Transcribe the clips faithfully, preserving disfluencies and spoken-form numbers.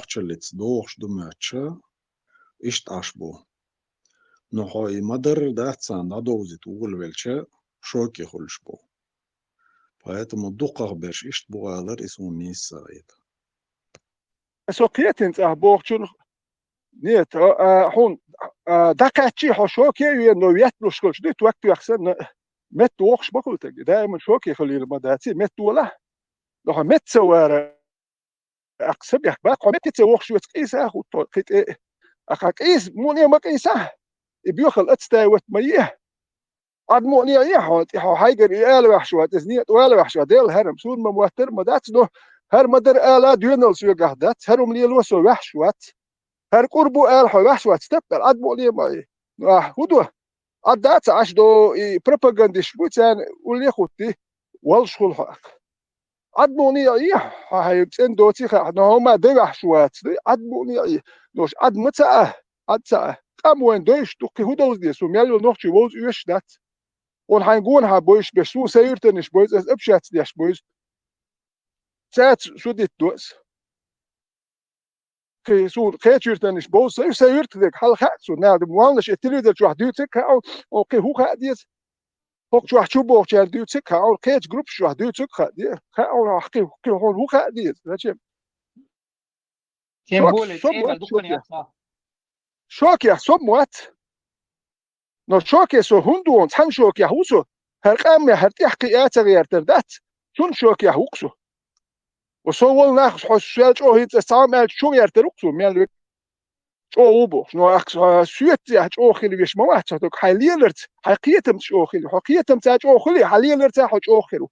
Ӏаьржачаллица дохуш ду моьттуш, иштта Ӏаш бу. Но хьо и ма-дарра дац царна дӀадовзийта волавелча, шоке хуьлуш бу. Поэтому дукхахберш иштта бу алар, и суна нийса ца хета. Со кхетина цӀахь бохучун, нет, а, а, хьуна, а, дӀакхаьччий хьо шоке а вена, но ветталуш хилча дуй, ток тоьхна санна, метта вохуш ма хуьлу тега. Даиман шоке хилийла ма дац, метта волахь. Но хьо метта ца вара, аккха са бехк баккха, хьо метта ца вохуш вац, къийса а хӀутту кхин тӀе. Аккха къийса, муне ма къийсахь, и боьхал ацтай ват ма е. Ӏад муъне а е хьо, тӀе хьо хьайгара и ала ваьхьаш вац, иза некъа вала ваьхьаш вац, Делла хьарам, суна ма моттар а ма дац, но хӀара ма-дарра ала доьналла соьгахь дац, хӀара хӀума лело со ваьхьаш вац. ХӀара кӀур бу ала хьо ваьхьаш вац, тапкъала Ӏад муъне а ма е. Ну, ахь хӀун до? Ӏад дац Ӏаш до, и пропагандисташ бу, царна улле а хӀуттий, валлаш хуьлу хьо. Ӏад муъне а е, хьо хьайн цӀена доций хаьа, но хьо ма де ваьхьаш вац, дуй, Ӏад муъне а е. Нош Ӏад ма ца а, Ӏад ца а. Къам вайн дойуш ду, кхин хӀун довза деза, суна мел йолу нохчий вовза оьшуш дац. Хьуна хьайн гонахьа бойуш берш, суна сайн юьртанаш бойуш, аса общаться деш бойуш. Цаьрца шу дитта до аса. Кхин суна кхечу юьртанаш бовза сайн, сайн юьртаниг хьалха хаьа суна, нагахь ду, валлаш, и телевизор чохь дуьйцург хаьа, хьуна кхин хӀун хаа деза? ХӀокху чохь чу бохучарна дуьйцург хаьа, хьуна кхечу группаш чохь дуьйцург хаа де-, хаьа, хьуна кхин, кхин хьуна хӀун хаа деза? Зачем? Тем более, со тема мотт дукха шоке. Шокех со ма вац. Но шоке со хӀунда ву, цхьана шокех ву со. ХӀара къамел, хӀара тӀехь кхин а ца гӀертар дац, цунна шокех ву-кх со. Ва со волу нах, хьо соьл чӀогӀа хӀинца ас цхьа хӀума аьлча, чу гӀертар ву-кх со, мел вега чӀогӀа ву бохуш. Но ахь со, соьццехь чӀогӀа хила веш ма вац хьо, тога хьайн леларца, хьайн кхетамца чӀогӀа хила. Хьо кхетамца чӀогӀа хили, хьан леларца хьо чӀогӀа хир ву.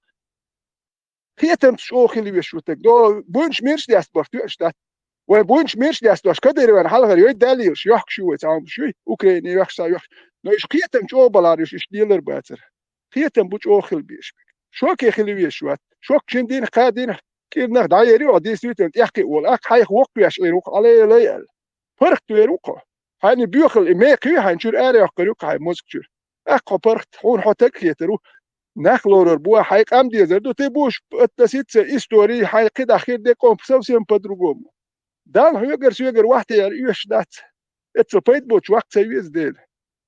Кхетамца чӀогӀа хила веш ву таг. До буйнаш мирш дестабарх тоьаш дац. Вай буйнаш мирш дестабарш Кадыровна хьалхара йой далийлаш, йохкуш ю вай цхьа хӀумаш юй, Украине йохкуш, цхьа йохкуш. Но уьш кхетам чӀогӀа балар уьш, иштта лелар бацара. Кхетам бу чӀогӀа хила беш биг. Шоке хила веш вац. Шок шин дийнахь, кхаа дийнахь, кӀирнах дӀаер ю, хьо действительно тӀехкхиъ волу. Аккха хьайх воккхавеш Ӏийр ву-кх, Ӏалелай аьлла. ПаргӀат вер ву-кх хьо. Хьайна буьйхал и мекхий, хьайна чуьра ара йоккхур ю-кх хьайн мозга чуьра. Аккха хьо паргӀат, хьуна хьо таг хетар ву. Нах лорур бу, хьайн къам дезар ду, тӀе буш относиться истории, хьайн кхидӀа хир де къомах совсем по-другому. Далла хьоьгара соьгара вахьте яра оьшуш дац. Эцо пайда боцуш ваккха ца веза Дела.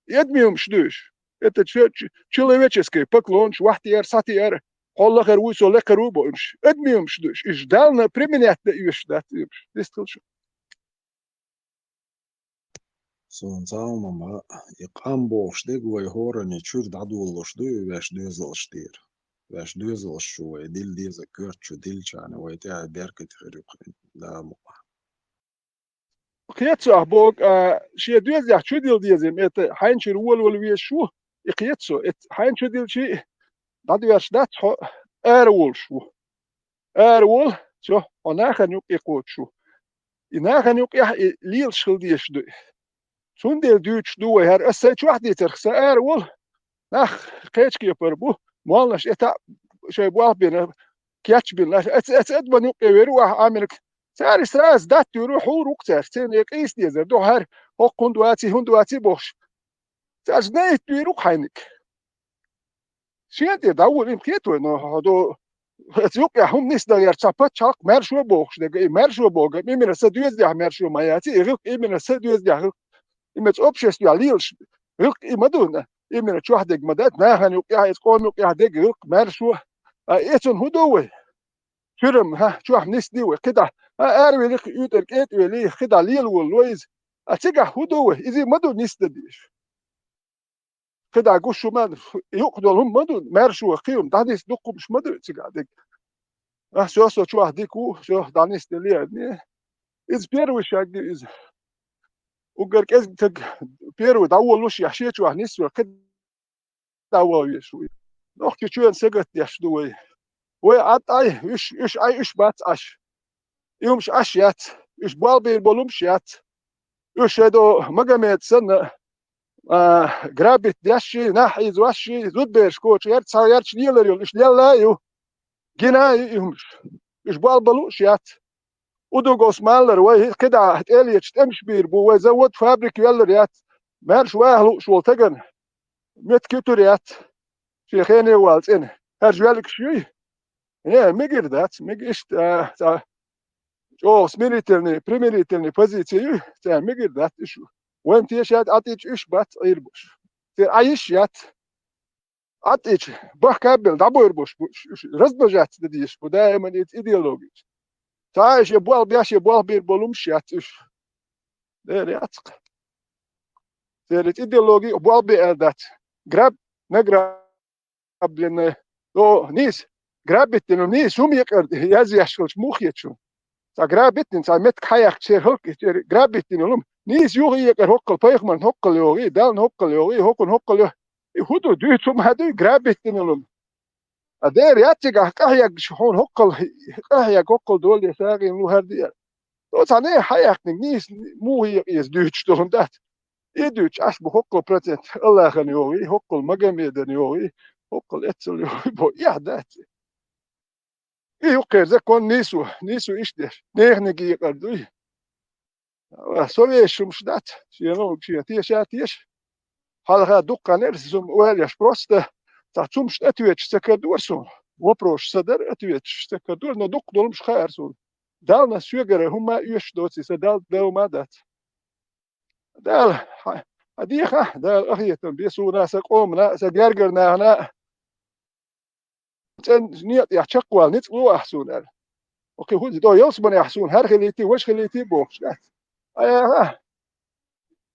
И адамийн хӀумаш ду уьш. Это чё-, ч-, человеческое поклонаш, вахьте яра, схьате яра, хьо лахара вуй, со лекхара ву бохуш. Адамийн хӀумаш ду уьш. Уьш Далла применять дан оьшуш дац и хӀумаш. Дистхила шу. Суна цхьа хӀума ма, и къам бохуш дерг вай хӀоранна чуьра дӀадолалуш ду и ваьш доьзалш тӀера. Ваьш доьзалш чу вай дилла деза коьрта чу дилличхьана вай тӀехь беркат хир ю-кх, Дала мукъ лахь. Кхета со ахь боху, а, шен доьзалехь чу дилла деза, это хьайна чуьра волавала везаш ву, и кхета со, это хьайна чу дилличий, дӀадоьрзуш дац хьо, ара волуш ву. Ара волу, всё, хьо нахана юккъе кхочуш ву. И нахана юккъехь и лелаш хила дезаш ду и. Цундела дуьйцуш ду вай хӀара, ас сайн чохь дийцарх, сан ара волу, нах кхечу кепара бу, молланаш, эта а шайн болх бина, кечбина, аца, аца адаман юккъе вер ву ахь Ӏамирг. Цара сразу датта вер ву, хьур ву-кх цаьрца, церан и къийса дезар ду, хӀара хӀокху хӀунда ваций, хӀунда ваций бохуш. Цаьрца наитта вер ву-кх хьайниг. Шен тӀе дӀаволла, им кхета вай, но хьо до, аса юккъехь хӀума нисдан гӀерта цхьа пачхьалкх маьршо а бохуш дерг, и маьршо боху, именно сан доьзалехь маьршо ма яций, и гӀиллакх именно сан доьзалехь гӀиллакх, именно цу обществехь лелаш гӀиллакх и ма ду, именно чохь дерг ма дац, нахана юккъехь, иза къоман юккъехь дерг гӀиллакх, маьршо. А эцунна хӀун до вай? Чуьра-м, хӀа, чохь нисдий вай, кхидӀа, хӀа, аравелира-кх уьйтӀара кӀетӀа велий, кхидӀа лела волало иза. А цигахь хӀун до вай? Иза ма ду нисдан дезаш. КхидӀа гуш хӀума, юкъа долу хӀума ма ду, маьршо, кхин хӀума, дӀанисдан дукха хӀумаш ма ду цигахь дерг. А, всё, со чохь дика ву, всё, дӀанисделлий аьлла. Иза первый шаг ю иза. Уггар кӀезиг стаг первый дӀаволлуш, я шен чохь нисвелла, кхин дӀаван везаш ву. Нохчийчоьнан сагатдеш ду вай. Вай Ӏад Ӏай, уьш, уьш Ӏай, уьш бац Ӏаш. И хӀумаш Ӏаш яц. Уьш болх бийр болу хӀумаш яц. Уьш шайн до Магомед санна, а, грабить деш ший, нах хьийзош ший, зудбераш коча гӀерта, цхьа гӀерташ лелар йолу, уьш лелла а ю. Гина а ю и хӀумаш. Уьш болх бан лууш яц. Удугов Смаьлара вай кхидӀа тӀелеташ тӀемаш бийр бу, вай завод, фабрика веллар яц. Маьрша ваха лууш волу тагана меттиг ю тур яц. Шен хене вала цӀена. ХӀара жоьллигаш юй? Не, мегар дац, мега иштта, а, цхьа чӀогӀа смирительный, примирительный позици ю, царна мегар дац уьш. Вайн тешад, Ӏатича уьш бац Ӏийр болуш. Церан Ӏа йиш яц. Ӏатича, бахка а белла, дӀабойр болуш бу уьш, уьш размножаться дан дезаш бу, даиман иза идеология. Цхьа а шен болх беш, шен болх бийр болу хӀумаш яц уьш. Дера яц-кх. Церан иза идеология болх бе аьлла дац. Граб, награб грабленная. О, нийса, грабительный, нийса хӀума екъар язъеш хилча муха хета шуна? Цхьа грабительный, цхьа меттиг хьаяьккхича церан хӀаллакьхилча, церан грабительный хӀума. Нийса юха екъар хӀоккхул, пайхамарна хӀоккхул йогӀий, Дална хӀоккхул йогӀий, хӀокхунна хӀоккхул йогӀий. И хӀун ду, дуьйцу хӀума ду, грабительный хӀума. А дера яц цигахь къахьегаш хьуна хӀоккхул, къахьега хӀоккхул долу я сагӀина лу хӀара де. Оцу цхьа нехан хьаяьккхинарг нийса муха екъа еза дуьйцуш долу хӀума дац. И дуьйцуш Ӏаш бу хӀоккхул процент Аллахана йогӀий, хӀоккхул Магомедана йогӀий, хӀоккхул эццал йогӀий боху, эхь дац. И юккъера закон нийсо, нийсо иштта деш, неханиг екъар дуй. Со вешаш хӀумаш дац, шена хӀума шена теша а теша. Хьалха дуккха нерса хӀума ойла еш, просто цхьа цумашна ответаш ца кадора суна. Вопросаш ца дара, ответаш ца кадора, но дуккха долу хӀумаш хаьара суна. Далла соьгара хӀумма а оьшуш доций, сан Далла дов ма дац. Дала, хьан, хьан деха, Дала къахетам бе суна, сан къомана, сан гергара нахана. ЦӀен некъа тӀехь чекхвала ницкъ ло ахь суна аьлла. Окхи хӀунда до ялсаманехь суна хӀара хилийти, важа хилийти бохуш дац. Айхьа,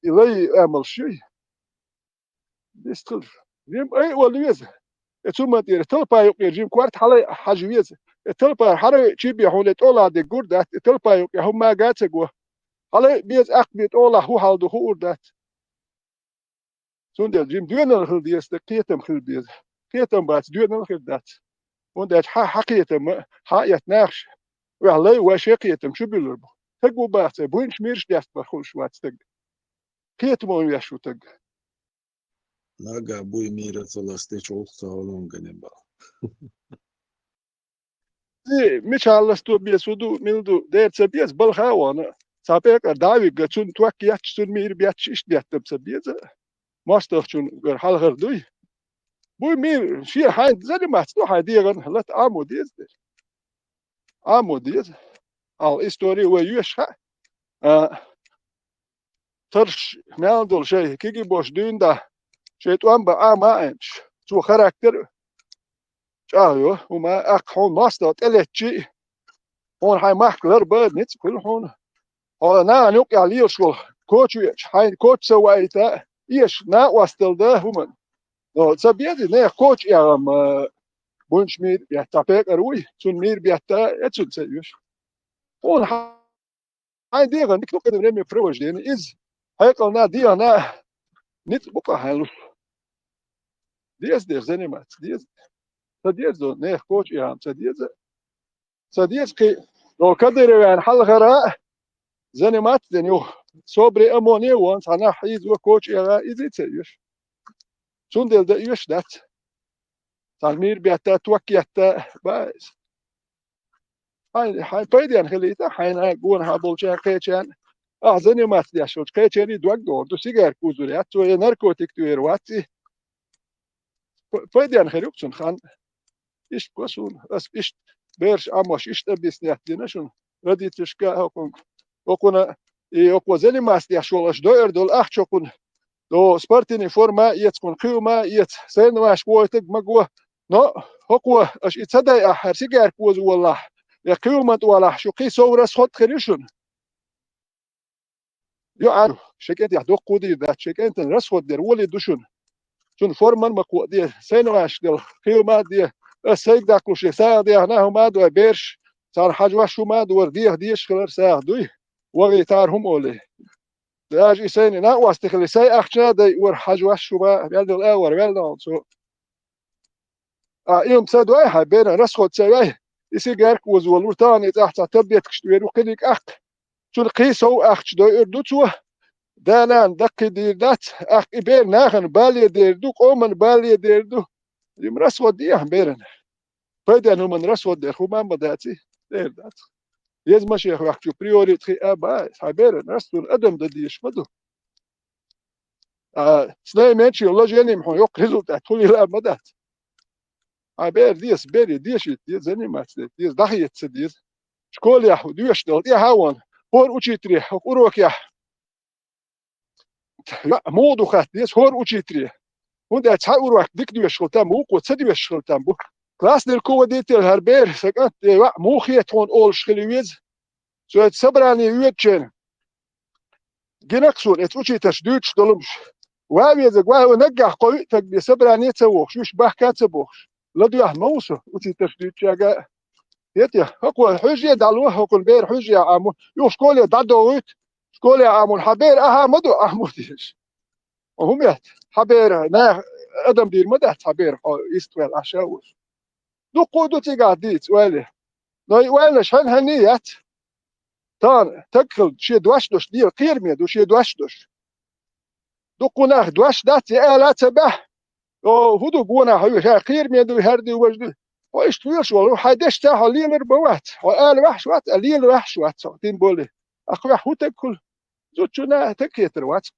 и лай амалш юй. Дистхилар. Жим ай вала веза. Э, цу ма тӀера талпа юкъера жим корта хьалай хьажа веза. Э, талпа хьара чи бе хьуна тӀолахь дерг гур дац, э, талпа юкъе хӀумма а ца го. Хьалай беза акх бе тӀолахь хӀу хьал ду хуур дац. Цундела жим доьналла хила деза, стаг кхетам хила беза. Кхетам бац, доьналла хир дац. ХӀунда аьлча хьан, хьан кхетам, хьан а эцна нахаш, ваьхьа лай вай шен кхетам чу буьллур бу. Стаг ву бац, буйнаш мираш дестабар хуьлуш вац стаг. Кхетамо веш ву стаг. Нагахь буй мийра ца ластича гӀуллакх ца гӀолун гани бала. И мичахьа ласто беза, хӀун ду, мила ду, дера ца беза, балха а вахана, цхьа пекъар дӀа а вигга, цунна ток етташ, цунна мийра бетташ, иштта беттам ца беза. МостагӀчун гара хьалхара дуй. Буй мийра, шен хьайн заниматься ду, хьайн дегӀан лата Ӏамо деза дера. Ӏамо деза. Ал истори вай йоьш хаьа. А, тарш мел долу шай киги бош дуьйна да, шай тӀом бан Ӏама а Ӏемаш. Цо характер чӀагӀйо, хӀума аккха хьуна мостагӀа тӀелеттачи, хьуна хьайн махка лар бан ницкъ хуьлу хьуна. Хьо нахана юкъехь лелаш волу коча веача, хьайн коча ца ваийта, эша накъосталла дан хӀуманна. Но ца беза, нехан коча эгӀам, а, буьнчу мийра бетта, цхьа пекъар вуй, цунна мийра бетта, э, цунна ца оьшу. Хьуна хьайн дегӀан дика ду-кх время провождения. Иза хьекъална, дегӀана ницкъ бу-кх хьайн луш. Деза дера заниматься, деза. Ца деза до, нехан коча эгӀам ца деза. Ца деза кхин, до Кадыровна хьалхара заниматься дина ю. Собри ОМОНе а вон, цхьа нах хьийзо коча эгӀа, иза а ца оьшу. Цундела дан оьшу дац. Цхьана мийра бетта, ток етта, ба иза. Хьайн, хьайн пайденна хилийта, хьайна гонахьа болчарна кхечарна. Ахьа заниматься деш волчу кхечарний дог догӀур ду, сигарка узур яц, цо я наркотик тӀера вац и. П-, пайденна хир ю-кх цунна хан. Иштта го суна, ас иштта бераш Ӏамош иштта объяснять дина шуна. Родительшка а хӀокхунга. ХӀокхуна, и хӀокхо заниматься деш волу аша дойур долу ахча хӀокхуна. До спортивный форма а эца, кхуьнан кхиъма а эца, соревнованешка войтаг ма го. Но хӀокхо аша и ца дайахь, хӀара сигарка оза волахь, я кхиъма тӀе валахь, шу кхин сов расход хир ю шуна. Ю Ӏаьру, шайн кӀентех доккху дийр дац, шайн кӀентан расход дер волий ду шуна. Цунна форма а ма кхоа де, соревнованешка дела, кхиъма а де. Ас сайга даккхалуш, я сагӀа дехна хӀума а дой, бераш, царна хьажош хӀума а дора, деха дезаш хилар сагӀа дуй. ВагӀийтахьара хӀума олий. Даже и сайна накъостий хилий, сай ахча а дайа вара хьажош хӀума, ваьлла а вара, ваьлла а цо. А, и хӀума ца дой хьайн, беран расход ца йой, и сигарка оза волура, тахана и цӀахь цхьа таблеткаш тӀера ву кхиниг аккха. Цунна кхин сов ахча дойур ду цо. Да-нана даккхий дийр дац, аккха и бер нахана бале дер ду, къоман бале дер ду. Им расход дехьа беран. Пайденна хӀуманна расход дер хӀума а ма дац и, дер дац. Еза машен хӀоьттичу приоритет хиъа а бац, хьайн беран расход адам дан дезаш ма ду. А, с наименьшим вложением хьуна йоккха результат хуьлийла а ма дац. Хьайн бер деза, бере дешийта деза, заниматься дайта деза, дӀахеца ца деза. школехь доьшуш долу тӀаьхьа а вон, хӀора учителе хӀокху урокехь йоӀ муха ду хатта деза хӀора учителе. ХӀунда аьлча цхьа урок дика доьшуш хила там бу, вукхо ца доьшуш хила там бу. Классный руководитель, хӀара бер, сан кӀант, я йоӀ муха хета хьуна олуш хила веза. Цо собрание йоьдучу хенахь гина-кх суна, эца учительша дуьйцуш долу хӀумнаш. Ва везарг, ва, наггахь кхо-виъ стаг бен собрание ца вогӀуш, уьш бахка ца бохуш. ЛадоьгӀна ма ву со учительша дуьйцучаьрга. ХӀетте, хӀокхо хьуьжа дӀало, хӀокхуьнан бер хьуьжа Ӏамор, юха школе дӀадогӀуьйту, школе Ӏамор, хьан бер ахьа ма ду, Ӏамор дезаш. ХӀун метта? Хьан бер, наха адам дийр ма дац, хьан бер хьо истваьлла Ӏаш а вуш. Дуккха а ду цигахь дийца, ойла. Но и ойланаш хьан-хьанний яц. Тахана таг хила шен дош долуш дела кхераме ду шен дош долуш. Дуккха нах дош дац, я ала а ца баьхьа. О, хӀун ду гонах хьоьга, ша кхераме ду, хӀара ду, важа ду. Хьо иштта воьлуш волу, хьайн дешца хьо лелар бан вац. Хьо ала ваьхьаш вац, а лела ваьхьаш вац хьо, тем более. Ахь ваьхьа хӀун таг хуьлу? Зудчунна таг хетар вац.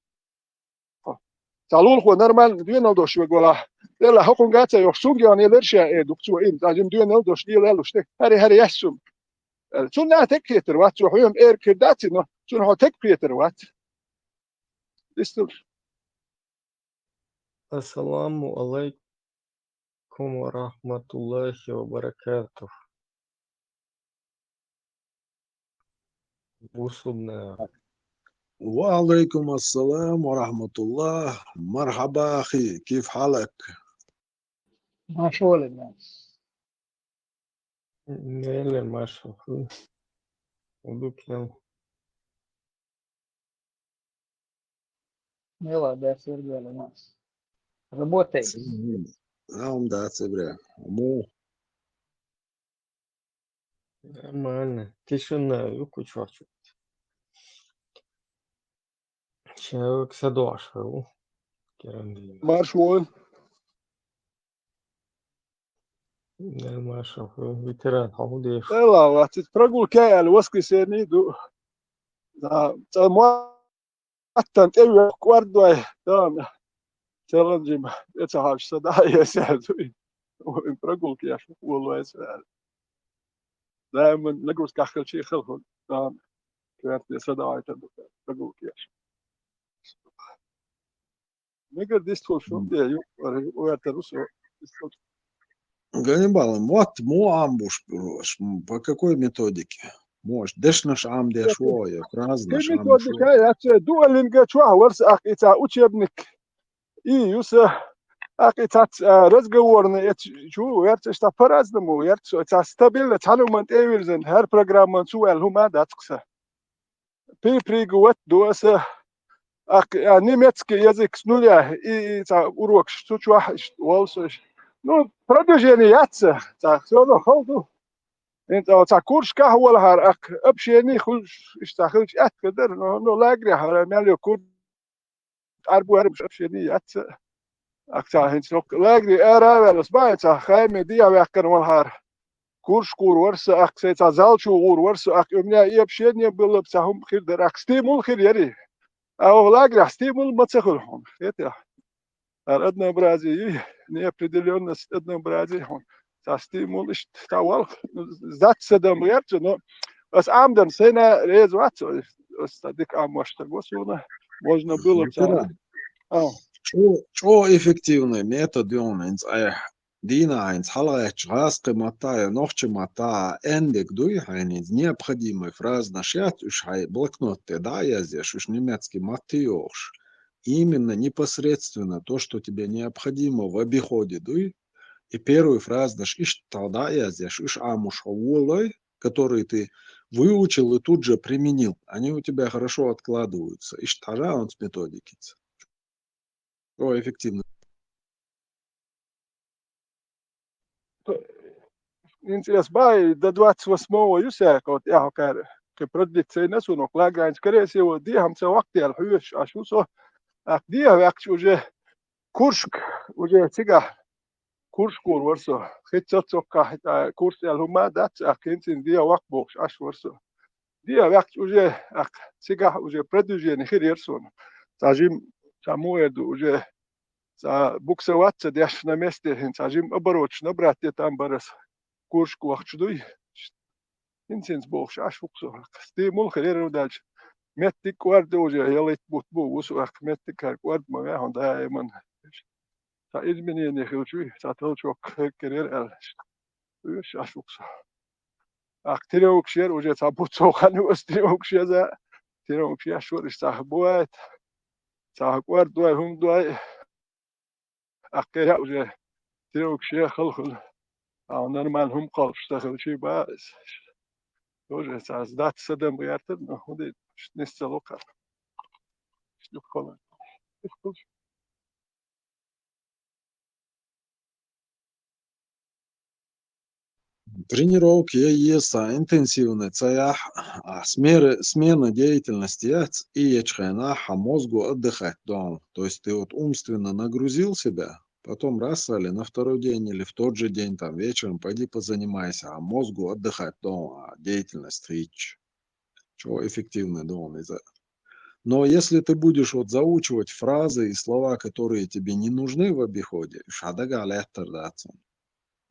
Цхьа лулахо нормально доьналла долуш вега валахь, делахь хӀокхуьнга а ца йохуш, цуьнга яхна елира ша, э, дукха цо, им, цхьа жима доьналла долуш лелаеллаш тӀе, хӀара, хӀара яьссум. Э, цунна а таг хетар вац, цо хьоьма эр кхир дац, но цунна хьо таг хетар вац. Дисталш. Ассаламу алайкум ва рахматуллахи ва баракатух. Бусурнана. وعليكم السلام ورحمة الله. مرحبا أخي، كيف حالك؟ Маршо валла, Нелли, маршо. Удукел. Нелла, да, Сергей, у нас. Работаем. Сергей, а, он, да, Сергей. Му. Нормально. Тишина, ю кучвачу. Человек садуаш, у. Керандина. Маршо валла. Нормально, ветеран, хьо хӀун деш? Ла, вац, прогулка аьлла, воскресенье ду. Да, цӀа маттан тӀе вех кӀордой, да, челленджим, эца хьаьжа са да, я сяду. Прогулка еш, воллуьйтуш ваьлла. Даиман нагрузка хилча хила хӀун, да, коьртане са даийтар ду, прогулка еш. Мегар дистхула шун тӀе ю, ор-, оьртар ву со, дистхула. Ганнибал, мотт муха Ӏамбуш, м, по какой методике? Может, дешнаш Ӏамдеш во, я фразанаш Ӏамдеш во? Методика яц, Duolingo чохь вара со, ахь и цхьа учебник. И ю со, ахь и цхьац, а, разговорный, эц чу верца, иштта по-разному верца, со цхьа стабильно, цхьана хӀуманна тӀе а вирзина, хӀара программан цу ваьлла хӀума а дац-кх сан. Припригу ват ду аса, ах, а, немецкий язык с нуля, и, и цхьа урокаш цу чохь иштта волу со иштта. Ну, продвижение яц сан, цхьа, всё равно хала ду. ХӀинца цхьа курсашкахь волахьара, ах, общение хуьлуш, иштта цхьа хилча аьтта дара, но, но лагерехь хӀара мел йо кур-, Ӏарбу аьрбуш общение яц сан. Ах, цхьа хӀинца хӀокху лагере ара а ваьлла, ас бахьа цхьа хаме дехьа ваьккхина валахьара. Курсашка гӀур вара сан, ах, сайн цхьа зал чу гӀур вара сан, ах, у меня и общение было, цхьа хӀума хир дара, ах, стимул хир яра. А оха лагерехь стимул ма ца хуьлу хьуна, хетий? Ара однообразие юй, неопределённость, однообразие хьуна. Цхьа стимул иштта, цхьа валх, зац ца дам гӀерта, но ас Ӏамдан сайна реза вац, ас цхьа дика Ӏамош стаг ва суна, можно было цхьа. А. ЧӀо-, чӀо эффективный метод ю хьуна хӀинца айхьа. Дийнахь хьайнца хьалагӀаьттачу гӀазкхи матта а, я нохчи матта а, эндиг дуй хьайна хӀинца необходимый фразанаш яц, уьш хьайн блокнот тӀе дӀа а язъеш, уьш немецкий матте йохуш. Именно непосредственно то, что тебе необходимо в обиходе дуй, и первый фразанаш иштта дӀа а язъеш, уьш Ӏамош хьо волой, который ты выучил и тут же применил, они у тебя хорошо откладываются. Иштта хьажа хьуна цу методикица. О, эффективно. ХӀинца ас бахьа до двадцать восьмого ю саьрга, вот тӀаьхьа кхара, кхин продлиться йина суна, лагерь хӀинца, скорее всего, дехьа-м ца ваккха аьлла хьоьжуш Ӏаш ву со. ТӀаккха дехьа ваьккхича уже курсашка, уже цигахь курсашка гӀур вара со. Хица цоккхахь, а, курс аьлла хӀума а дац, тӀаккха хӀинца дехьа ваккха бохуш Ӏаш вара со. Дехьа ваьккхича уже, ах, цигахь уже продвижение хир яра суна. Цхьа жим, цхьа муха эр ду, уже цхьа букса вац ца деш на месте, хӀинца цхьа жим обороташ набрать де там бара ас, курсашка вахча дуй. ХӀинца-хӀинца бохуш Ӏаш ву-кх со. Стимул хир яра даьлча, меттиг кӀорда уже ялийта бутт бу, вусу ваккха меттиг хӀара кӀорда ма ваьхьа даиман. Цхьа изменение хилча, цхьа толчок хир яра аьлла. Уьш Ӏаш ву-кх со. Ах, тренировкаш яра уже цхьа бутт сов хан ю ас тренировкаш еза. Тренировкаш еш вара, иштта цхьа бувайта. Цхьа кӀорда дой, хӀума дой. Ах, кхера уже тренировкаш е халхула. А нормально хӀума кхаллаш ца хилчий ба. Тоже цхьа сдаться дам гӀертар, но хӀун де, нисцалла кхара. Тренировка я еза интенсивная, ца яхь, а смеры, смена деятельности яц, и ечу хенахь хьан мозгу отдыхать дон. То есть ты вот умственно нагрузил себя, потом раз или на второй день, или в тот же день, там, вечером пойди позанимайся, а мозгу отдыхать дон, а деятельность хийцча. Чего эффективный дон из-за. Но если ты будешь вот заучивать фразы и слова, которые тебе не нужны в обиходе, шадага леттар дац.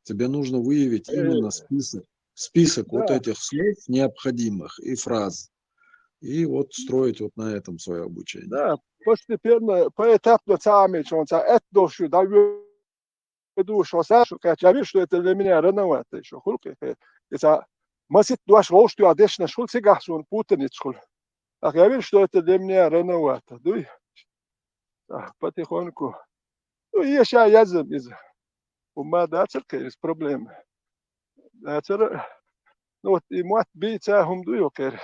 Тебе нужно выявить именно список, список вот этих слов необходимых и фраз. И вот строить вот на этом свое обучение. Да, постепенно, поэтапно цхьа а мича, цхьа а этта долуш ю, да, веду, что Саша, я вижу, что это для меня рановато ещё, хӀуллакх, я масит дош вовш тӀехь дешнаш хуьлу, цигахь суна путаница хуьлу. Ах, я вижу, что это для меня рановато, дуй? А, потихоньку. Ну, и ша язам иза. ХӀумма дацара кхерис проблема. Дацара, ну, вот и мотт бийца хӀума ду йо кхера.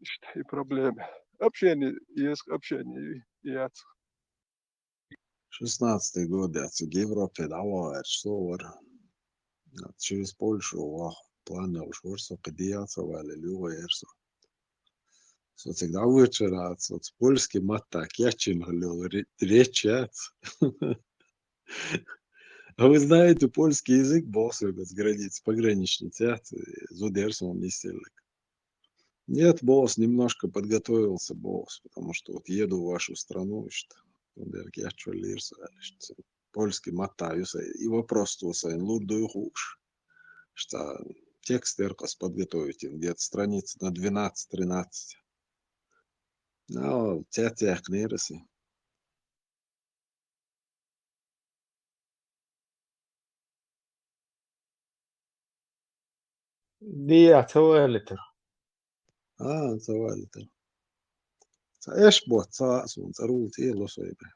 Иштта и проблема. Общение, есть общение, и яц. Шестнадцатый год яц, Европе дӀавахарш со вара. Через Польшу ваха план йолуш вара со, кхин дӀа а ца валийла, юха яра со. Со цига дӀавоьдуш вара, со польский матта кечйина хилла йолу ре-, речь яц. А вы знаете польский язык? Боху соьга оцу граница, пограничница яц, зуда яра суна нисделларг. Нет, боху, немножко подготовился, боху, потому что вот еду в вашу страну, иштта. Цундела кечвеллера со аьлла, иштта. Польский матта ю сайн, и вопрос цо сайна лур дуй хууш. Иштта текст яра ас подготовить йина, где-то страница на двенадцать-тринадцать. Ну, цецъяьккхинера ас и. Дийа ца валитар. А, ца валитар. Ца эш бот, ца а суна, ца рул тӀе ло сой бе.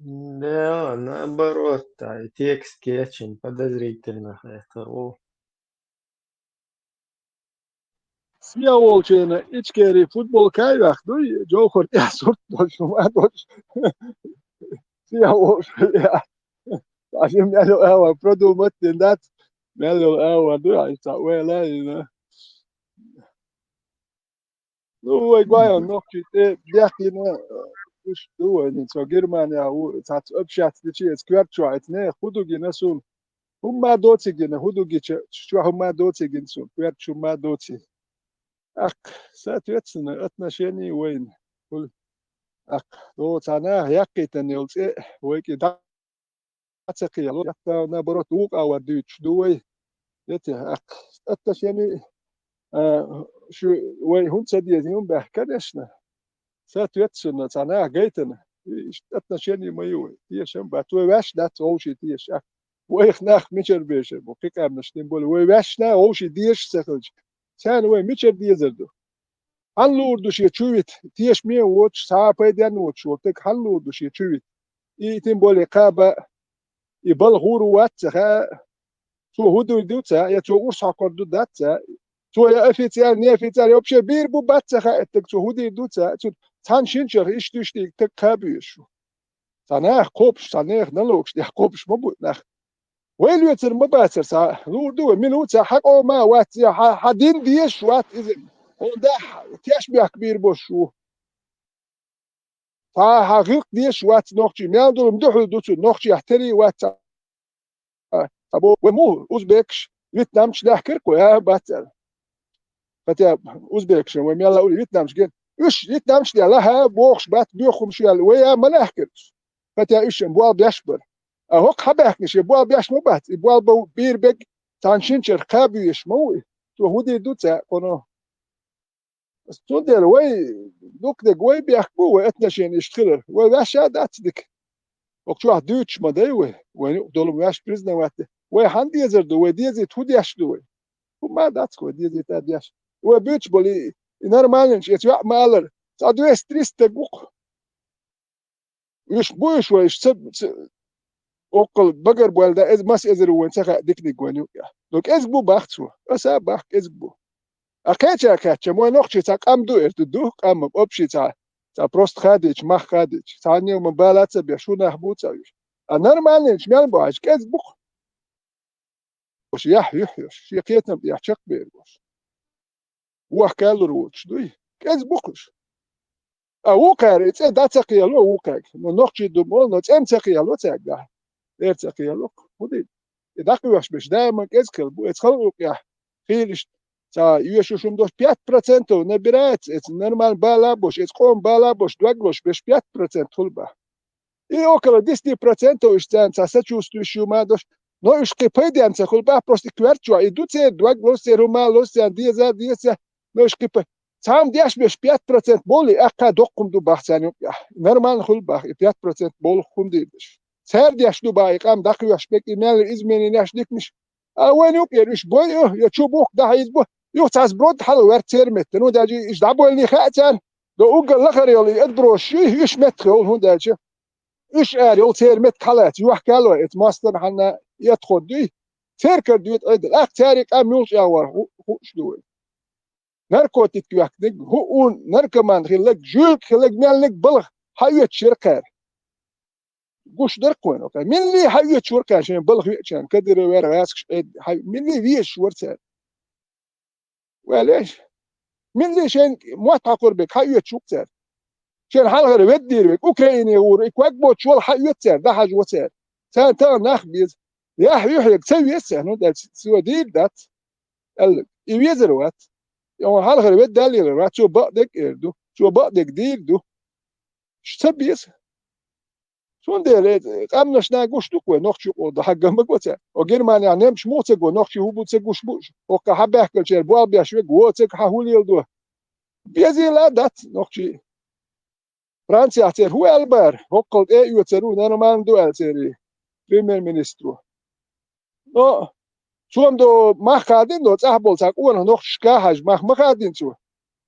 Да, наоборот, тай текст кечйина подозрительно хетар ву. Сия волчена Ичкери футболка а йоьхна дуй, Джохар тӀехь сурт долуш, хӀума долуш. Сия волуш, я. Ша мел йолу агӀор продумать дина дац, мел йолу агӀор ду, ша цхьа ойла а йина. Ну, вай гойн нохчий тӀе дехкина, уьш ду вайна, со Германия ву, цхьацца общаться дичи, эца коьрта чохь эца нехан хӀун ду гина суна? ХӀумма доций гина, хӀун ду гича, чохь хӀумма доций гина суна, коьрта чу хӀумма доций. Аккха, соответственно, отношения вайна. Хул-, аккха, о, цхьа наха яьккхийтина йолу цӀе, вай кӀе дӀа а ца кхиало, яккха, наоборот, вукъа вар дуьйцуш ду вай. Эти, аккха, отношения, а, шу, вай хӀунда ца деза, хӀун баьхка, конечно. Соответственно, цхьа наха гайтина, и иштта отношения ма ю вай. Тешам бац, вай ваьш дац вовший теша. Вайх нах мичара бешар бу, кхин къаьмнаш тем более. Вай ваьшна вовший дезаш ца хилча, царна вай мичара дезар ду? Хьан луур ду шен чу вита, тешаме а воцуш, цхьа а пайденна воцуш волу стаг хьан луур ду шен чу вита? И тем более кхаба, и бала гӀур ву вац ца хаьа, цо хӀун дуй ду ца, я цо урс хьокхур ду дац ца, цо я официально, неофициально, вообще бийр бу бац ца хаьа, и стаг цо хӀун дийр ду ца, цу цхьана шинчех иштта-иштта стаг кхаба везаш ву. Цхьа нах кхобуш, цхьа нехан налогаш тӀехь кхобуш ма бу нах. Вай лоьцур ма бацара цхьа, луур ду вай, мила ву ца, хьан къоман а вац, я хьан, хьан дин дезаш вац иза. Хьуна дахьа теш бехк бийр босуш ву. Цхьа хьан гӀиллакх дезаш вац нохчий, мел долу дуьхьал ду цу нохчех тери вац цхьа. Цхьа бо-, вай муха узбекаш, вьетнамчаш лаьхкира кху, а, бац аьлла. Хотя узбекашна вай мел лаьа вьетнамчаш ген. Уьш вьетнамчаш лаьа, лаьхьа бохуш бац, боьха хӀумаш яьлла, вай а ма лаьхкира цу. Хотя уьш болх беш бара. А хӀокху хьабаьхкина шен боал беш ма бац, и боал бан бийр бег цхьана шина чуьра кхаба везаш ма ву и. Цо хӀун дийр ду цхьаъ кхуно? Цундела вай дукха дерг вай бехк бу, вай отношенеш хилар. Вай ваьш а дац дика. ХӀокху чохь дуьйцуш ма дай вай. Вайн юкъа долу ваьш признавать де. Вай хьан дезар ду, вай дезийта хӀун деш ду вай? ХӀумма а дац вай дезийта деш. Вай буьйцуш болу и, и нормальнаш, эца йоӀ ма аллара. Цхьа двести-триста стаг ву-кх. Уьш бу уьш вай, уьш ца, ца, оккхул багарбойла дан, эз-, маса эзар ву вайн ца хаьа диканиг вайн юкъа. Но кӀезиг бу бах цо. Аса а бах кӀезиг бу. А кхеча кхаьчча, вай нохчий цхьа къам ду, эрту ду, къам, общий цхьа, цхьа просто хадийча, мах хадийча. Цхьанне ма бала ца беш, хӀун нах бу ца уьш. А нормальнаш мел бу, хьажа кӀезиг бу-кх. Уьш яхь юьхь йолуш, шен кхетам тӀехь чекхбер волуш. Вохка лур воцуш дуй? КӀезиг бу-кх уьш. А вукхара и цӀе дӀа ца кхело вукхаьрга. Но нохчий ду ма олу, но цӀе-м ца кхело цаьрга. Эр ца кхело-кх. ХӀун ду? И дӀакхоьхьуш берш даиман кӀезиг хила бу. Эца халкъ юкъехь хийла иштта цхьа йоьшуш хӀума долуш, пять процентов набирается, эца нормально бала а болуш, эца къоман бала а болуш, дог лозуш берш пять процент хуьлу бах. И около десяти процентов уьш царна цхьа сочувствующий хӀума а долуш, но уьш кхин пайденна ца хуьлу бах, просто и коьрта чохь и ду церан, дог лозу церан, хӀума а лозу царна, деза а деза царна, но уьш кхин пай-, цхьамма деш берш пять процент болу, и аккха доккха хӀума ду бах царна юкъехь. Нормально хуьлу бах, и пять процент болу хӀума дийр дерш. Цара деш ду бах, и къам дӀакхоьхьуш берг, и мел измененеш диканаш. А вайн юкъера уьш бой, я чу бухку дӀахьийза бу, юха цхьа сброд хьала ваьрра церан метта. Ну, даже уьш дӀабойланий хаьа царна, до уггар лахара йолу и отбросаш ю, уьш меттах йолу, хӀунда аьлча уьш ара йолу церан меттах хьалаца, юьхькало эца мостагӀна хьанна эткхур дуй, церан кара дуьйцу айдала. Ахь церан къам муьлхачу агӀор ху-, хууш ду вай. Наркотик йоьхкинарг, хӀуъун, наркоман хилларг, жуьлка хилларг, меллиг балха хьаоьцуш яра кхара. Гуш дара-кх вайна, кхара. Милли хьаоьцуш вара кхара шайн балха веачарна, Кадыров вара гӀазкхаш Ӏедда, хьа-, милли везаш вара цара. Валеш? Милли шайн мотт хьакхур берг хьаоьцуш ву-кх цара. Шайн хьалхара веддийр верг, Украине гӀур, и ког боцуш вала хьаоьцу цара, дӀахьажа во цара. Царна тахана нах беза. Яхь юьхьерг ца веза царна, хӀунда аьлча цо дийр дац. Аьлла, и везар вац. И хьалхара ведда а лелар вац, цо бакъдерг эр ду, цо бакъдерг дийр ду. Ш-, ца беза. Цундела, э, къаьмнаш нагуш ду-кх вай, нохчий къо ду, хьагга ма го цара. О Германехь немцаш муха ца го, нохчий хӀун бу ца гуш бу уьш. Оккха хьабаьхкалчара боал беш верг, во ца го, хьан хӀун леладо? Безийла а дац нохчий. Францехь церан хӀун аьлла бара? ХӀоккхул тӀе а оьцур ву, нормально ду аьлла церан премьер-министро. Но, цунна до мах хадийна до, цӀахь болу цхьа къонах нохчашка хьажа, мах ма хадийна цо.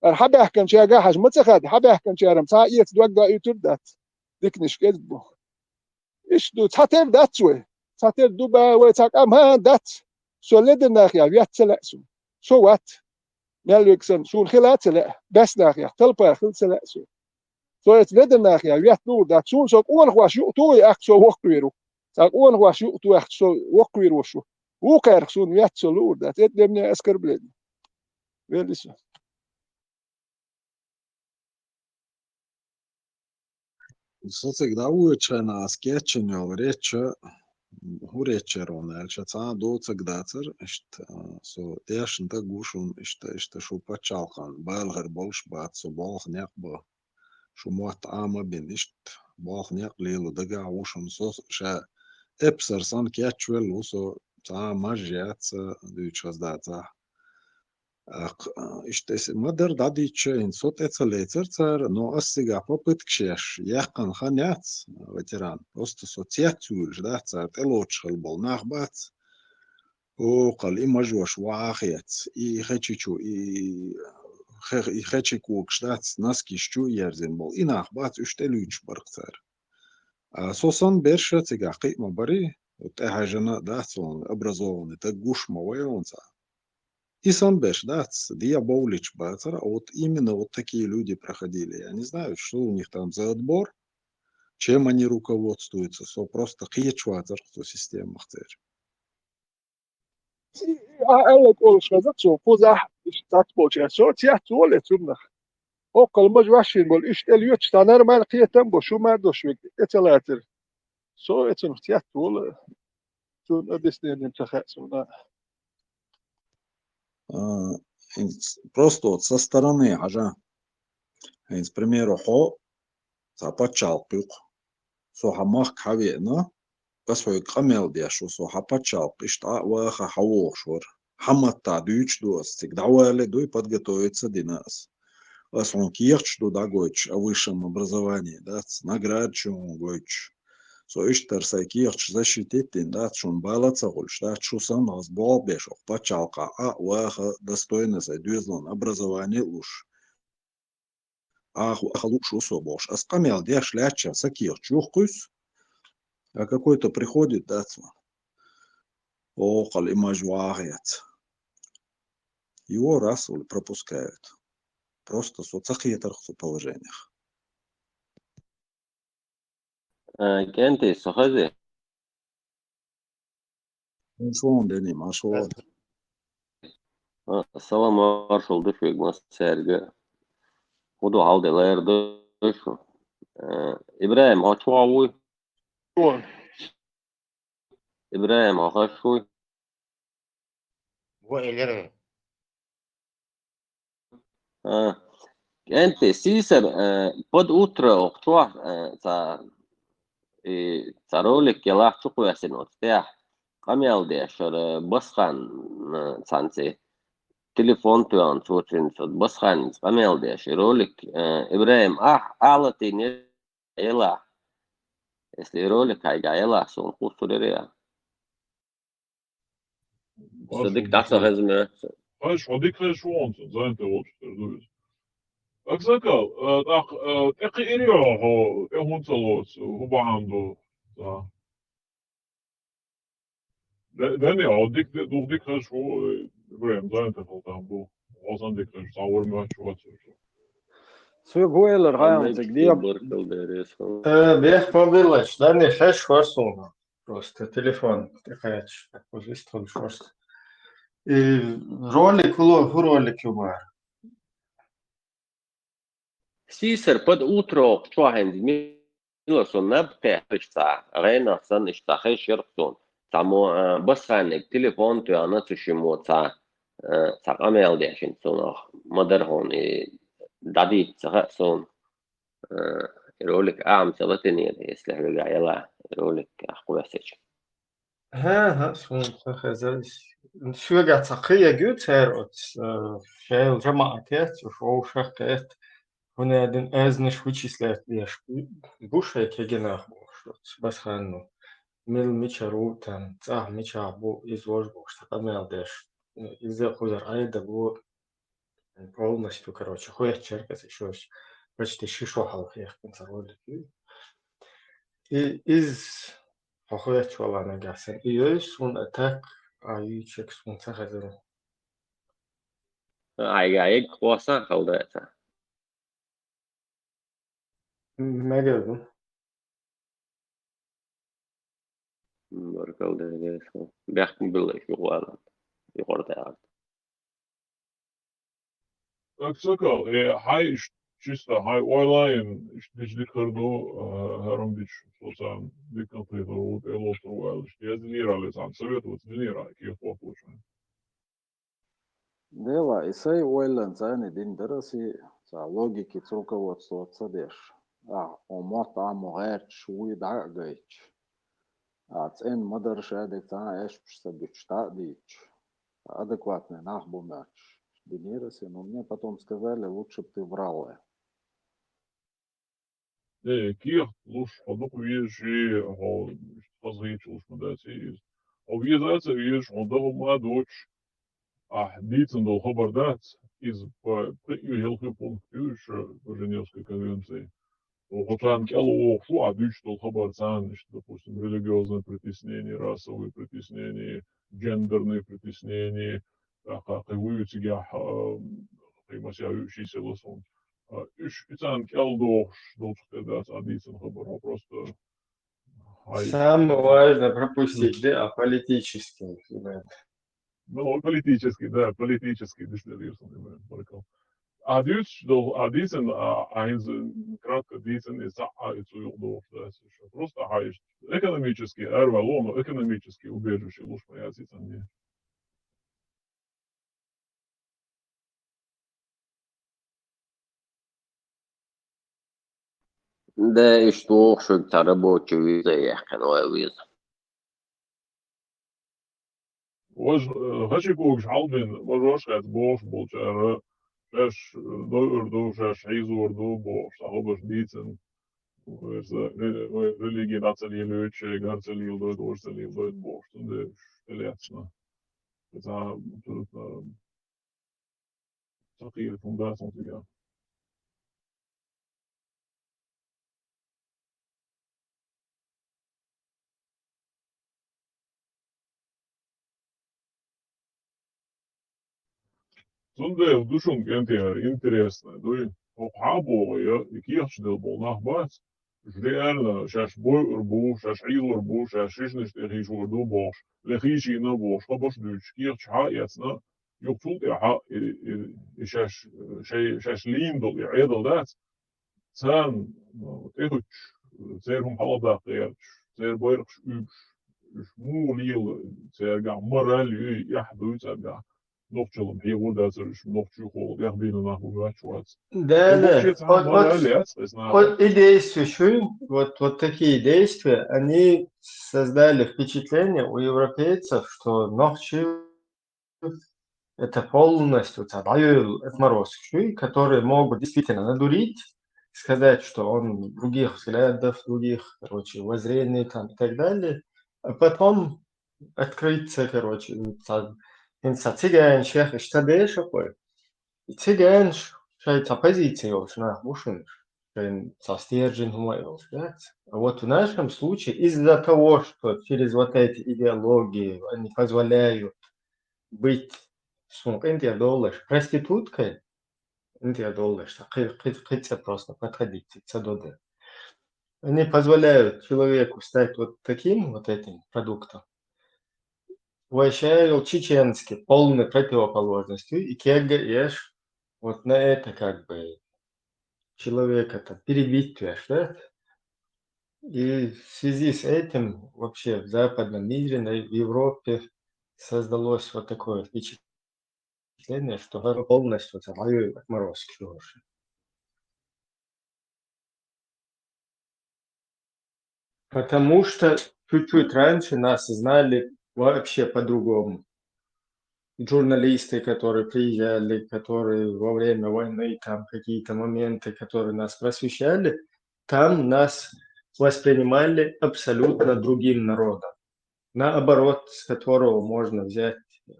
Ара хьабаьхканчаьрга хьажа ма ца хада, хьабаьхканчара-м цхьа а эца дог а оьцур дац. Диканаш кӀезиг бу. Иштта ду, цхьатера дац вай. Цхьатера ду бан вай цхьа къам а дац. Со ледара нахехь ветта ца лаьа суна. Со вац. Мел верг санна, суна хила а ца лаьа. Бес нахехь, талпара хила ца лаьа суна. Со эца ледара нахехь ветта луур дац. Суна со къонахош юкъа тухий аьлча, со воккхавийр ву. Цхьа къонахош юкъа тухий аьлча, со воккхавийр волуш ву. Вукхаьрга суна ветта со луур дац. Это для меня оскорбление. Велли со. Со цига дӀавоьдучу хенахь ас кечйина йолу речь, хӀун речь яра хьуна аьлча, цхьа а доцург дацара, иштта, а, со дешна даг ву шуна, иштта, иштта шу пачхьалкхан бала хир болуш бац, со болх некъ бо, шу мотт Ӏама а бина, иштта болх некъ лело дагахь ву шуна, со ша эпсар санна кечвелла ву со, цхьа а маж яц, дуьйцуш хаза дацахь. Ах, а, иштта эс ма-дарра дӀадийцича, хӀинца со тӀе ца лецара цара, но ас цигахь попыткаш еш, яьккхина хан яц, ветеран. Просто со цец вуьйлуш дац, цара тӀелоцуш хила болу нах бац. О, кхал и мажош вахьа а хец, и хечи чу, и хе-, и хечи когаш дац, носкиш чу ерзина болу, и нах бац, уьш тӀелуьйчуш бара-кх цара. А со санна берш а цигахь кхиъ ма барий, тӀехьаьжжина а дац хьуна, образованный даг гуш ма вай хьуна цхьа. И санна берш дац, дӀа бовлуьйтуш бацара, а вот именно вот такие люди проходили. Я не знаю, что у них там за отбор, чем они руководствуются, со просто кхеташ вацара-кх цу системах церан. Ахьа аьлларг олуш хеза цо, кхузахь иштта цхьацца болчаьрца, со цец волу эцунах. ХӀоккхул мажа ваьшшина болу, иштта тӀелоцуш, цхьа нормально кхетам а бо, шу ма-дохуш верг тӀе ца лацара. Со эцунах цец волу, цунна объяснение ца хаьа суна. А, хӀинца просто вот со стороны хьажа. ХӀинца, к примеру, хьо цхьа пачхьалкх ю-кх. Со хьан махка хьан веана, ас хьоьга къамел деш ву, со хьа паччалкх иштта Ӏа а ваха хьавогӀуш вара. Хьа маттахь дуьйцуш ду ас, цига дӀавале дуй, подготовиться дина ас. Ас хьуна кехаташ ду дӀагойтуш о высшем образовании, дац, наградаш ю хьуна гойтуш. Со иштта сайн кехаташ защитить дина, дац, шуна бала а ца хуьлуш, дац, шу санна ас болх беш, оха паччалкхахь Ӏа а ваха, достойно сайн доьзалан образование а луш. Ӏа а ваха лууш ву со бохуш. Ас къамел деш лаьттача сан кехаташ юхакхуьссу, а какой-то приходит, дац, ван. Оха кхалла имаж ваха яц. Его раз или пропускают. Просто со ца кхетарх цу положениях. Э, КӀентий, со хезий? Маршо ван, Дени, маршо ван. А, салам, маршалла ду шуьга массаьрга. ХӀун ду, хьал де лер ду шу? Э, ИбрахӀим, хьо чохь вуй? Вон. ИбрахӀим, хьо хезаш вуй? Во элира. А, КӀентий, сийсара, э, под утро оха чохь, э, цхьа, и, цхьа ролик ялахь чукхоьссина оцу тӀехь. Къамел деш вара Басхан, э, цхьаьнца телефон тоьхна цо цуьнца, Басханца къамел деш и ролик, э, ИбрахӀим, ахь, ахь латийна елахь. Если и ролик хьайгахь елахь, суна кхуссур яра. Со дика дӀа ца хезна. Хьо дика хезаш ву хьуна, занятый волчу тера ду иза. Аксакал, а, тӀаккха, а, тӀекхиира хьо, хьо тӀе хӀунда ца лоцу, хӀун бахьана ду? Да. Да, да, не, хьо дика, дух дика хезаш ву, э, ИбрахӀим, занятый хила там бу. Хьо санна дика хезаш, цхьа вара моьттуш вац. Соьга хӀун элира, хьайна цига де. Баркалла дерриг. Э, бех ма биллача, да, не, хезаш вара суна. Просто телефон тӀекхаьчча, так уже истхуьлуш вара. И ролик, хӀу ло-, хӀу ролик ю бара? Сийсара под утро чохь хӀинца мила со наб кхехьарш цхьа, гӀенах санна иштта хезаш яра суна. Цхьаммо, а, Басханиг телефон тоьхна цу шиммо цхьа, а, цхьа къамел дешина цунах. Ма-дарра хьуна и дӀадийца ца хаьа суна. Э, и ролик ахьа ца латийнера, если хьоьгахь яла, и ролик ахь кхоьссича. ХӀа, хӀа, суна ца хезара иза. Соьгахь цхьа кхин ю цара оцу, э, шайла жамаӀат яц, уьш вовшах кхетта. ХӀунда аьлча аьзнаш вычислять деш бу шайн кегий нах бохуш оцу Басханна. Мила мичара ву там, цӀахь мичахь бу, иза вож бохуш, цхьа къамел деш. Иза кхузара Ӏедал ву. Полностью, короче, хоьттуш яра аса, ещё почти ши шо хьалха яьккхина цхьа ролик ю. И иза хьо хоьттуш вала нагахь санна. И йойсу суна, а так, а ю чек суна ца хезара. Айга, айга, кхосан хала даьца. Мегар ду. Баркалла дерриг. Бехк ма билла, шу гӀалат. Юкъара тӀехь. Аксакал, э, хьайн иш-, чисто хьайн ойланийн иш дича дика хир ду, э, хӀара-м дича, со царна дика хетар ву, тӀе лоцур ву аьлла, иштта яздинера, царна совет вац динера, кехат хӀотталуш вайн. Дела, и сайн ойланца а дина дара аса, цхьа логикица руководствоваться деш. Ахь, хьо мотт Ӏамо гӀерташ вуй дӀа а гайташ. А цӀена ма-дарра ша дерг цхьа а аьшпаш ца буьтуш дӀа а дийцаш. Адекватный нах бу моьттуш. Динера аса, но мне потом сказали, лучше б ты врал. Э, кехат луш, хьо дукха везаш, хьо хазахеташ луш ма дац иза. Хьо веза а ца везаш, хьо даха ма доцуш, ахь дийцина долу хабар дац, иза по, по, хӀалхе пункт ю, ша, по Женевской конвенции. Хьо царна кӀел вогӀуш ву, ахь дуьйцуш долу хабар царна, иштта, допустим, религиозные притеснения, расовые притеснения, гендерные притеснения, тӀаккха кхин вуй цигахь, а, кхин масех вуьйш йисина суна. А, уьш и царна кӀел дохуш долчух тера дац ахь дийцина хабар, хьо просто хьайн. Самое важное пропустить, да, а политический, ребят. Ну, политический, да, политический, дешнарийр сан, баркалла. Ахь дуьйцуш долу, ахь дийцина, а, ахь хӀинца кратко дийцина, и цхьаъ а и цу юкъа дохуш дац. Просто ахь иштта экономический, ара ваьлла, но экономический убежище луш ма яц и царна. Да, иштта вогӀу шуьга цхьа рабочий виза яьккхина, вай виза. Важа, э, хачи когаш хьалбина, важош хӀаьта бохуш болчара, шаьш, э, дойур ду, шаьш хьийзор ду бохуш, цхьа хӀумаш дийцина. Вай ре-, вай религи дӀа ца лелойтуш, шайгара ца лелойту, важа ца лелойту бохуш, цундела уьш тӀелаьцна. Цхьа, цу-, цхьа кхийра хӀума дац хьуна цигахь. Цундела ду шуна, кӀентий, интересно, дуй? ХӀокху хьан боху я, и кехаташ делла болу нах бац, уьш реально шаьш бойур бу, шаьш хьийзор бу, шаьш шишнаш тӀе хийшор ду бохуш, ле хийшийна бохуш, хабарш дуьйцуш, кехаташ хьан а эцна, юха цул тӀаьхьа и, и, и шаьш, шай, шаьш лийна долу и Ӏедал дац, царна, ну, тӀехуьттуш, церан хӀума хьалхадаккха гӀерташ, церан байракхаш уьйбуш, уьш муха лела, цаьргахь мораль юй, эхь дуй цаьргахь. Нохчалла хьехор дацара уьш, нохчий холу, тӀехбийна нах бу моьттуш вац. Да, да. Вообще цхьа мораль яц, эс нах. Вот и действия шуй, вот, вот такие действия, они создали впечатление у европейцев, что нохчий это полностью цхьа дӀайойла отморозкаш ю, которые могут действительно надурить, сказать, что он других взглядов, других, короче, воззрений там и так далее, а потом открыться, короче, цхьа, цхьа циганаш, иштта деша хой. И циганаш шайн цхьа позиция йолуш нах бу шуна, шайн цхьа стержень хӀума йолуш, яц? А вот в нашем случае из-за того, что через вот эти идеологии они позволяют быть, суна къинтӀера довлаш, проституткой, къинтӀера довлаш, кхи-, кхи-, кхин цӀе просто подходить ца до де. Они позволяют человеку стать вот таким, вот этим продуктом. Вай ша йолу чеченский полной противоположностью и кегга еш, вот на это как бы человека-то перебить веш, да? И в связи с этим вообще в западном мире, на, в Европе создалось вот такое впечатление, что полностью там воюют отморозки уже. Потому что чуть-чуть раньше нас знали вообще по-другому. Журналисты, которые приезжали, которые во время войны, там какие-то моменты, которые нас просвещали, там нас воспринимали абсолютно другим народом. Наоборот, с которого можно взять, э,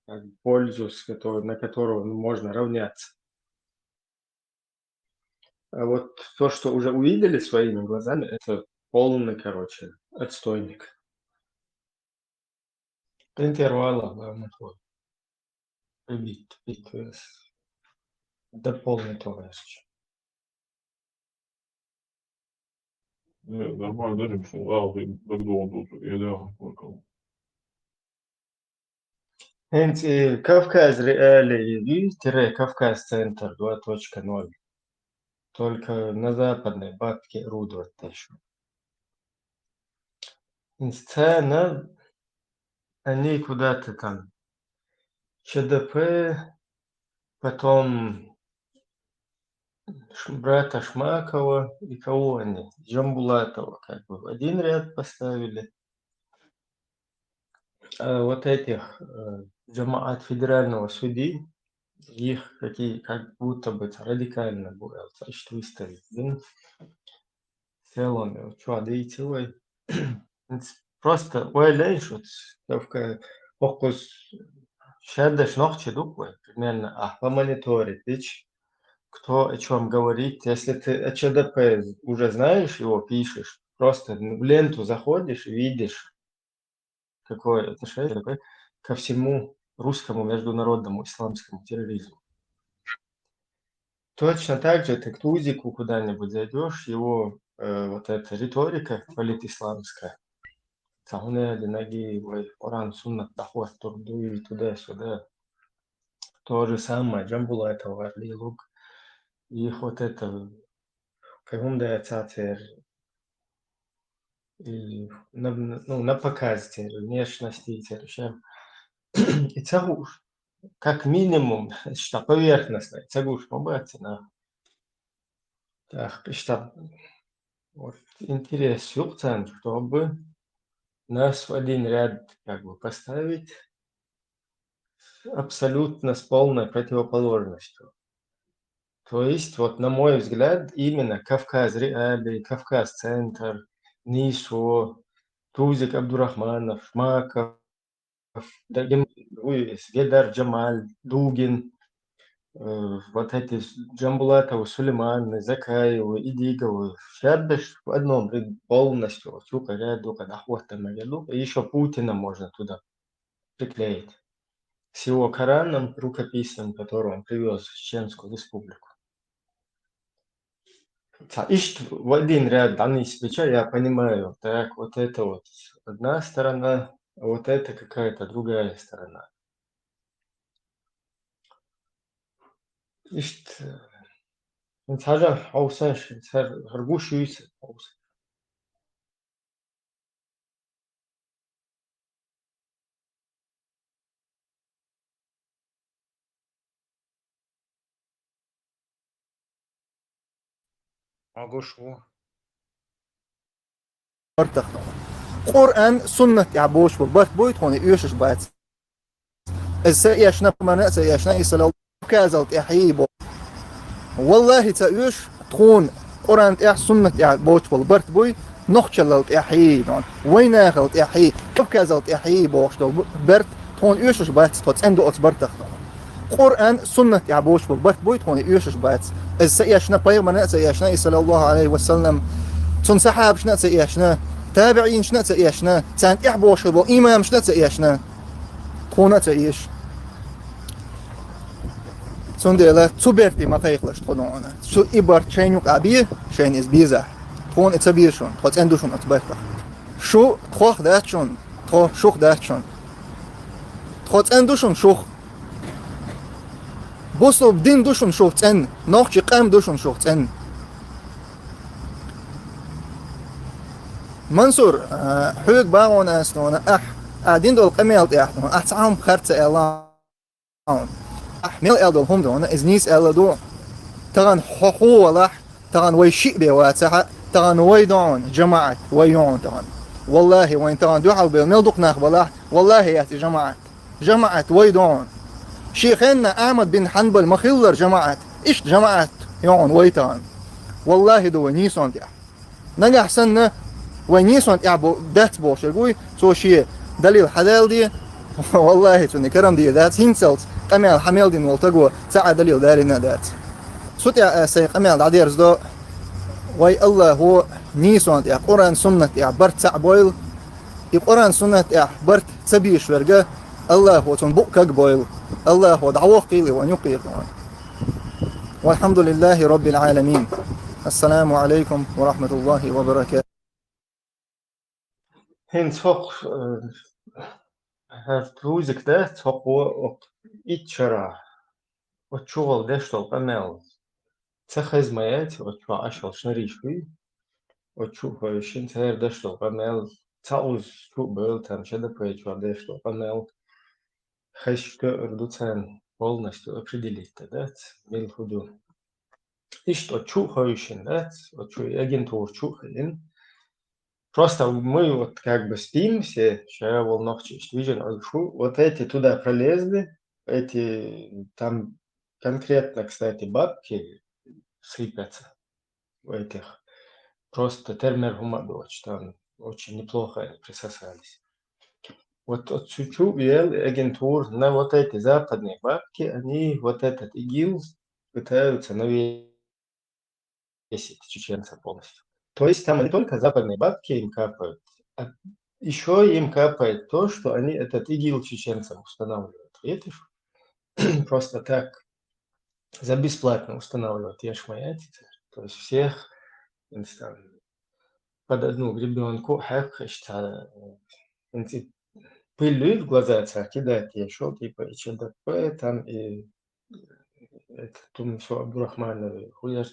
как бы пользу, с которой, на которого, ну, можно равняться. А вот то, что уже увидели своими глазами, это полный, короче, отстойник. Интервала, главное, вот. Прибить, прибить, э, с-, до полной товарища. Не, нормально, даже если ладно, так долго тут, я, да, только. ХӀинца и Кавказ Реалии, тире Кавказ Центр два точка ноль. Только на западной бабке орудовать дальше. ХӀинца царна, они куда-то там, Ч Д П, потом Ш-, брата Шмакова и кого они, Джамбулатова, как бы в один ряд поставили. А вот этих, э, джамаат федерального судьи, их какие, как будто бы радикально было, значит, выставить. Блин, в целом, вот, чё, да и целый. Просто вай леш, вот, только фокус, сейчас даже ногти дуквы, примерно, а, помониторить, видишь, кто о чем говорит. Если ты о Ч Д П уже знаешь, его пишешь, просто в ленту заходишь и видишь, какое отношение Ч Д П ко всему русскому международному исламскому терроризму. Точно так же ты к Тузику куда-нибудь зайдешь, его, э, вот эта риторика политисламская, Сахуне, Динаги, вай Коран, Суннат, доход, турдуй, туда-сюда. То же самое, Джамбулатова, Лилук. Их вот это, как он дает цацер, и на, ну, на показ цер, внешности цер, чем. И ца гуш, как минимум, что поверхностно, ца гуш, ма бац, на. Так, и что, вот интерес юкъ царна, чтобы нас в один ряд как бы поставить абсолютно с полной противоположностью. То есть, вот, на мой взгляд, именно Кавказ Реалии, Кавказ Центр, Нисо, Тузик Абдурахманов, Маков, Дагим, ой, Гедар Джамаль, Дугин, э, вот эти с-, Джамбулатовы, Сулейманы, Закаевы, Идиговы, шабдаш в одном ряду полностью, вот, сука, ряду, когда охота на ряду, и ещё Путина можно туда приклеить. С его Кораном рукописным, который он привёз в Чеченскую Республику. Ца-, ишт в один ряд данный свеча, я понимаю, так, вот это вот одна сторона, а вот это какая-то другая сторона. Ишт, э, цаӀ хьовсаш, цар хӀаргуш юйс хьовсаш. Агуш ву. Бартах. Къуръан, суннат тӀехь боцуш бу барт буй тхуна оьшуш бац. Иза ца эшна, мана а ца эшна, и салал Кавказал тӀехьий бо. Валлахи, ца оьшу тхуна Къуръан тӀехь, суннат тӀехь боцуш болу барт буй, нохчалал тӀехьий, вайнахал тӀехьий, Кавказал тӀехьий бохуш долу бу-, барт тхуна оьшуш бац, тхо цӀена ду оцу бартах тхуна. Къуръан, суннат тӀехь боцуш болу барт буй тхуна оьшуш бац. Иза ца эшна, пайхамарна а ца эшна, и саллаллаху алейхи ва саллам, цунна сахьабашна а ца эшна, табиӀинашна а ца эшна, царна тӀехь бохуш болу имамашна а ца эшна. Тхуна а ца эша. Цундела цу берте ма кхайкхалаш тхо дуьйна. Цу и барт шайна юкъа бе, шайна иза безахь. Тхуна и ца беза шуна, тхо цӀена ду шуна оцу бартах. Шу тхох дац шуна, тхо шух дац шуна. Тхо цӀена ду шуна шух. Бусулба дин ду шуна шух цӀена, нохчи къам ду шуна шух цӀена. Мансур, а, хьоьга бахьана ас дуьйна, ахь, а дина долу къамел тӀехь дуьйна, ахь цхьа хӀума харц ца аьлла хьуна. Ахь мел аьлла долу хӀума дуьйна, иза нийса аьлла ду. Тахана хьо хьо валахь, тахана вай шиъ бен вацахь, тахана вай дуьйна, жамаӀат, вай юьйна тахана. Валлахи, вайн тахана дуьхьал бен мел дукха нах балахь, валлахи, яц и жамаӀат. ЖамаӀат вай дуьйна. Шен хенна Ахьмад бин Хьанбал ма хиллара жамаӀат, иштта жамаӀат юьйна вай тахана. Валлахи, ду вай нийсонна тӀехь. Нагахь санна, вай нийсонна тӀехь бо-, дац бохуш верг вуй, цо шен далил хьадаьлла де, валлахи, цунна карам дийр дац, хӀинцалц къамел хьан мел дина волу таго цхьа а далил далийна а дац. Цу тӀехь аса сайн къамел дӀадерзадо, вай Аллахо нийсонна тӀехь, Къуръан-суннат тӀехь барт цхьаъ бойла, и Къуръан-суннат тӀехь барт ца бийш верг, Аллахо цунна букъ каг бойла. Аллахо дӀавохкийла вайн юккъера. Валхьамдулиллахи Роббил Ӏаламин. Ассаламу Ӏалайкум ва рахматуллахи ва баракатух. ХӀинца хӀокху, э, хӀара Тузик дац, хӀокхо окху итт шарахь, оцу чухула деш долу къамел ца хеза ма яц, оцу чохь Ӏаш йолу шариш хуьй, оцу чу а хевшина, цара деш долу къамел, цхьа узу чу а бевлла, там, Шадапай чохь деш долу къамел, хезаш тоьар ду царна полностью определить дан дац, мила хӀун ду. Иштта оцу чу а хевшина дац, оцу чу и агентура чу а хилина. Просто мы вот как бы спим все, ша волу нохчи иштта вижина Ӏуьллуш ву, вот эти туда пролезли, эти там конкретно, кстати, бабки сыпятся у этих. Просто тера-мера хӀума а доцуш, там очень неплохо они присосались. Вот, вот чу-, чу вел агентура на вот эти западные бабки, они вот этот ИГИЛ пытаются навесить чеченцам полностью. То есть там не только западные бабки им капают, а ещё им капает то, что они этот ИГИЛ чеченцам устанавливают. Видишь? Просто так за бесплатно устанавливают, я ж моя. То есть всех, там, под одну гребёнку, хьекхаш, ца, э, пыль в глаза ца кидать, я шёл, типа, и ЧДП, там, и это, Тумсо Абдурахманов, хуяр,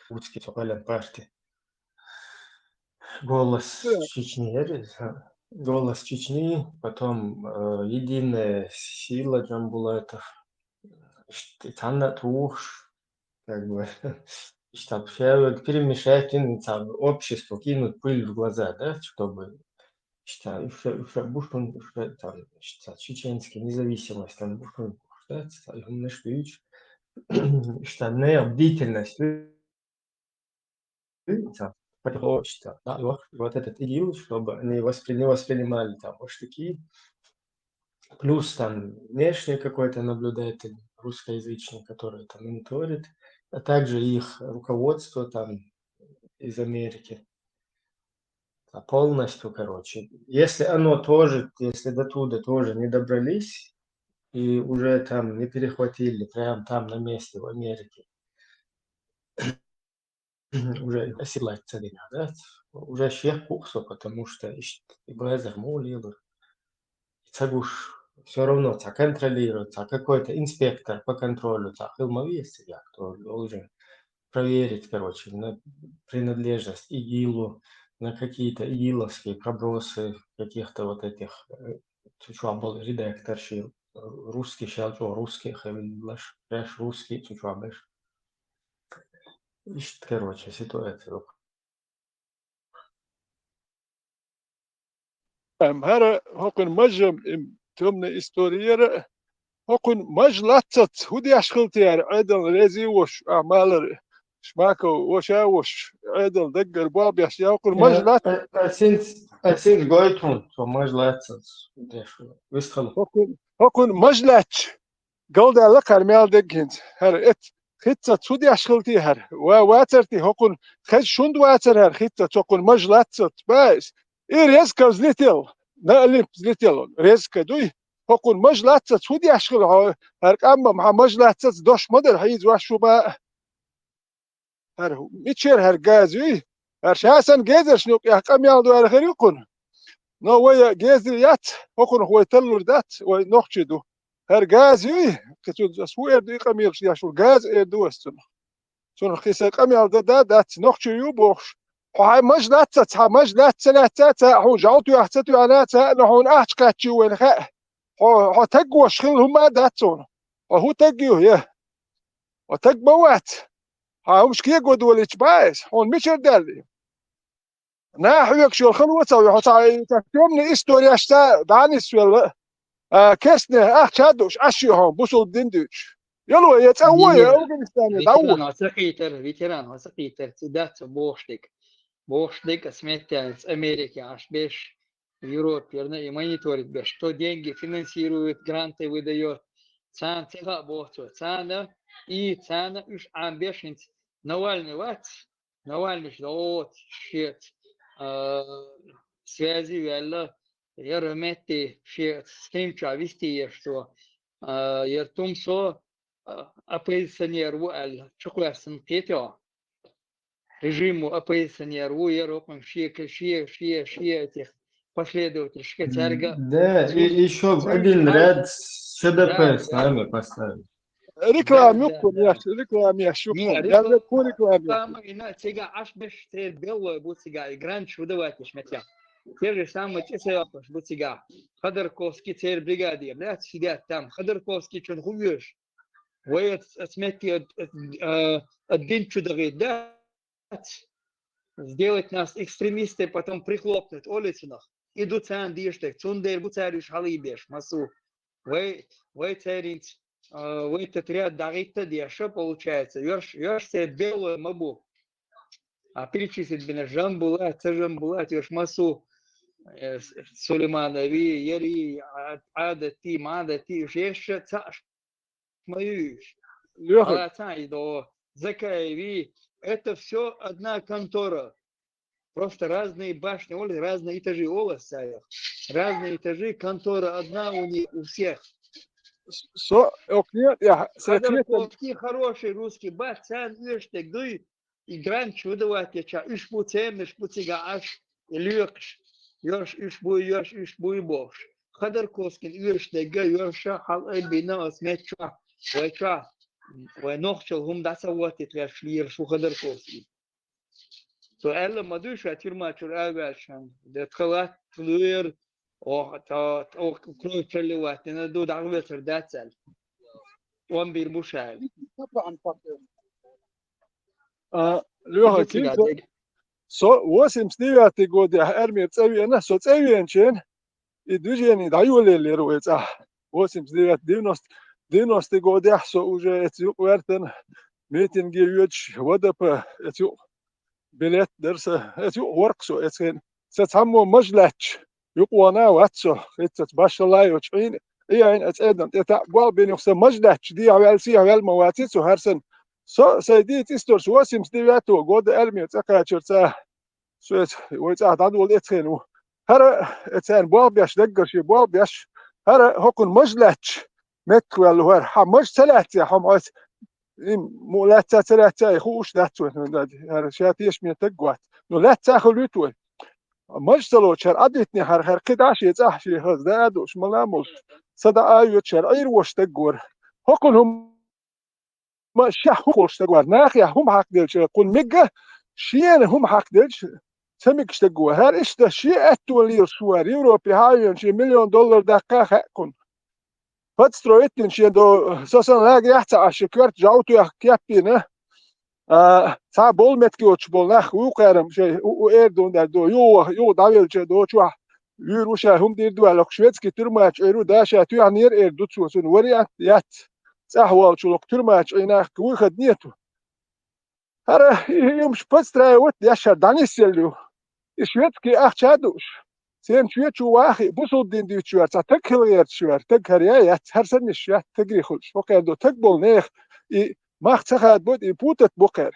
Луцкий, цо къайлан парти. «Голос Чечни» яра иза. «Голос Чечни», потом, э, «Единая сила» Джамбулатов. Ишт-, цхьанна а тухуш, как бы, иштта, всё перемешать, ну, там, обществу кинуть пыль в глаза, да, чтобы, иштта, уж, уж бушун, уж там, иштта, чеченский независимость, там, бушун, да, иштта, и он наш ключ, иштта, не бдительность, там, потихоньку, иштта, да, и вот, вот этот ИГИЛ, чтобы они воспри-, не воспринимали там башлыки, плюс там внешний какой-то наблюдатель, русскоязычный, который это мониторит, а также их руководство там из Америки. А полностью, короче. Если оно тоже, если до туда тоже не добрались, и уже там не перехватили, прям там на месте в Америке, уже оседлать царина, да? Уже всех куксу, потому что ищет и Бразер Мулилы. Цагуш всё равно ца контролируется, а какой-то инспектор по контролю ца хилма вести, я, кто должен проверить, короче, на принадлежность ИГИЛу, на какие-то ИГИЛовские пробросы каких-то вот этих, э, цу чу был редактор ши, э, русский шал чу, русский хавилаш, пряш русский цу чу беш. Ишт, короче, ситуация. Ам, хӀара хӀокхуьн мажам, им тёмная история яра, хӀокхуьн маж лаццац, хӀу деш хилтияр, Ӏедал рези вош, а, малар, Шмаков, воша вош, Ӏедал даггар бобеш, я хӀокхуьн маж Э, лац-, э, э, синц, э, синц гойтун, цо маж лаццац, деш, вистхал. ХӀокхуьн, хӀокхуьн маж лаьцча, галдаьлла кхар мел дег хӀинца. ХӀара эт, хитца цу деш хилти хӀара. Ва вацарти хӀокхун, хез шунд вацар хӀара хитца, цокхун маж лаццац, баьс. И резко взлетел, на Олимп взлетел он, резко дуй. ХӀокхун маж лаццац, хӀу деш хила хьо, хӀара къаммам хьа маж лаццац, дош ма дара, хьийза ваш шу ма. ХӀара мичера хӀара газа юй? ХӀара ша санна гезарш нуькъех къамел дуьйла хир ю кхуна. Но вай гезар яц, хӀокхунах вай таллур дац, вай нохчий ду. ХӀара газа юй? Кхин цунца ас хӀу эр ду и къамелаш деш ву? Газа эр ду ас цунах. Цунах кхин сан къамел дан да, дац, нохчий ю бохуш. Хьо хьайн маж лаццац, хьан маж лаьцца, лаьцца, ца, хьуна жӀалта тоьхна ца тоьхна, ца, но хьуна ахча кхаьччий вайна хаьа. Хьо, хьо таг вош хилла хӀума а дац хьуна. Хьо хӀу таг ю, я? Хьо таг ма вац. Хьан хӀумаш кего долийча баьс, хьуна мичара даьлла? Наха хьоьгуш йолу хала вацахь, хьо цхьа, цхьа тёмный историяшца дӀа а нисвелла, а, керстне ахча а дууш, Ӏаш ю хьо, бусулба дин дуьйцуш. Яло, я цӀа вон, я Афганистане дӀа вон. Ветеран, хьо ца кхийтар, ветеран, хьо ца кхийтар, ца дац хьо бохуш дерг. Бохуш дерг, ас меттехь, Америке Ӏаш беш, Европе, наверное, и мониторить беш, кто деньги финансирует, гранты выдаёт. Царна ца хаьа боху цо. Царна и царна уьш Ӏамбеш хӀинца Навальный вац. Навальныш доцу шеца, а, связи ваьлла, яра метте шеца схемча висти еш цо, а, яра Тумсо, а, оппозиционер ву аьлла, чукхоьссина кхетий хьо? Режиму оппозиционер ву, яра хӀокхуьнга шен, шен, шен, шен этих последователь, шка цаьрга Да, и ещё в один ряд с ЧДП с нами поставили. Реклама юккхун еш, реклама еш юккхун. Ял век хӀун реклама ю? Самый на цига Ӏаш беш церан беллой бу цига, и гранч выдавать еш меттехь. Те же самые цӀе ца йоккхуш бу цига. Ходорковский церан бригадир, да, сидят там. Ходорковский чун хӀун веш? Вай ас, ас метте, а, а, а, дин чу дагӀийта, да? Сделать нас экстремистами, потом прихлопнуть олицунах. И ду царна дийшалерг, цундела бу цара уьш хьалийбеш, массо. Вай, вай церинца, а, вай тат ряд дагӀитта а деша, получается, йош, йош церан беллой ма бу. А перечислить бина Жамбулат, ца Жамбулат, йош массо, э, С-, Сулейманови, яри, а, Ӏадати, Мадати, уьш ешша ца ма ю уьш. Лоьху. Алацан и до Закаеви. Это всё одна контора. Просто разные башни, олу, разные этажи, олу ас царех. Разные этажи, контора одна у них, у всех. Со, окне, я, Ходорковский хороший русский бац, царна оьшург дуй, и гранч выдавать еча, уьш бу цернаш бу цига Ӏаш, и лоькхуш, йош уьш буй, йош уьш буй бохуш. Ходорковскийна оьшург дерг а йоша хьал айбина ас меттехь, вай чохь, вай нохчалла хӀума дӀа ца хӀоттийта гӀерташ лелаш ву Ходорковский. Цо аьлла ма дуй ша тюрьма чуьра а ваьлча, де тхалат луьйр, ох, та, та, ох, кровь проливать дина ду, дӀагӀоьцур дац аьлла. Омбийр бу ша аьлла. А, Лёха, цига со восемьдесят девятый годехь армера цӀа веана, со цӀа веанчен, и движение дӀайолаеллера вай цӀа. Восемьдесят девятый, девяносто, девяностый годехь со уже эца юкъа вертан, митинге йоьдуш, В Д П, эца юкъа билет дара са, эца юкъа вара-кх со эца хенахь. Сан цхьаммо маж лаьтташ, юкъа вахана вац со, хӀинццалц башхалла йоцуш Ӏийна, Ӏийна а цӀендан тӀе таӀ болх бина юха сан маж лаьтташ, дехьаваьлла, сехьаваьлла ма вацара со хӀара санна. Со, сайн дийца история, со восемьдесят девятого года армера цӀа кхачарца, со эца, вай цӀахь дӀадолу эца хенахь ву. ХӀара, эца царна болх беш, даггара шен болх беш, хӀара хӀокхунна маж лаьтташ меттахваьлла вара. Хьан маж ца лаьццехь, хьо-м хьоьца, и муха лаьцна ца лаьцна, и хууш дац вайн, хӀара ша тешаме стаг вац. Ну, лаьцна хуьлуьйту вай. Маж ца лоцуш хӀара Ӏадитинехь, хӀара, хӀара кхин дӀа шен цӀахь шен хаза даа а дууш, ма ламалш, са дӀа а йоьдуш, хӀара Ӏийр вош стаг вара. ХӀокхунна хӀума ма шех хӀума волуш стаг вара. Нахехь хӀума хьакхаделча, кхунна мега, шена хӀума хьакхаделча, ца мега стаг вара. ХӀара иштта шен аьтто лелаш вара. Европе хьан а веана, шен миллион доллар даккха хаьа кхунна. Подстроить дина шен до, со санна лагерехь а ца Ӏаш, шен коьрта жовтуьйх кеп а йина. А, цхьа болу меттиг йоцуш болу нах вукхарам шайн у, у эр ду, эр ду, юха, юха дӀавелча до чохь, вуьйр ву ша, хӀума дийр ду аьлла, шведский тюрьма чу Ӏийр ву, да ша тоьхна яра эр ду цо, цунна вариант яц, цӀахь волчу локху тюрьма чу Ӏийнарх вуй хаднету. ХӀара и юмаш подстраивать деш хӀара дӀанисъелла ю. И шведский ахча а дууш. Церан чоь чу вахий, бусулба дин дуьйцуш вара, цхьа таг хила гӀерташ вара, таг хӀара яй яц, хӀара санна иштта яц, тагри хуьлуш. ХӀокхара до таг болу нехан и мах ца хадабойта, и путать бу кхара.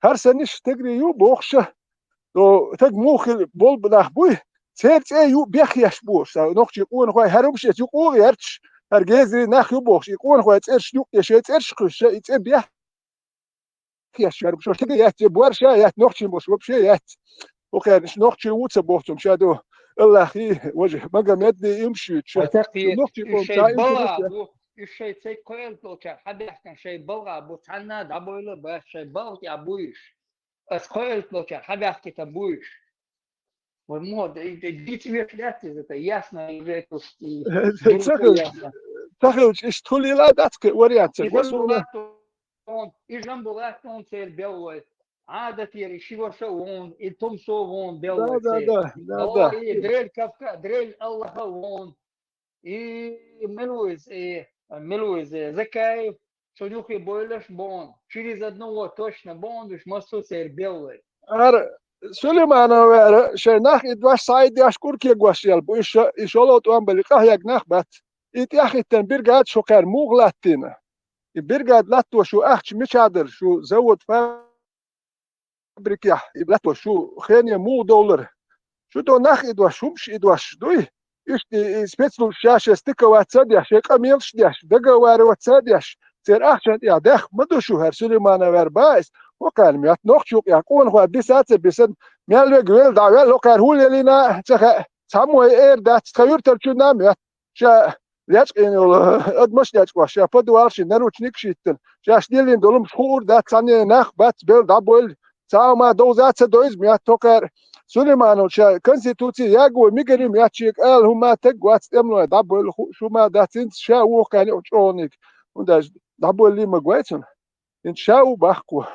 ХӀара санна иштта тагри ю бохуша, до таг муха хила болу нах буй, церан цӀе ю бехъеш бохуш. Нохчийн къонахой хӀара хӀумаш эца юкъа гӀерташ, хӀара гезарий нах ю бохуш, и къонахой цӀераш юкъа, шайн цӀераш кхуьссуш, и цӀе бех еш яра, шо стага яц, я борша яц, нохчийн болуш вообще яц. ХӀокхернаш нохчий ву ца боху цунна ша ду. Аллахи, важа, Магомед ди имшуьйту ша. Нохчий къоман шайн имшуьйту ша. Уж шайн цайг кхоьллалчара хьабаьхкина шайн балгӀа бу, цхьанна а дӀабойла а бац, шайн балгӀа тӀехь буйш. Ас кхоьллалчара хьабаьхкита буйш. Вай мо, д-, д-, дийца веш лаьцна иза, это ясно, уже это с-, ц-, ц-, ца хилча, иштта хуьлийла а дац кхин вариант ца. И Жамбулат он, и Жамбулат он церан беллой. Ӏадатера и ши ваша вон, и тумсо вон беллой церан. Да, да, да, да. И Дел Кавка-, Дел Аллаха вон. И мила ву иза, и мила ву иза, Закаев, цунна юххе бойлаш бон. Через одного точно бон, уж массо а церан беллой. Ара, Сулейманов вара, шайн нах и дош схьа и деш куркегош ял бу, и шо-, и шолгӀа тӀом бали къахьега нах бац. И тӀехӀиттина бригада шу кхаьра муха латтийна? И бригада латто шу ахча мичахь дара, шу завод, фабрикехь и латто шу хене муха довлара? Шу до нах и дош, хӀумаш и дош дуй? Иштта и, и спецслужба ша шайн стыковать ца деш, шайн къамелаш деш, договаривать ца деш, церан ахчан тӀехь дехка ма ду шу, хӀара Сулейманов вара баиз, хӀокхарна моьтту нохчу юкъехь къонахой биса а ца бисана, мел вега велла дӀавелла, хӀокхара хӀун лелийна а ца хаьа, цхьаммо и эр дац, тхан юьртарчунна а моьтту. Ша лечкъийна йолу адамаш лечкъош, ша подвал ши наручникаш йиттина, шаьш диллина долу хӀумаш хуур дац, цхьанне нах бац, белла дӀабойла, цхьа хӀума довза а ца довза моьтту хӀокхара. Сулейманов ша конституци яго мигарий моьтту, шега ала хӀума таг вац, тӀемалой дӀабойла хууш хӀума дац, хӀинца ша воху кхаьна чӀогӀаниг, хӀунда аьлча дӀабойла ма гой цунна. ХӀинца ша ву баккхо.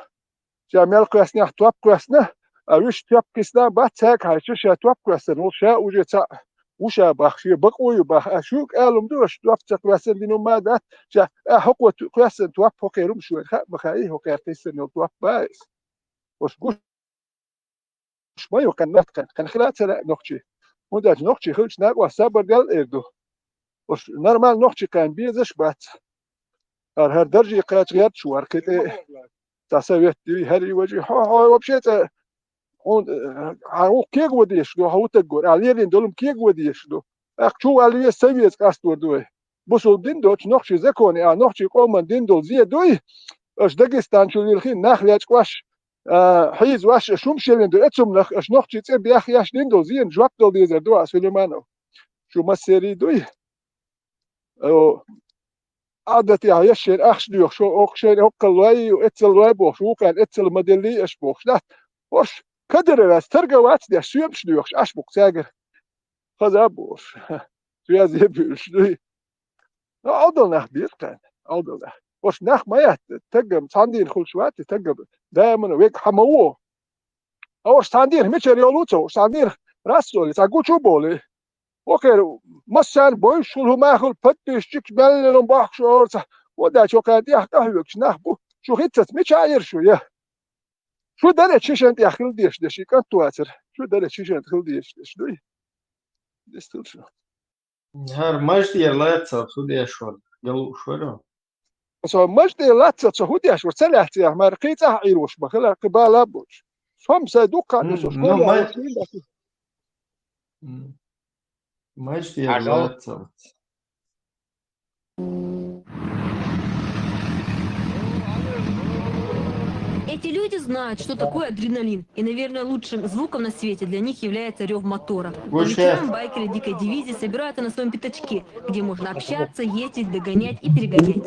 Ша мел кхоьссинехь топ кхоьссина, а вуьш топ кхиссина бац, цаьрга хьаьжча ша топ кхоьссина волу, ша уже цхьаъ ву ша баха, шен бакъо ю баха. А шуьга ала хӀума ду, аша топ ца кхоьссина дина хӀума дац, ша а хӀокхо ту-, кхоьссина топ, хӀокхеран хӀума шуна хаьа ма хаьий, хӀокхара кхиссина йолу топ бац. Аша гуш ма ю кхин, кхин, кхин хила а ца лаьа нохчий. ХӀунда аьлча нохчий хилча накъост сабар дел а эр ду. Уьш нормально нохчий кхаьрна безаш бац. ХӀара, хӀара даржий кхача гӀерташ вара кхин тӀе. Цхьа совет дуй, хӀара и важий, хьо, хьо вообще цӀа, хьуна, э, хьан вукху кегаван дезаш ду, хьан ву таг вара, ахьа лелийна долу кегаван дезаш ду. ТӀаккха чу валла веза, ца веза къастор ду вай. Бусулба дин доцу нохчий законе, а нохчий къоман дин долу зе дуй, аша Дагестан чу лилхина нах лечкъош, а, хьийзош, аша хӀума шеллина ду, эцумнах, аша нохчий цӀе бехъеш дин долу зена жоп дала дезар ду, а Сулейманов. Шу массерий дуй? О, Ӏадатехь еш шайна ахча доьхуш, хӀокху шайна хӀокхул лой, эццал лой бохуш, вукхарна эццал ма деллий аша бохуш, дац. ХӀорш Кадыровс торговать деш, соьмаш доьхуш, аша бу-кх цаьргара. Хаза а бохуш. Соьзе буьйлуш дуй. Ну, Ӏовдал нах беза кхаьрна, Ӏовдал нах. Ош нах ма яц, тагам цхьан дийнахь хуьлуш вац, тагам даимана вега хьан ма ву. Ош цхьан дийнахь мичара йолу ца, ош цхьан дийнахь расцоли, цхьа гучу боли. Окхера массарна бойуш хуьлу, хӀума хуьлу, подписчикаш меллеран бохкуш орца. Вон даьча окхеран тӀехь къахьоьгуш нах бу. Шу хӀинццац мича а йира шу, я? Шу дара шишан тӀехь хила дезаш деш, и кӀант вацара. Шу дара шишан хила дезаш деш дуй? Дистхила шу. ХӀара мажа тӀера лаьццалц хӀу деш вара, галуш вара? Со мажа тӀера лаьццалц со хӀу деш вара, ца лаьццехь, мара кхин цӀахь Ӏийр вуш ма хила, кхин бала а боцуш. Со-м сайн дуккха а, м, со ну, школа маж-, м, мажа тӀера лаьццалц. Эти люди знают, что такое адреналин, и, наверное, лучшим звуком на свете для них является рев мотора. По вечерам байкеры Дикой дивизии собираются на своем пятачке, где можно общаться, ездить, догонять и перегонять.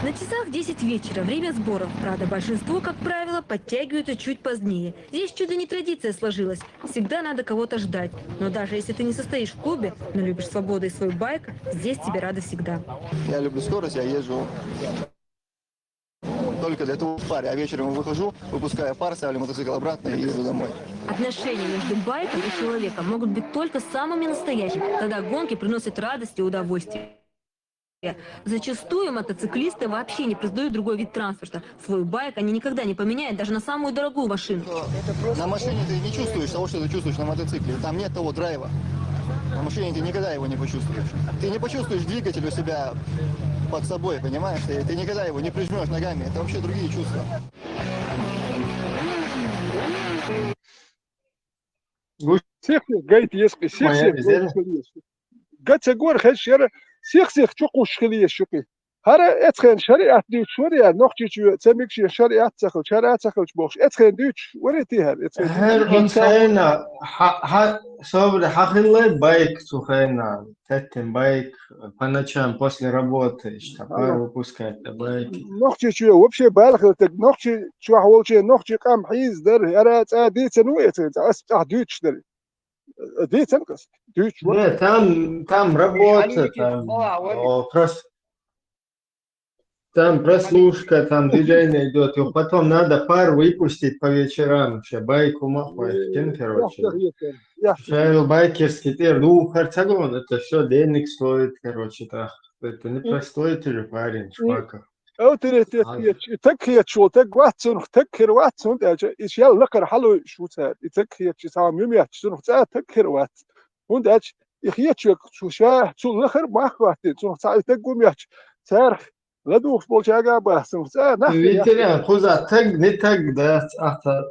На часах десять вечера, время сборов. Правда, большинство, как правило, подтягиваются чуть позднее. Здесь чуть ли не традиция сложилась. Всегда надо кого-то ждать. Но даже если ты не состоишь в клубе, но любишь свободу и свой байк, здесь тебе рады всегда. Я люблю скорость, я езжу только для того, в паре, а вечером выхожу, выпускаю пар, ставлю мотоцикл обратно и еду домой. Отношения между байком и человеком могут быть только самыми настоящими. Тогда гонки приносят радость и удовольствие. Зачастую мотоциклисты вообще не признают другой вид транспорта. Свой байк они никогда не поменяют даже на самую дорогую машину. На машине ты не чувствуешь того, что ты чувствуешь на мотоцикле. Там нет того драйва. На машине ты никогда его не почувствуешь. Ты не почувствуешь двигатель у себя под собой, понимаешь? Ты, ты никогда его не прижмешь ногами. Это вообще другие чувства. Сих-сих гайта еза кхин, сих-сих гайта еза. Га ца гора хезаш яра, сих-сих чу кхуссуш хила еза шу кхин. ХӀара эцхен шариат дуьйцуш вара яра, Нохчийчоь ца мегаш шариат ца хилча, шариат ца хилча бохуш, эцхен дуьйцуш вара те хӀара, эцхен дуьйцуш. ХӀара оцу хенахь, хьа-, хьа-, собаре хьан хилла байк цу хенахь, теттина байк, по ночам после работы, иштта, пар выпускать, байк. Нохчийчоь вообще бала хила таг, Нохчийчохь волче, нохчий къам хьийза дара, хӀара цӀа дийцина ву эцхен цӀа, ас цӀахь дуьйцуш дара. Дийцина ас, дуьйцуш вара. Не, там, там работа, там, о, прос-, там прослушка, там движение идёт. И потом надо пар выпустить по вечерам, вообще, байк ума хватит, короче. Шайл байкерский тер, ну, харцагон, это всё денег стоит, короче, так. Это непростой ты же парень, Шмаков. Авторитет хеташ, и таг хеташ волу таг вац цунах, таг хир вац, хӀунда аьлча и шел лакхара хьалуйуш ву цара. И таг хеташ, и цхьа муьметташ цунах цӀа таг хир вац. ХӀунда аьлча и хеташ верг цу ша, цу лахара мах хӀоттийна, цунах цхьа и таг ву метташ, царах ладугӀуш болчаьрга а бац, цунах цӀа нах хир яц. Витеран, кхуза таг, не таг дац, ахьа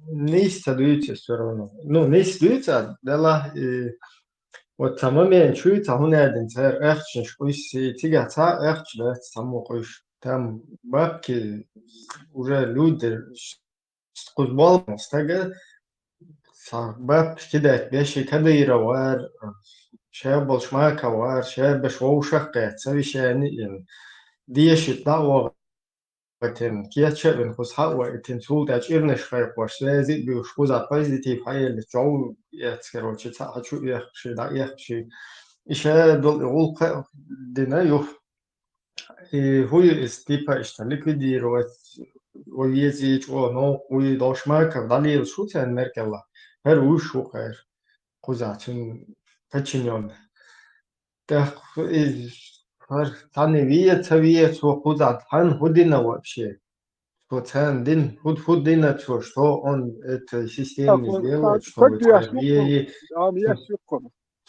нийса ца дуьйцу всё равно. Ну, нийса дуьйцу, делахь, и Вот цхьа момент чуьйцу, хӀунда аьлла цара ахчанаш къуьйсу, цигахь цхьа а ахча дац, цхьаммо къуьйсу. Там бабки уже люди, кхуза болу стага, цхьа бабки кидать беш, и Кадыров вара, ша болу Шмаков вара, ша беш вовшах а кхетта, совещание йина, деши дӀа а вогӀу. Вайтина, кеча а вина, кхуза хьа а вайтина, цул тӀаьхьа чӀирнаш кхайкхош, связи а буьйхуш, кхуза позитив хьаеллачу чов эцна, короче, цхьаъ хьа чу а эккхаш, дӀа а эккхаш. И ша долу и гӀуллакх а дина юха. И хӀун ю иза, типа, иштта ликвидировать, вай веза чӀогӀа новкъа вуй, долуш Марков дӀалелаш ву царна меркӀалла. ХӀара вуьйш ву кхара, кхуза цуьнан подчинённый. ТӀаккха иза хӀара цхьанна вен а ца вен, цо кхузахь цхьанна хӀун дина вообще? Цо царна дина, хӀун, хӀун дина цо, что он этой системе сделает, чтобы цхьа вен а,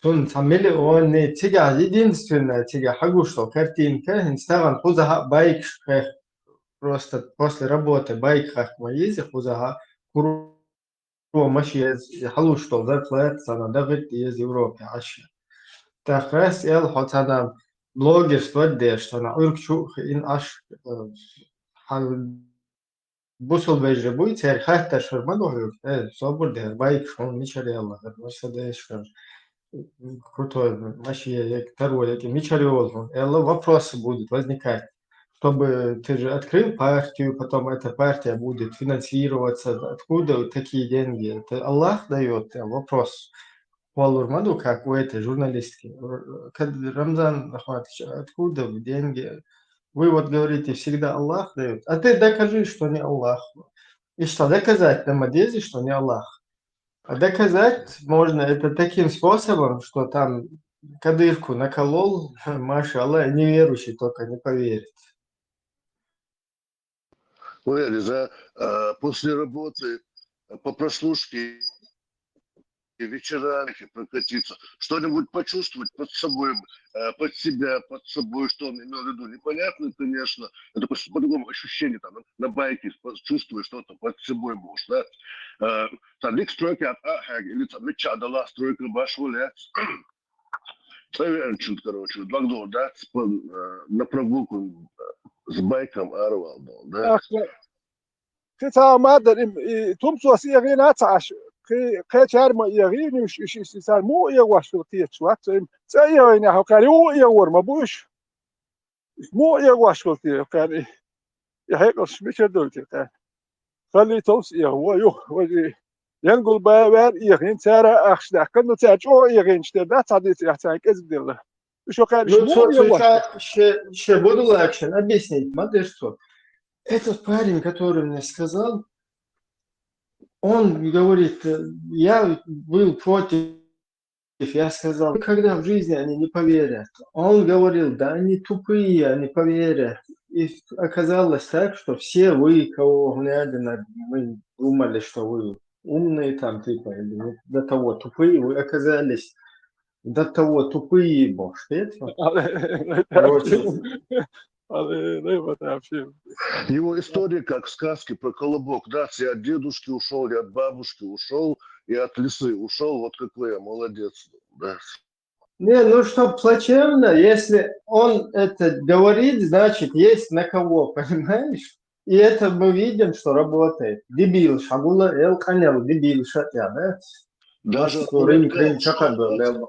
цунна цхьа миллионный, цигахь единственное, цигахь хьагуш долу картинка, хӀинца тахана кхузахь а байкаш кхайкх, просто после работы байк хахка ма еза кхузахь а, кур- О, машен еза, и хьалуш долу зарплата царна дагӀийтта еза Европе Ӏаш. ТӀаккха ас аьлла, хьо царна блогерство деш, царна Ӏуьрг чу а хиъна Ӏаш, э, хьан бусул вежарий буй, церан хаттарш хир ма ду хьоьга, э, собар де, байкаш хьуна мичара яьлла хир, Мерседес хир, крутой машен, я таро, я мичара йолу хьуна, аьлла, вопросы будут возникать. Чтобы ты же открыл партию, потом эта партия будет финансироваться. Откуда такие деньги? Это Аллах даёт, э, вопрос. Валур ма ду, как у этой журналистки. Р-, кад-, Рамзан Ахматович, откуда вы деньги? Вы вот говорите, всегда Аллах даёт. А ты докажи, что не Аллах. И что доказать на Мадезе, что не Аллах? А доказать можно это таким способом, что там кадырку наколол, машаллах, неверующий только не поверит. Поверь, за, э, после работы, э, по прослушке и вечерами прокатиться, что-нибудь почувствовать под собой, э, под себя, под собой, что он имел в виду. Непонятно, конечно, это по- по-другому ощущение, там, на, на байке по- чувствуешь что-то под собой можешь, да. Э, там, лик стройка от Ахаг, или там, меча дала стройка баш валяется. Цевен чуть, короче, два года, да, с- по- э, на прогулку, э, с байком арвал был, да. Ахга. Кхы ца ма дар им, и тумцос эгъина цаш, кхы кхечар ма эгъина, уш иш иш цар му эгъваш хул течу вац, им ца эгъина хо кари у эгъвор ма буш. Му эгъваш хул те кари. Я хекъалш мичер дол те кари. Хали товс эгъво ю, вари. Янгул бавар эгъин цара ахш даккан, ну цар чо эгъин штер да, цадис я цар кез дилла. Уш кари Ну, му цо- эгъваш. цо- ше- ше буду лакшен объяснить, ма дыр что. Этот парень, который мне сказал, он говорит, э, я был против, я сказал, никогда в жизни они не поверят. А он говорил, да они тупые, они поверят. И оказалось так, что все вы, кого надо, мы думали, что вы умные там, типа, или до того тупые, вы оказались до того тупые, может, это? Короче, Але не вообще. Его история как в сказке про колобок. Да, я от дедушки ушел, я от бабушки ушел, и от лисы ушел. Вот какой я молодец. Да. Не, ну что плачевно, если он это говорит, значит, есть на кого, понимаешь? И это мы видим, что работает. Дебил, шагула, эл канел, дебил, шатя, да? Даже от Что рынок, молотка рынок, как ушёл, бы, да. да.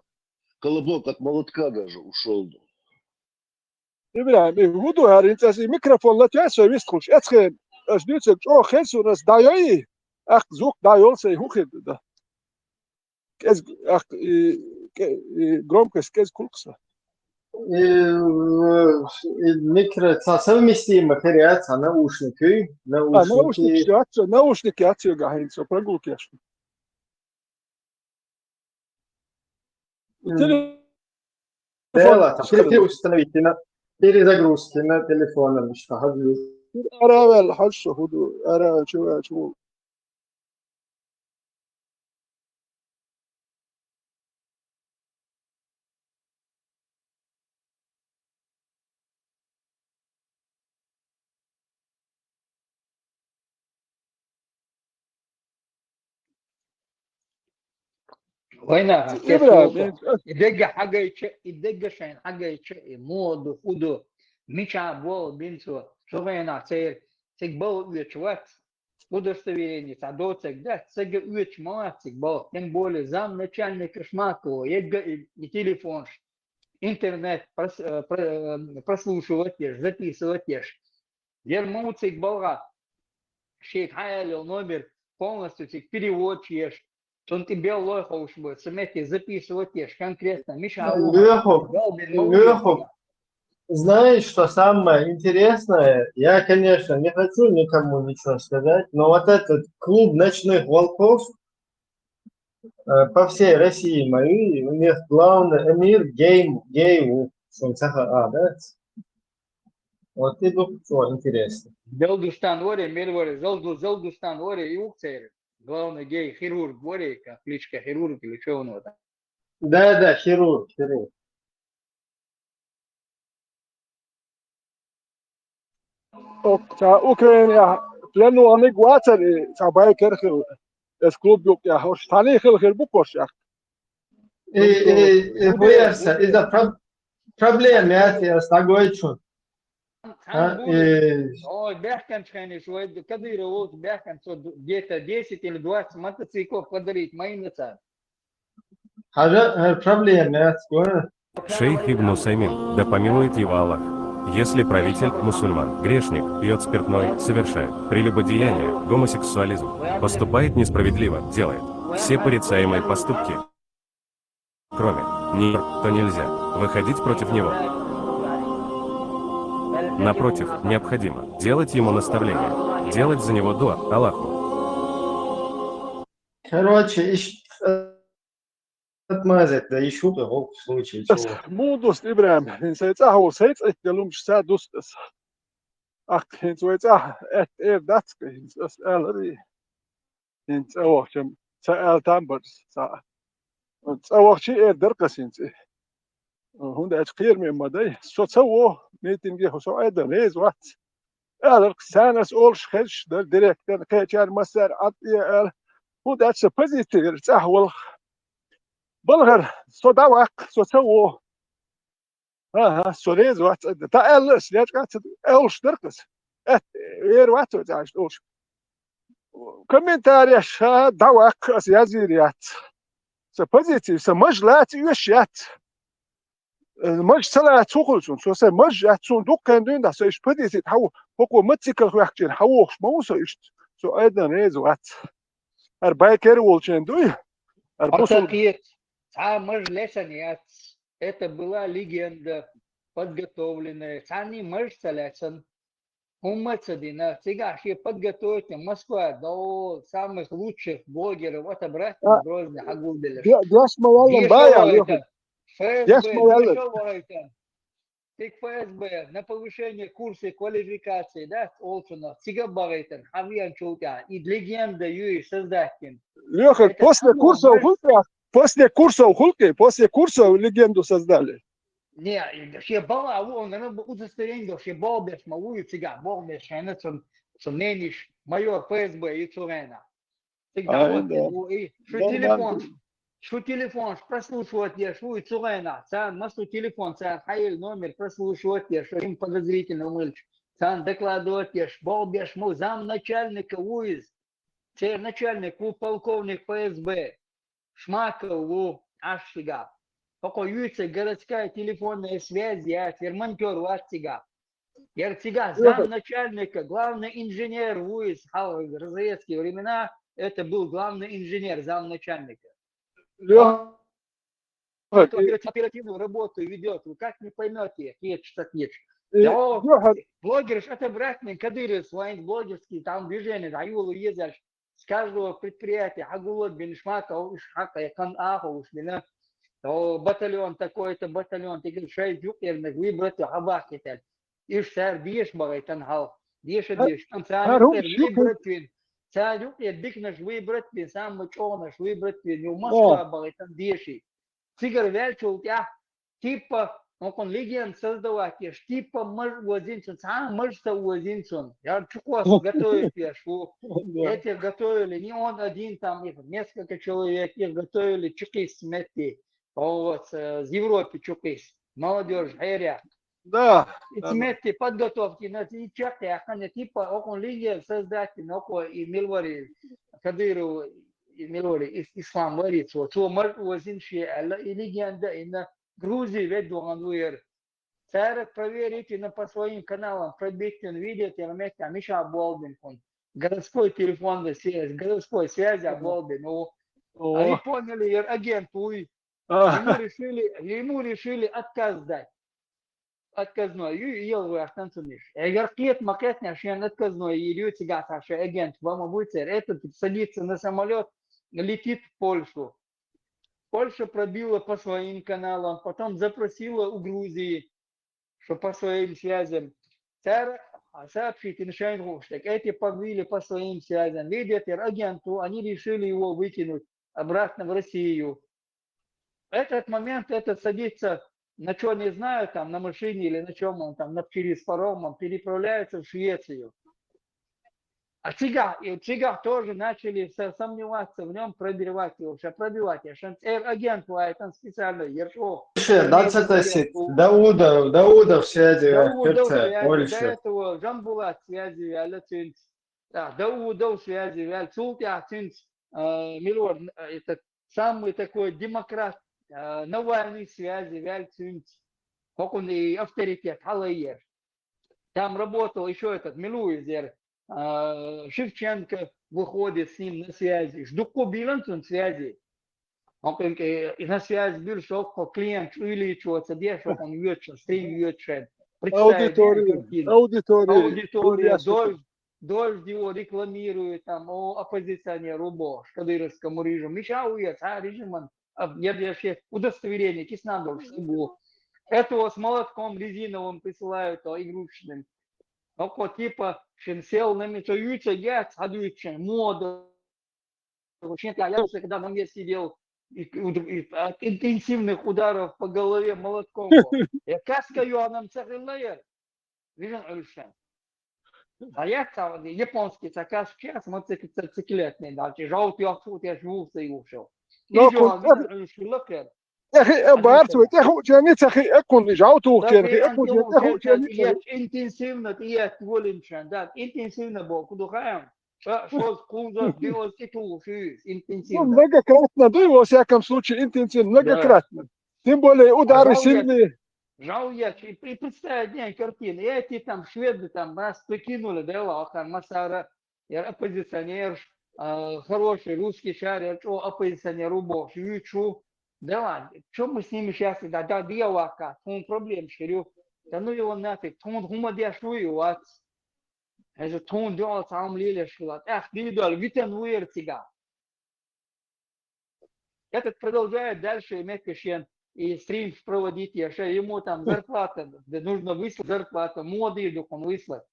Колобок от молотка даже ушел. Ибрагьим, и вуду гьар инцаси микрофон ла тясо вист хуш. Эцхен, ас дюцек чо хесу нас дайой. Ах, звук дайол сей ху хед да. Кез, ах, и, ке- и громкость кез кулкса. И, э, и микро, со- совместимо, херят, а наушники, А, наушники, наушники. Ацо, наушники ацо гахин, со прогулки аш. М, Телефон. Да ладно, переустановите, на, перезагрузки на телефон, что хазли. Аравел, хашо, худу, аравел, чува, чува. Вайна, Ибра, и дега хагайча, и дега шайн хагайча, и моду, худу, мича бол, бинцу, шо вайна, цейр, цик бол уйчват, удостоверение, та доцек, да, цега уйч малат, цик бол, тем более замначальника Шмакова, ега и, и телефон, интернет прос- э, про- э, прослушивать еш, записывать еш. Ер муцик балга, шейк хайлил номер полностью цик перевод еш. Тон ти бел лой хоуш бы, смети записывать еш конкретно. Миша, Лехо, Лехо, знаешь, что самое интересное? Я, конечно, не хочу никому ничего сказать, но вот этот клуб ночных волков, э, по всей России мои, у них главный эмир гейм, гейу, сунцаха, а, да? Вот и думаю, что интересно. Зелдустан варе, мер варе, зелду, зелдустан варе, и ухцер. Главный гей хирург варе, как кличка хирург или что у него там. Да, да, хирург, хирург. Ок, та Украина пленуарный гуацер, и та байкер хил, эс клуб юк я, хош, тани хил хир бу кош я. И, и, и хуярса, и да, про- проблема, я тебе с тобой чу. А, и, Ой, бехкан чхайни, шуй, Кадыров, бехкан, что где-то десять или двадцать мотоциклов подарить, мои наца. а же, э, проблема, я с тобой. Шейх Ибн Усаймин, да помилует его Аллах. Если правитель, мусульман, грешник, пьет спиртной, совершает прелюбодеяние, гомосексуализм, поступает несправедливо, делает все порицаемые поступки, кроме, не, то нельзя выходить против него. Напротив, необходимо делать ему наставление, делать за него дуа Аллаху. Короче, иш отмазать, да, иш хӀу хӀокху случай чу. Муха дуста, ИбрахӀим? ХӀинца сайн цӀахь ву, сайн цӀа лумаш ца дуста аса. Аккха хӀинца вай цӀахь аьтта эр дац-кх, хӀинца аса аларий. ХӀинца цӀа вахча ца аьлла там барс цхьа. ЦӀа вахча эр дара-кх аса хӀинца. ХӀунда аьлча кхераме ма дай. Со ца во митинге, со Ӏедал реза вац. Аьлар-кх, царна аса олуш хезаш дара директор, кхечара массара Ӏад а аьлла. ХӀунда аьлча сан позици яра цӀахь валах. Балхара, со дӀаваккха, со ца во. ХӀан-хӀа, со реза вац, дӀааьлла аса, лечкъа ца олуш дара-кх аса. Э, вер вац вай цӀахь иштта олуш. Комментареш ша дӀаваккха аса язйийр яц. Сан позици, сан маж лаца оьшуш яц. Э, маж ца лаца хӀу хуьлу суна? Со сайн маж яц, суна дуккха хан дуьйна, со иштта позици тӀе хьан ву, хӀокхо мотоцикл хӀоьхкича хьан вохуш ма ву со иштта. Со Ӏедал реза вац. ХӀара байкер волчун дуй? ХӀара бусул- Кхета, цхьа маж лаьцна яц. Это была легенда, подготовленная. Цхьанний маж ца лаьцна. ХӀумма ца дина. Цигахь шен подготовить, Москва до самых лучших блогеров отобрать, А, Грозный хьагулделаш. Де- Деш ма яллан, Дешо бая, вахайтан. Деш ма яллан. ФСБ, дешо вахайтан. Тик ФСБ, на повышение курса квалификации, да, олцунах. Цига багайтан, хьавиан чултя. И легенда юй создать кин. Леха, Это после самое курсов больше- хулкъе, после курсов хулкъе, после курсов легенду создали. Не, и вообще бала, а он, она бы удостоверение, вообще балбеш ма вуй цига, балбеш, хьена цун, цун нениш, майор ФСБ и цурена. Цига Ай, вот, да. ну, и шу Да, телефон, да. шу телефон, прослушивать еш вуй цурена, цан, масу телефон, цан, хайр номер, прослушивать еш, им подозрительно умыльч, цан, докладывать еш, балбеш ма вуй, замначальника вуй из, цер начальник ву полковник ФСБ. Шмаков ву Ӏаш цига. ХӀокхо юьйцург городская телефонная связь яц, яр монтёр вац цига. Яр цига замначальника, главный инженер ву из, хьал, разведские времена, это был главный инженер, замначальника. Леха, Эту оперативную работу ведёт, вы как не поймёте, кхеташ, ца кхеташ. э, О, Леха, блогерш отобрать, Кадыров своим блогерский там движение, да, Юла Езаш, с каждого предприятия, хьагуллад бина Шмаков, уж хьакха кан ахо, уж бина, о, батальон такой-то, батальон, тигил шайз юкъернаг выбрать, хьабахкитал. Иш цар деш багайтан хьал. Деша Хьа- деш, там цар хьа юкъер хӀума шу- выбрать вин, цар юкъер дикнаш выбрать вин, самый чӀогӀанаш выбрать вин, ю Москва багайтан деши. Цигара ваьлчул тӀаьхьа, типа, хӀокхун легенд создавать еш, типа, маж озинчун, цхьа маж ца озинчун. Яр чукхос готовить еш ву. Да. Эти готовили не он один, там их несколько человек, их готовили чукхис метти. Вот, э, с Европы чукхис. Молодёжь, хьеря. Да. И цметти подготовки на и чакхъяьккхина, типа, окъун легенд создать, окъо и милвари, Кадыров, и милвари, ис-, ислам вари, цо, цо маж озин ше аьлла, и легенда, и на Грузии ведь дуган вуер. Цара проверить, и на по своим каналам пробить, он видит, и на месте, а Миша Болдин, он городской телефон, да, связь, городской связи, а Болдин, ну, О, они поняли, я агент, уй, а, ему решили, ему решили отказ дать. Отказной. Ю ел вахтан цуниш. Эгер кет макетня шен отказной, и ю цигаса ше агент, вам обуцер. Этот садится на самолёт, летит в Польшу. Польша пробила по своим каналам, потом запросила у Грузии, что по своим связям. Цар, а, сообщите, на шайн гуштек. Эти пробили по своим связям. Видите, агенту, они решили его выкинуть обратно в Россию. Этот момент, этот садится на чё, не знаю, там, на машине или на чем он там, на через паромом переправляется в Швецию. А цигах, и цигах тоже начали со- сомневаться в нем, пробивать его, что пробивать, я шанс, э, агент, а это специально, Ершов. Слушай, да, цатасит, Даудов, Даудов связи, Даудов Турция, связи, до Польша. этого Жамбулат связи, вяла цинц. Да, Даудов связи, вял Цултя цинц, э, Милвар, э, этот самый такой демократ, э, Навальный связи, вял цинц. Как он и авторитет, Халайер. Там работал еще этот Милуизер, э, Шевченко выходит с ним на связи. Ждуку Биланцун связи. Онкъинкъе, и на связь бирш оккхо клиент уйличо ца деш, окъон йоьдуш, стрим йоьдуш. Представить Аудитория, картина. Аудитория. Аудитория, Аудитория. Дождь, дождь его рекламирует, там, о, оппозиционер, убо, кадыровскому режиму. Миша уйя, ца режиман, а, я, я вообще удостоверение, киснандор, шубу. Это вот с молотком резиновым присылают, о, игрушечным. Окко, типа, шин сел на мечо, юча, гец, адуюча, мода. Шин, я, я, когда на мне сидел, и, и, и от интенсивных ударов по голове молотком. Я каска, ё, а нам цахиллайер. Вижен ульшен. А я ца, японский заказ сейчас, мотоциклетный, да, жаут я фут, я жву, ца юшел. Но, и жо, кун-, вижен ульшен лакер. Эхи, э, барс, вот, эхи, учени, цахи, э, кун, жаут ухчен, эхи, э, кун, я, учени, я цахи. Интенсивно, ты я волинчен, да, интенсивно был, куду хаем. Ша-, шоз кузов, биос и тулши, Ну, интенсивно. Многократно, да, во всяком случае, интенсивно, Да. многократно. Тем более удары А жал я, сильные. Жал я, и, и представить мне картину. И эти там шведы там нас прикинули, да, ла, там Масара, я оппозиционер, а, хороший русский шарь, я чё оппозиционер убо, швичу. Да ладно, чё мы с ними сейчас, да, да, диалака, он проблем ширю. Да ну его нафиг, он хума дяшуй, вот. Эжа тхуна дуьхьал цхьа хӀума лелаш хилла. ТӀаккха дийдола витан ву яра цига. Этот продолжает дальше, мекка шен, и стрим проводить, я ше, ему там зарплата, да нужно выслать зарплату, мода духун выслать.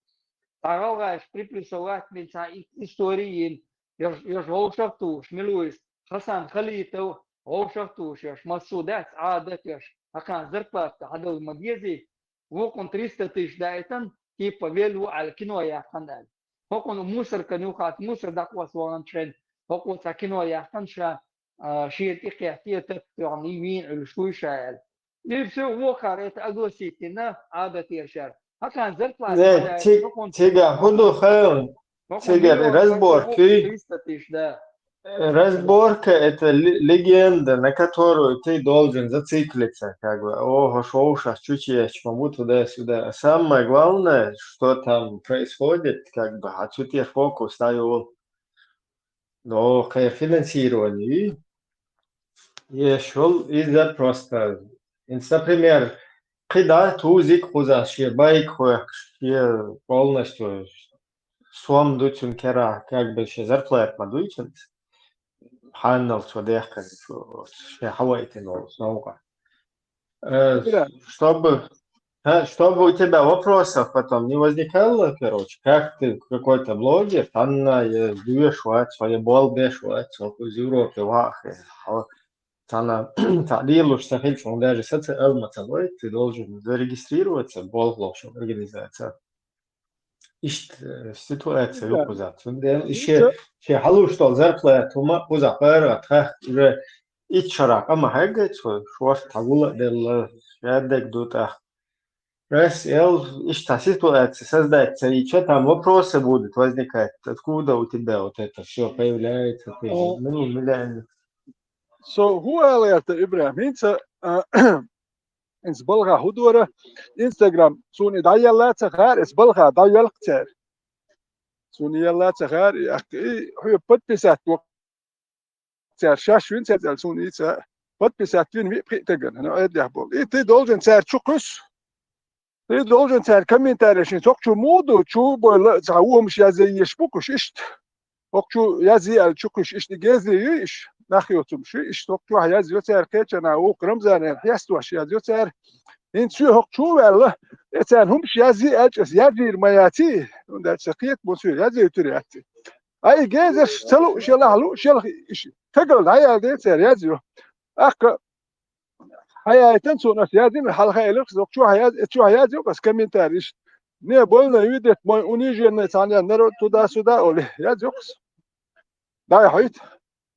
Цхьа гӀалгӀаша приплюсовать мин цхьа и-, история йин, йош, йош вовшах туш, милуйс, Хасан Халитов, вовшах туш, йош массу дац, Ӏадат йош, хӀакхан зарплата хьадала ма дези, вукхун триста тысяч даийтан, типа, велву аьлла кино яххан аьлла. ХӀокхун мусорка нюхат, мусор дакъос вагӀан чен, хӀокхо ца кино яххан ша, а, шен тӀекхетте, таттоьгӀна, и вийна Ӏуьллуш вуй ша аьлла. И всё, вокхар это огласить дина, Ӏадат ершар. ХӀакхан зарплата Не, хьадаьлла, ци-, хӀокхун цига хӀу ду хайл? ХӀокхун Цига миллион разборки. Триста тысяч, да. Разборка — это ле-, легенда, на которую ты должен зациклиться, как бы. О, хо шоу щас чуть есть, могу туда-сюда. А самое главное, что там происходит, как бы, а тут я фокус ставил. Но, к финансированию. Ешул из-за просто. Инс, например, кхида тузик хуза, ше байк хуяк, ше полностью сом дуцун кера, как бы ше зарплат ма дуцун. Ханнал цо дехкан, ше хавайтин ол, сноуга. Э, Бля. Чтобы, а, чтобы у тебя вопросов потом не возникало, короче, как ты, какой-то блогер, танна, э, дуешь вать, свои болбеш вать, вот из Европы вахе. А, тана, та лилуш сахил, он даже социал мацалой, ты должен зарегистрироваться, болглошем организация. Ишт, э, ситуация Да. Юкуза. Цундел Ну, ише, да. Ше халуш тол зарплата, тума куза пара, та, уже ит шара, ама хайга, цо, шваш тагула делла, шадек дута. Раз, эл, ишта ситуация создать, и что там вопросы будут возникать, откуда у тебя вот это все появляется, ты, О. Ну, миллион. Со, ху алерта, Ибрахим, инца, а, инц балга худора, Instagram, суни дайяла ца хар, эс балга дайялк цер. Суни яла ца хар, и, ак, и, ху подписать вок цер, шаш вин цер, цер суни ца подписать вин ви пхи таган, но эдя бол. И ты должен цер чукус, ты должен цер комментарий шин, цок чу муду, чу бойла, ца уомш яза еш букуш ишт. Цок чу яза ал чукуш ишт, геза иш, нах йоцум ши, ишт цок чу яза йоцер кечана, у Рамзанен, ястваш яза йоцер. Ин цу цок чу вела, эцен хумш яза ал час язир маяци, он да ца кет, бо цу яза ютур яци. Ай, гезеш, цалу, шелахлу, шелах, иш, тагал, ай, ай, де, цер, язю. Ахка, ай, ай, тан цунас, язим, халха, элих, зок, чу, ай, яз, чу, ай, язю, кас комментарий, иш. Не, больно видеть мой униженный, цаня, народ туда-сюда, оли, язю, кас. Дай, хайт.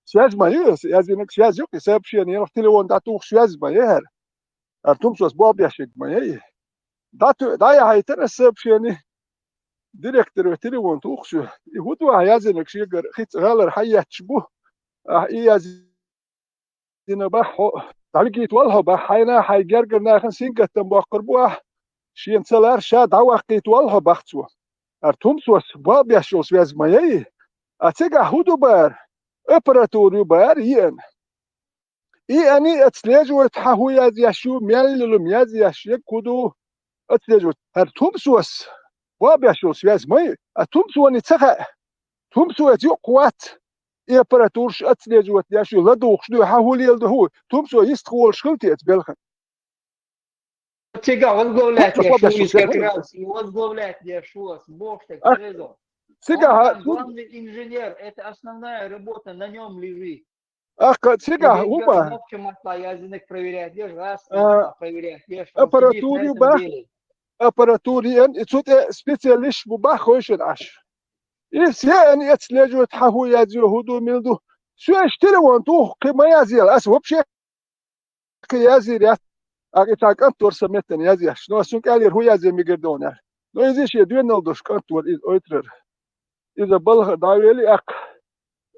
Связь моя, язим, связь, ю, сообщение, телефон, да, тух, связь моя, хер. Артум сос боб яшик моя, и. Да, ту, да, я, хай, тен, сообщение. Директор, телефон, тух, сю. И худу, а, язим, шигар, хит, галар, хай, ячбу. А, и, яз дина бахьо, дӀалгийт валхо бахь, хьайна хьай гергар нахана сингаттам боккхар бу ахь, шен ца лар ша дӀаваккхийт валхо бахь цо. Ар тумсос, бабеш йолу связь ма яй, а цигахь хӀу ду бара, аппаратура ю бара, йиъна. И они отслеживают, хьан хӀу язъеш ю, мел лилум язъеш, я куду отслеживают. ХӀара тумсос, бобеш йолу связь ма ю, а тумсони ца хаьа. Тумсо эца юкъа вац, и аппаратураш отслеживать деш ю, ладугӀуш ду, хьан хӀу леладу хӀу, тумсо йистхуьлуш хила теца белхан. Цигахь возглавлять деш ю, как раз возглавлять деш ю, боху стаг, резон. Цигахь главный инженер, это основная работа на нём лежит. Ахка цигахь хӀума, в общем, отла языниг проверять деш, раз, а, проверять деш, аппаратура ю бах, аппаратура ен, и цу тӀе специалист бу бах хойшина Ӏаш. И все они отслеживают, хьан хӀу язъю, хӀу ду, мила ду. Соьш тира вон туху, кхин ма язъела, ас вообще кхин язйийр яц, акъ и цхьа кӀант вара сан меттана язъеш. Но ас цуьнан кӀелера хӀу язъе мегар ду аьлла. Но иза шен доьналла долуш кӀант вара иза ойтарара. Иза балха дӀавели аккха.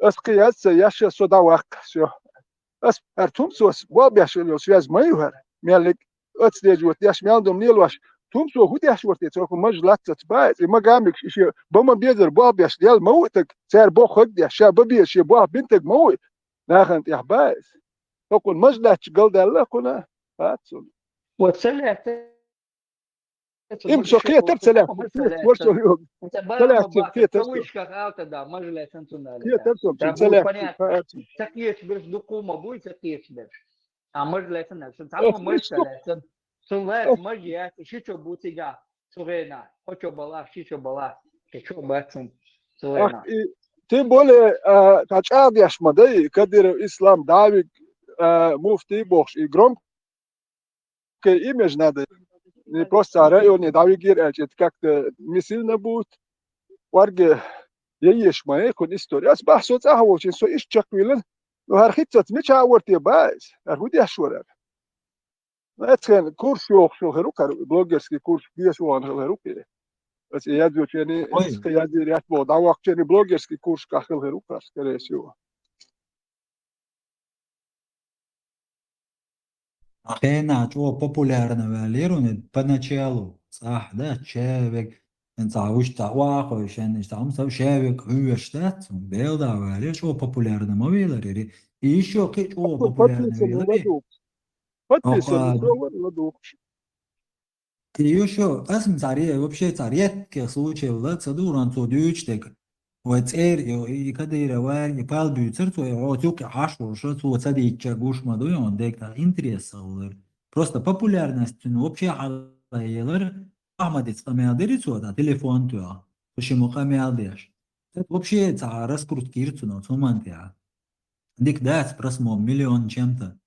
Ас кхин яз ца еш, со дӀаваккха, всё. Ас хӀара тумсос болх беш йолу связь ма ю хӀара. Меллиг отслеживать деш, мел ду-м лелош. Тумсо хӀу деш вара те, цо хӀу маж лаццац баьцӀа, и ма гамигаш, и шен ба ма безар болх беш, дел ма ву и таг, цара боху хаг деш, ша ба беза, шен болх бина таг ма ву и. Нахана тӀехь баьза. ХӀокхунна маж лаьтташ галдаьлла кхунна, хац цунна. Вот ца лаьтта, им со кхетар ца лаьтта, ца лаьтта, ца лаьтта, ца лаьтта, ца лаьтта, ца вуьшка хьалта да, маж лаьтта цунна. Кхетар цунна, ца лаьтта, понятно. Ца кхеташ берш дукха ма буй, ца кхеташ берш. А маж лаьтта цунна, цунна маж ца лаьтта. Цунна лаьтта маж яц, ши чо бу цигахь. Цу гӀена, кхо чо балахь, ши чо балахь, кхин чо бац цунна цу гӀена. Тем более, а, цхьа чӀагӀдеш ма дай, Кадыров Ислам, Давид, а, муфтий бохуш, и громкое имя же надо. Не просто районе Давид гира аьлча, это как-то не сильно будет. Варга яйеш ма яй кхунна история. Ас бахьа со цӀахь волчийн, со иштта чекхвиллина. Ну, хӀара хӀинццалц мичахь а вара те баьза, хӀара хӀу деш вара? Эцхен курс йохуш хила хир ву кхара, блогерский курс деша вахана хила хир ву кхе. Аса язйочерний, аса кхин язйийр яц боху, дӀавахча черний блогерский курс кхахь хила хир ву кхара, скорее всего. Хенахь чӀогӀа популярно ваьллера уьнан поначалу, цӀахь, да, чавег, цхьа вуьш цхьа охьа а хойшен, иштта хӀума ца шавег хьоьжуш дац, Дела да ваьллера, чӀогӀа популярно ма велара, и ещё кхин чӀогӀа популярно велара. Подписано, всё, ладно, ладно. И ещё, аса цхьа ре-, вообще цхьа редких случаев ла ца ду, вайн цо дуьйцуш дерг. Вай цӀера, и, и Кадыров вара, и Пал буьйцура цо, и хьо цу юккъе Ӏаш волуш, цо ца дийцча гуш ма ду, и хьуна дерг цхьа интерес хилар. Просто популярность цуьнан вообще хьалаелар, Ахьмадица къамел дира цо, цхьа телефон тоьхна, цо шимма къамел деш. Вообще цхьа раскрутка йира цунах, цу моментехь. Дика дац просмотр, миллион чем-то.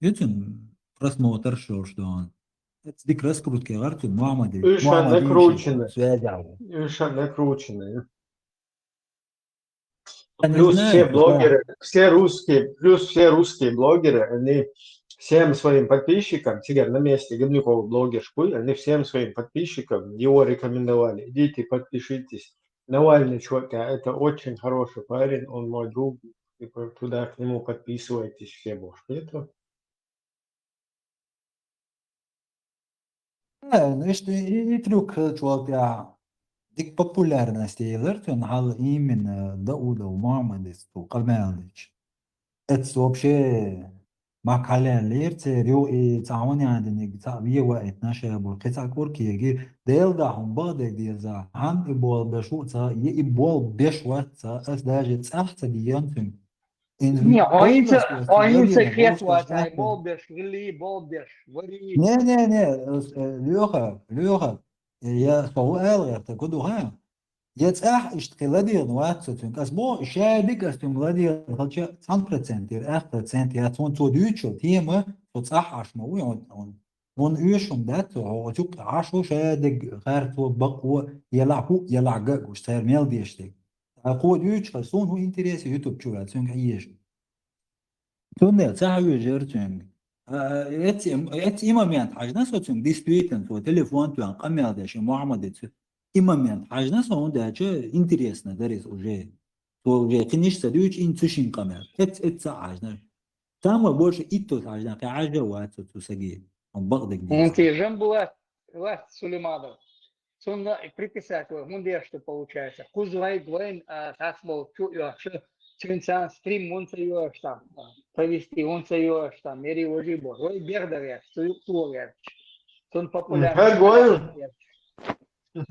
Ю цуьнан просмотр шош дон. Дика раскрутка яхара цуьнан Мухаммадица. Уьш а накрученный. Связь. Уьш а накрученный. Плюс все блогеры, все русские, плюс все русские блогеры, они всем своим подписчикам, цигара на месте Габнюкова блогерш буй, они всем своим подписчикам его рекомендовали. Идите, подпишитесь. Навальный чувак, а, это очень хороший парень, он мой друг. Типа, туда к нему подписывайтесь все, может, это. Э, ну, иштта и, и трюк хилча волу тӀехь дика популярность елар цуьнан хьал именно Даудов Мухаммадица цо къамел дича. Эццо вообще мах хьалаьллера церан, ю и цхьа хӀун ян диниг, цхьа вен ваийтина ша бу, кхин цхьа кӀур кегира, Дела да хьуна бакъдерг деза, хьан и болх беш ву ца, я и болх беш вац ца, ас даже цӀахь ца дийна цуьнга. Не, хьо хӀинца, хьо хӀинца хетта вац, хьайн болх беш, гӀиллий болх беш, варий. Не, не, не, э, Леха, Леха, я со ву ала гӀерта, ку ду хьан? Я цӀахь иштта кхин ладегӀна вац со цуьнга. Ас боху, шадерг ас цуьнга ладегӀна хилча, цхьана процент яра, ах процент яц, хӀунда цо дуьйцуш йолу тема, со цӀахь Ӏаш ма ву, хьуна, хьуна оьшуш хӀума дац, хьо, хьо цуьнга Ӏаш ву, шадерг харцо, бакъо, елахь хӀуъа, елахь ган а гуш, цара мел деш дерг. Ткъа кхо дуьйцуш хилча, суна хӀун интерес ю YouTube чу ваьлла, цуьнга Ӏийша. Цундела ца хьоьжура цуьнга. А, эцци-, эцци и момент хьаьжна со цуьнга, действительно, цо телефон тоьхна къамел деш, и Мухаммадица. И момент хьаьжна со, хӀунда аьлча интересно дара иза уже. Цо уже кхин иштта ца дуьйцуш, и цу шин къамел. Эцци, эцци ца хьаьжна. Самое больше иттаза хьаьжна, кхин Ӏаш а вац цу саге. Он бакъдерг дийца. Хьуна тешам бу лаьтта, лаьтта Сулейманов. Цунна приписать вай, хӀунда деш ду получается? Кхуза вай, вайн, а, хас болчу а йоьхуш, цуьнан царна стрим мунца йоьхуш там. повести, он со юаш там, мери вожи бо, ой, бердавяш, су-, тугерч. Сон Хар гой, популярный.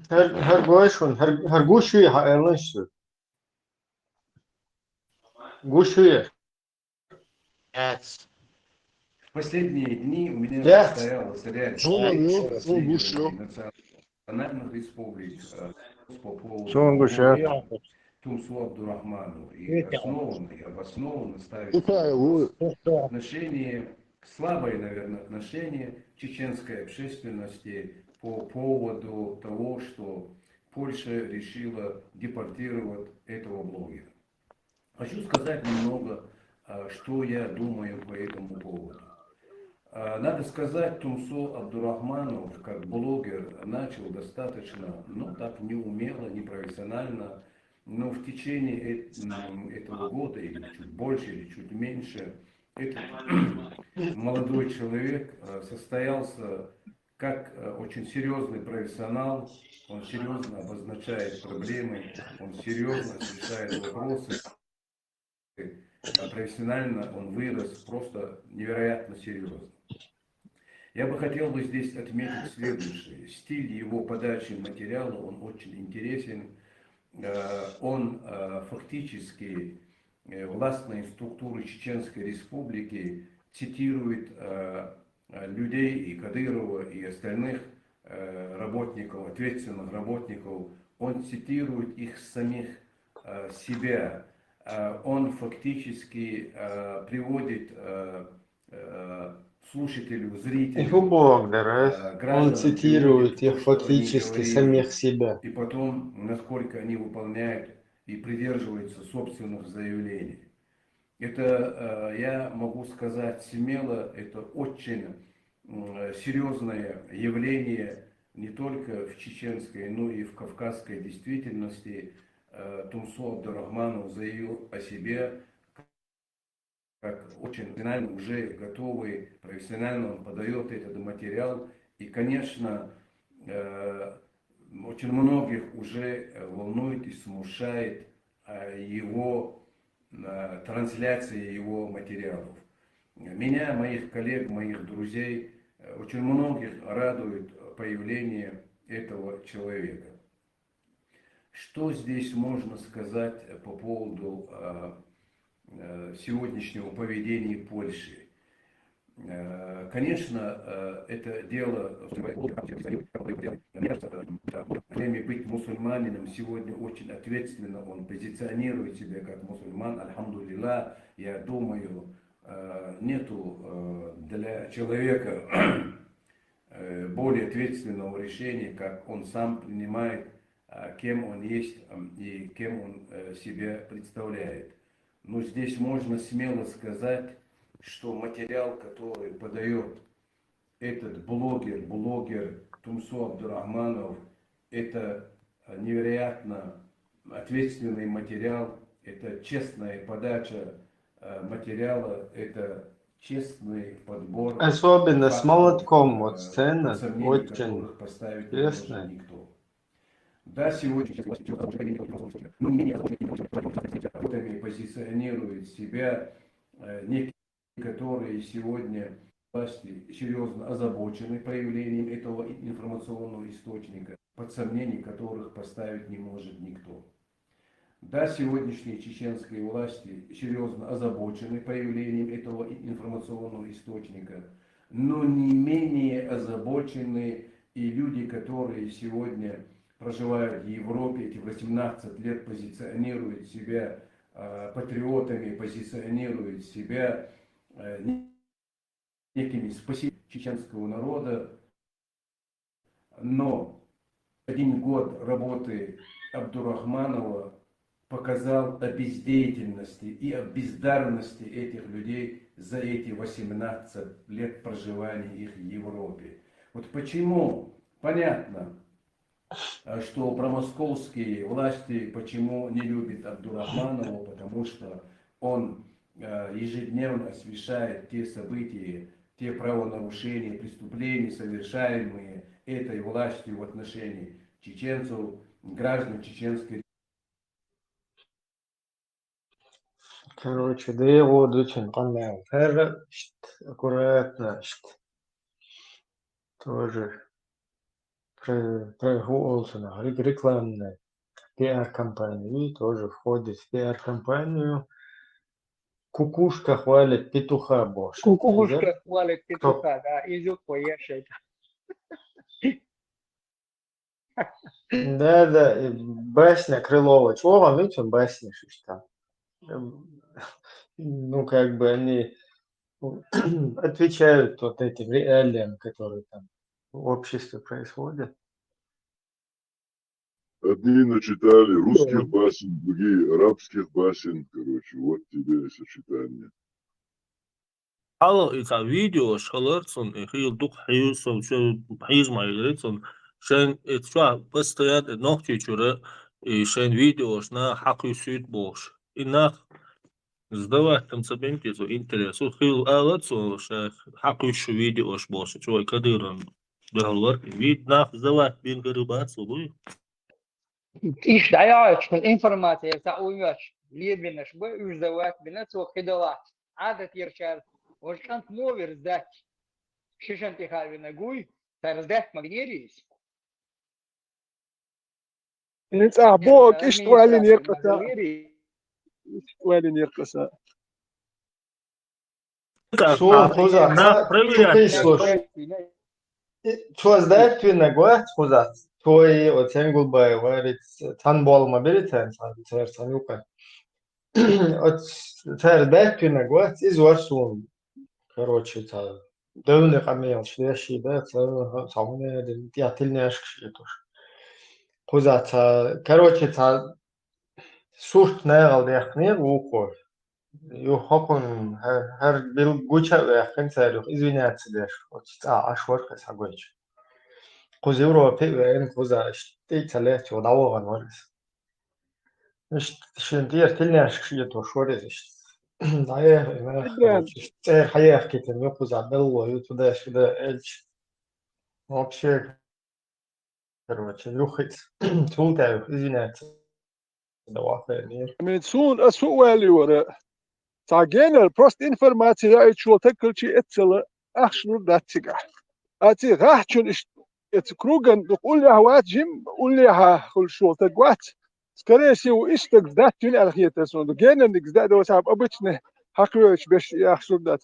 хар, хар гой шун, хар, хар гуши ха элнаш. Гуши. Yes. В последние дни у меня Да. состоялась ряд Шо, ну, ну, исследований гушло. национальных республик э, по поводу Шо, гушло. Тумсо Абдурахманова. И Это основанно, и обоснованно ставит Какая вы? отношение, слабое, наверное, отношение чеченской общественности по поводу того, что Польша решила депортировать этого блогера. Хочу сказать немного, а, что я думаю по этому поводу. А, Надо сказать, Тумсо Абдурахманов, как блогер, начал достаточно, ну, так неумело, непрофессионально, но в течение эт- м, этого года, или чуть больше, или чуть меньше, этот молодой человек э, состоялся как э, очень серьезный профессионал, он серьезно обозначает проблемы, он серьезно освещает вопросы. А профессионально он вырос просто невероятно серьезно. Я бы хотел бы здесь отметить следующее. Стиль его подачи материала, он очень интересен. Э, Он э, фактически э, властные структуры Чеченской Республики цитирует э, э, людей и Кадырова, и остальных э, работников, ответственных работников, он цитирует их самих э, себя. Э, Он фактически э, приводит э, э, слушателю, зрителю, Их убогдер, э, он гражданам цитирует приводит то, их что они фактически говорили, самих себя. и потом, насколько они выполняют и придерживаются собственных заявлений. Это, э, я могу сказать смело, это очень м, серьезное явление не только в чеченской, но и в кавказской действительности. Э, Тумсо Абдурахманов заявил о себе как очень профессионально уже готовый, профессионально он подает этот материал. И, конечно, э, очень многих уже э, волнует и смущает э, его э, трансляция его материалов. Меня, моих коллег, моих друзей, э, очень многих радует появление этого человека. Что здесь можно сказать э, по поводу э, э, сегодняшнего поведения Польши? Э, Конечно, э, это дело, время быть мусульманином сегодня очень ответственно, он позиционирует себя как мусульман, альхамдулилла, я думаю, э, нету э, для человека э, более ответственного решения, как он сам принимает, э, кем он есть м, и кем он э, себя представляет. Но здесь можно смело сказать, что материал, который подает этот блогер, блогер Тумсо Абдурахманов, это э, невероятно ответственный материал, это честная подача э, материала, это честный подбор Особенно с фактов, молотком, э, вот сцена, под сомнение очень которых поставить не может интересная. Никто. Да, сегодня позиционирует себя э, некие, которые сегодня власти серьезно озабочены появлением этого информационного источника, под сомнение которых поставить не может никто. Да, сегодняшние чеченские власти серьезно озабочены появлением этого информационного источника, но не менее озабочены и люди, которые сегодня проживают в Европе, эти восемнадцать лет позиционируют себя э, патриотами, позиционируют себя э, некими спасителями чеченского народа. Но один год работы Абдурахманова показал о бездеятельности и о бездарности этих людей за эти восемнадцать лет проживания их в Европе. Вот почему, понятно, э, что промосковские власти почему не любят Абдурахманова, потому что он э, ежедневно освещает те события, те правонарушения, преступления, совершаемые этой властью в отношении чеченцев, граждан Чеченской Короче, дегӀо ду цун къамел. ХӀара ишт аккуратно ишт. Тоже про-, про-, хӀу олу цунах, рек-, рекламная пиар-компания, и тоже входит в пиар-компанию. Кукушка хвалит петуха бохуш. Кукушка хвалит петуха, да, изюк поешет. Да, да, и басня Крылова. ЧӀогӀа муьлхха басня шуьшта. Эм, ну, как бы они отвечают вот этим реалиям, которые там в обществе происходят. Одни начитали русских басен, другие арабских басен. Короче, вот тебе и сочетание. Хьалха и цхьа видеош хилар цунна, и хийла дукха хьийза, со чу хьийза ма хилира цунна. Шайн и чохь постоянно и Нохчийчуьра, и шайн видеош наха хьакхуьссуьйту бохуш. И нах сдавать-м ца бина те цо интерес. Хийла ала цо ша хьакхуьссу видеош бохуш, чу вай Кадыровн дуьхьал вара. Вид нах сдавать бина гара бац ву. Иштта дӀайоьллачу информацияца уьш лебинаш бу, уьш сдавать бина, цо кхидолахь Ӏадат ярчара, важа кӀант мо вира сдать. Шишан тӀе хаавина гуй, цара сдать магнерийс. Ин цӀахь боху, иштта валлина еркъаса. Иштта валлина еркъаса. Суна кхузахь нах ца проверять чу кхийсалуш. Цо сдать винарг вац кхузахь. Цо и оцу Янгулбаев вариц цхьана болу ма бери царна, царна, царна юкъа. Оцу цара сдать винарг вац, иза вара суна. Короче, цхьа девнийн къамелаш деш и да, цхьа, цхьа хӀума я, я тилнешкаш и туш. Кхузахь цхьа, короче, цхьа сурт нахала дехнера вукхо. Юха хӀокхунна хӀара, хӀара билггуча а ваьккхина цара, юха извиняться деш, оцу цӀа Ӏаш вара кхин схьагойчу. Кхуза Европе а веана, кхуза иштта тӀе а ца летта, юха дӀавахана вара иза. Иштта шен тӀера тилнешкаш а туш вара иза иштта. ДӀаяхьа, и нах, короче, иштта цӀера хьаяхкийтина ю кхуза, белло ю, туда-сюда, элча. Вообще, короче, юххица. Цул тӀаьхьа извиняться дан вахарнера. Амин, суна, ас хӀу а ваьлла вара. Цхьа генара просто информация яийта волу стаг хилча эццала ахча лур дац цигахь. А цигахь гӀахьчун иштта, эца круган дукха уллехь вац жим, уллехьа хуьлуш волу стаг вац. Скорее всего, иштта стаг сдать вина аьлла хетара суна. Генарниг сдать вина, обычный хьакхоьлуш берш и ахча лур дац.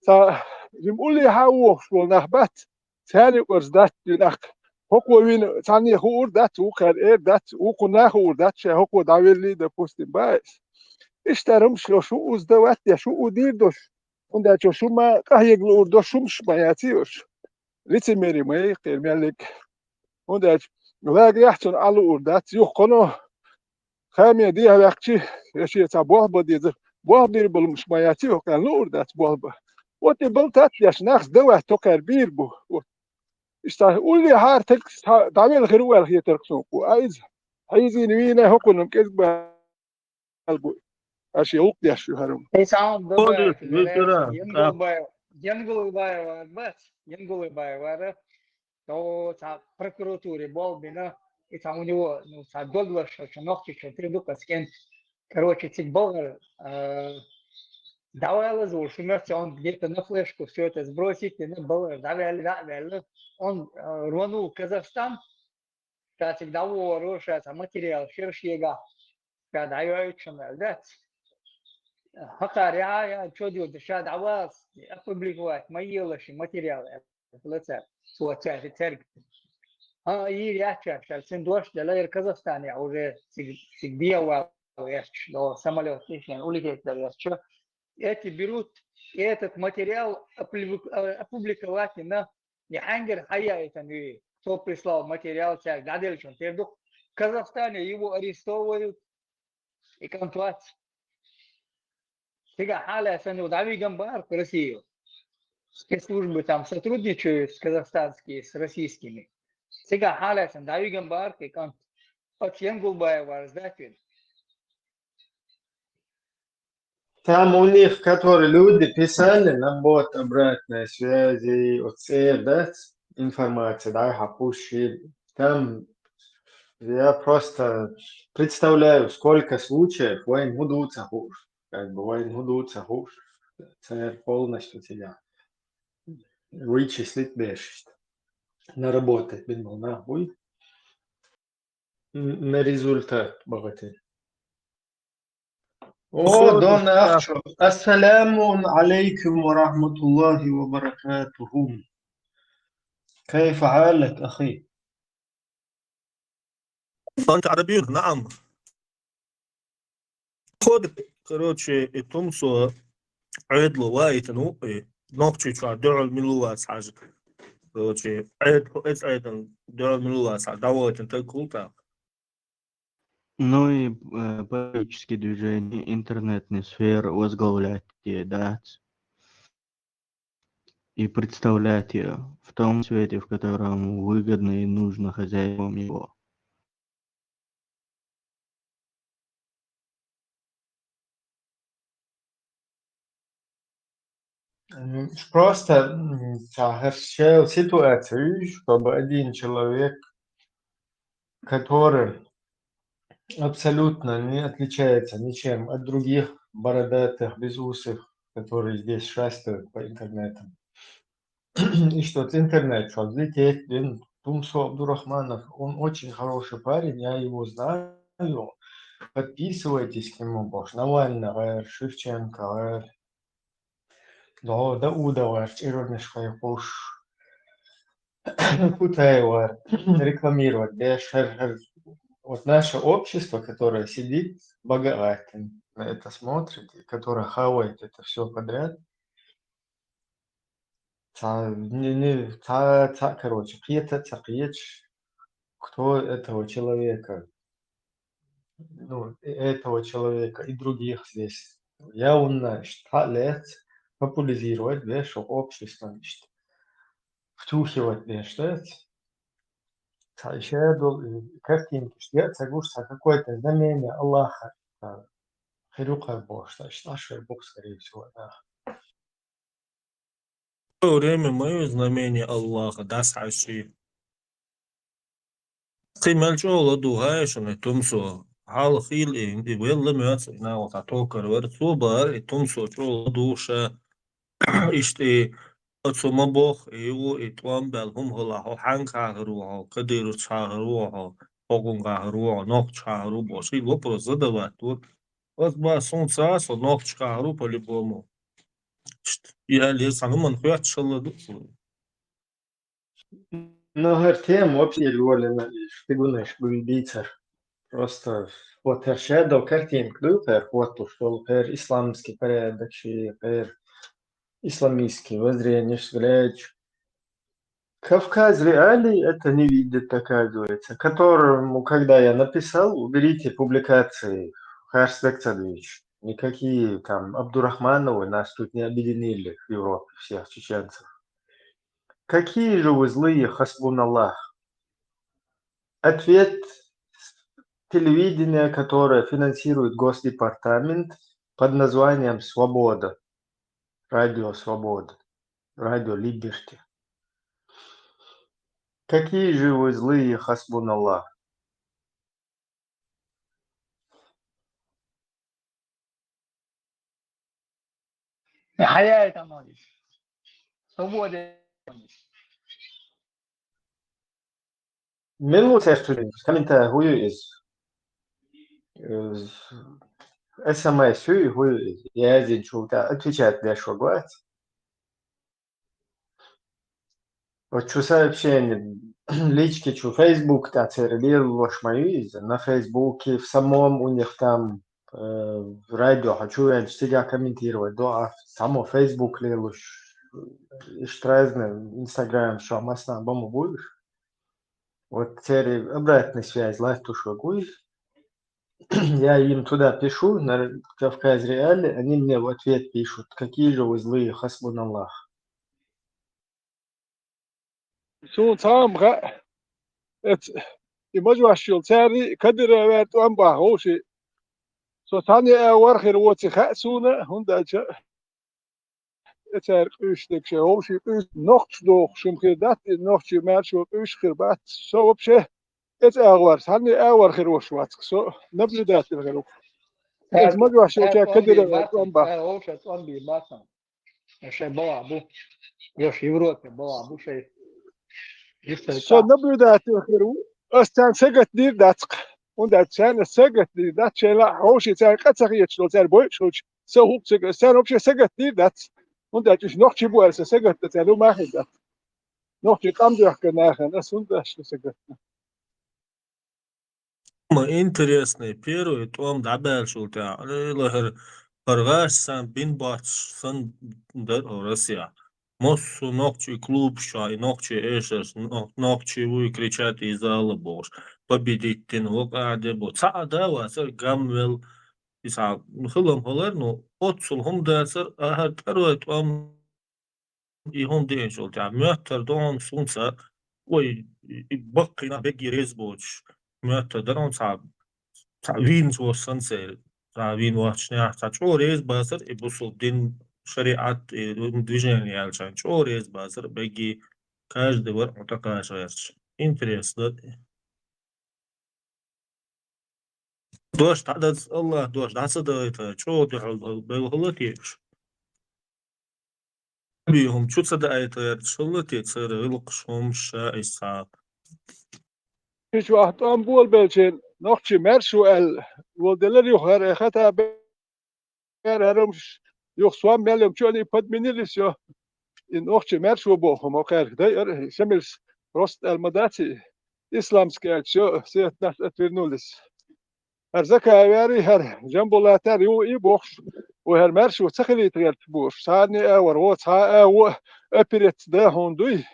Цхьа жим уллехьа а вохуш волу нах бац. Царна юкъара сдать вина ахча. ХӀокхо вина цхьанне хуур дац, вукхара эр дац, вукхунна хуур дац, шайн хӀокхо дӀавеллий, допустим, баьс. Иштта хӀумаш шу узда вац, я шу удийр долуш. ХӀунда аьлча шу ма къахьега луур долуш хӀумаш ма яц уьш. Лицемерие ма яй кхеран меллиг. ХӀунда аьлча лагерехь цунна Ӏа луур дац, юха кхуьнан хаме дехьа ваьккхича, я шен цхьа болх бан деза, болх бийр болу хӀумаш ма яц уьш, кхеран луур дац болх бан. Вот и балтат деш, нах сдавать токхар бийр бу. Вот. Иштта уллехьара стаг дӀавелла хир ву аьлла хетарх суна кху. А иза хьийзийна вийна хӀокхунна кӀезиг бу. Аша гӀуллакх деш ю хӀара. Ай, сам Олег, добавить, Виктора, Янгулбаев, Янгулбаев вара бац, Янгулбаев вара. То цхьа прокуратуре болх бина, и цхьа у него, ну, цхьа дог лаш, что Нохчийчу тӀе ду кӀант. Короче, цига балгӀара, а, дӀавалаза волуш, шу меца, он где-то на флешку всё это сбросить, и на балгӀара дӀаваьлла, дӀаваьлла. Он, а, рванул Казахстан, ша цига дӀавахаро, ша цхьа материал шира шегахь, ша дӀайоуьйтуш аьлла дац. ХӀокхара яа, яа, чо дилда, ша дӀавалац, опубликовать ма елаш и материал, аьлла цара, цо цаьрга, цаьрга. ХӀан, йийр яц шаьш, аьлла, цуьнан дош делла, яра Казахстанехь уже цига, цига дегӀан вала гӀерташ, до самолёт тӀе шен улететь дан гӀерташ. Эти берут этот материал опублику-, э, опубликовать йина, и хьаьнгара хьаяийтина ю, кто прислал материал, цаьрга дӀаделлачун тера ду. В Казахстане его арестовывают, и кӀант вац. Цигахь хьалаьцна ю дӀавиган бахарх Россию. Спецслужбы там сотрудничают с казахстанскими, с российскими. Цигахь хьалаьцна дӀавиган бахарх и кӀант. Оцу Янгулбаев вара сдать вина. Там у них, которые люди писали на бот обратной связи, оцу цӀера дац информация, да, хьан пуш, там я просто представляю, сколько случаев вайн хӀун ду ца хууш. как бы вайна хӀун ду ца хууш, церан полностью цига вычислить беш иштта. На работе бин болу нах буй. М, на результат бахатин. О, дон ахчо. Ассаламу алейкум ва рахматуллахи ва баракатуху. كيف حالك, أخي؟ أنت عربي؟ نعم. Кхо д-, короче, и Тумсо Ӏедало ваийтина ву, и Нохчийчохь дуьхьал мила вац хьажа. Короче, Ӏед-, эцу Ӏедална дуьхьал мила вац хьажа, дӀавойтина таг хуьлу тӀаккха. Ну и, э, политические движения, интернетные сферы возглавлять те дац. И представлять её в том свете, в котором выгодно и нужно хозяевам его. М, просто, м, цхьа хӀара шел ситуация, чтобы один человек, который абсолютно не отличается ничем от других бородатых, безусых, которые здесь шастают по интернетам. И что интернет, что здесь есть, блин, Тумсо Абдурахманов, он очень хороший парень, я его знаю. Подписывайтесь к нему, бо Навальный гӀер, Шевченко гӀер, Дауда гӀер, чӀиранаш кхайкхуш, Кутаева рекламировать деш, хӀер-, хӀер-, вот наше общество, которое сидит, бага гӀаттина, на это смотрит, и которое хавает это всё подряд, ца, не, не, ца, ца, короче, кхета а ца кхеташ, кто этого человека, ну, э-, этого человека и других здесь явно, иштта, лец популяризировать деш, обществом, иштта, втюхивать деш, да? Ца иштта долу, э, картинки, иштта, я ца гуш, ца какое-то знамение Аллаха, а, хир ю кхара бохуш, ца иштта, аш хир бу-кх, скорее всего, да. Всё время мою знамение Аллаха, дас хьаьжчий. Кхин мел чӀогӀа ладугӀу хьайша шуна, Тумсо. Хьалха хилла и, и велла моьтту, и нагӀа цхьа токар вара. Цо бахара, и Тумсо чӀогӀа ладугӀу ша. Иштта и оцо ма боху, и ву, и тӀом баьлла хӀума хилахь, хьо хьаьнга хьахар ву хьо, Кадыровца хьахар ву хьо, хӀокхунга хьахар ву хьо, нохча хьахар ву бохуш, и вопрос задавать дора. Ас боху, суна ца, со нохча хьахар ву по-любому. Иштта, и аьлла, цхьана хӀуманна хоьттуш хилла ду. Ну, хӀара тема вообще лолина, и стигунаш буй дийцар. Просто вот хӀара шадолу картинка дуй кхара хӀоттуш долу, кхара исламский порядок, ши кхара исламистские воззрения, взгляды. Кавказ реалий это не видит, оказывается, которому, когда я написал, уберите публикации, харцвекца дуьйцуш. Никакие там Абдурахмановы нас тут не объединили в Европе, всех чеченцев. Какие же вы злые, хасбуналлах. Ответ: телевидение, которое финансирует Госдепартамент под названием «Свобода», Радио Свобода, Радио Либерти. Какие же вы злые, хасбуналлах. Хьаяй тамагис. Свобода. Мила ву церан комментарий, хӀун ю иза? Э, эс эм эс ю, хӀун ю иза? Яздинчул тӀаьхьа отвечать деш ваг вац. Вот чу сообщение, лички чу, Facebook тӀа церан лелош ма ю иза. На Фейсбуке, в самом у них там, э, радио, хьо чу веанчу, цигахь комментировать до, а само Facebook лелош, иштта разные, Instagram, шо массанахь бан ма бу уьш. Вот церан обратная связь латтош ваг ву иза. Я им туда пишу, на Кавказ Реалии, они мне в ответ пишут: «Какие же вы злые, хасбуналлах». Суна цхьа а ма хаьа, эца, и мажош йолу цаьррий, Кадыровера тӀом бахьа вовший. Со цхьанне а вар хир воций хаьа суна, хӀунда аьлча, э, цара къуьйсуш дерг шайн вовшийн къуьйсу нохчаш дохуш хӀума хир дац, и нохчийн маьрша йолу къуьйсуш хир бац. Со вообще эца агӀор, цхьанне а вар хир волуш вац-кх со, наблюдатель хир ву-кх. Из ма жош йолча Кадырова тӀом бац. Вовша тӀом бий бацам. Шай бала бу. Йош Европе бала бу шай. Со наблюдатель хир ву. Ас царна сагатдийр дац. ХӀунда аьлча царна сагатдийр дац. Шайла хьоши царна къа ца хеташ долу, царна бойуш долчу. Со хӀух ца га-, царна вообще сагатдийр дац. ХӀунда аьлча уьш нохчий бу аьлла, со сагатда царна ма хир дац. Нохчий къам доьхка нахана, ас хӀунда аьлча со сагатда. Ма интересный, первый тӀом дӀабаьллачул тӀаьхьа, лахара, хӀара гӀаш сан бин боцуш сан дара хӀара Россия. Массо нохчий клуб чохь, и нохчий эшарш, но-, нохчий вуй кричат из зала бохуш, победить дина, вокъа а де бо. Цхьа а да вацара, гам вел, и цхьа хилам хилар, ну, оццул хӀума дацара, ахьар второй тӀом И хӀума деанчул тӀаьхьа моьттар ду хьуна сунца, ой, и баккхийна бегги реза боцуш, моьттар дара хьуна цхьа, цхьа вийна цо санна церан, цхьа вийна вахчанехь, цхьа чӀогӀа реза бацара и бусул дин, шариӀат, и движение аьллачарна чӀогӀа реза бацара, бегги каждый вара хьуна тӀакхача гӀерташ. Интерес дара. Дош дӀадаза, Аллах дош дӀа ца дагӀайта, чӀогӀа дуьхьал белхала тешаш. Бий хӀума чу ца даайта гӀерташ хилла те, цара гӀиллакхаш хӀума ша иза цхьа. Хича ваха тӀом болабелчийн нохчий маьрша ву аьлла, волделар юха хӀара хата бе-, хӀара хӀумаш юха сом мел йома чоьни подменились йо. И нохчий маьрша ву боху хӀума кхаьрга дайара, шамилс просто аьлла ма дац и. Исламский аьлча йо, сетнаш отвернулись. ХӀара Закаев яри, хӀара Жамбулат яри, ю и бохуш, вай хӀара маьрша ву ца хилийта гӀерта бохуш. Царна а вара, во цхьа а во, оперец да хьуна дуй,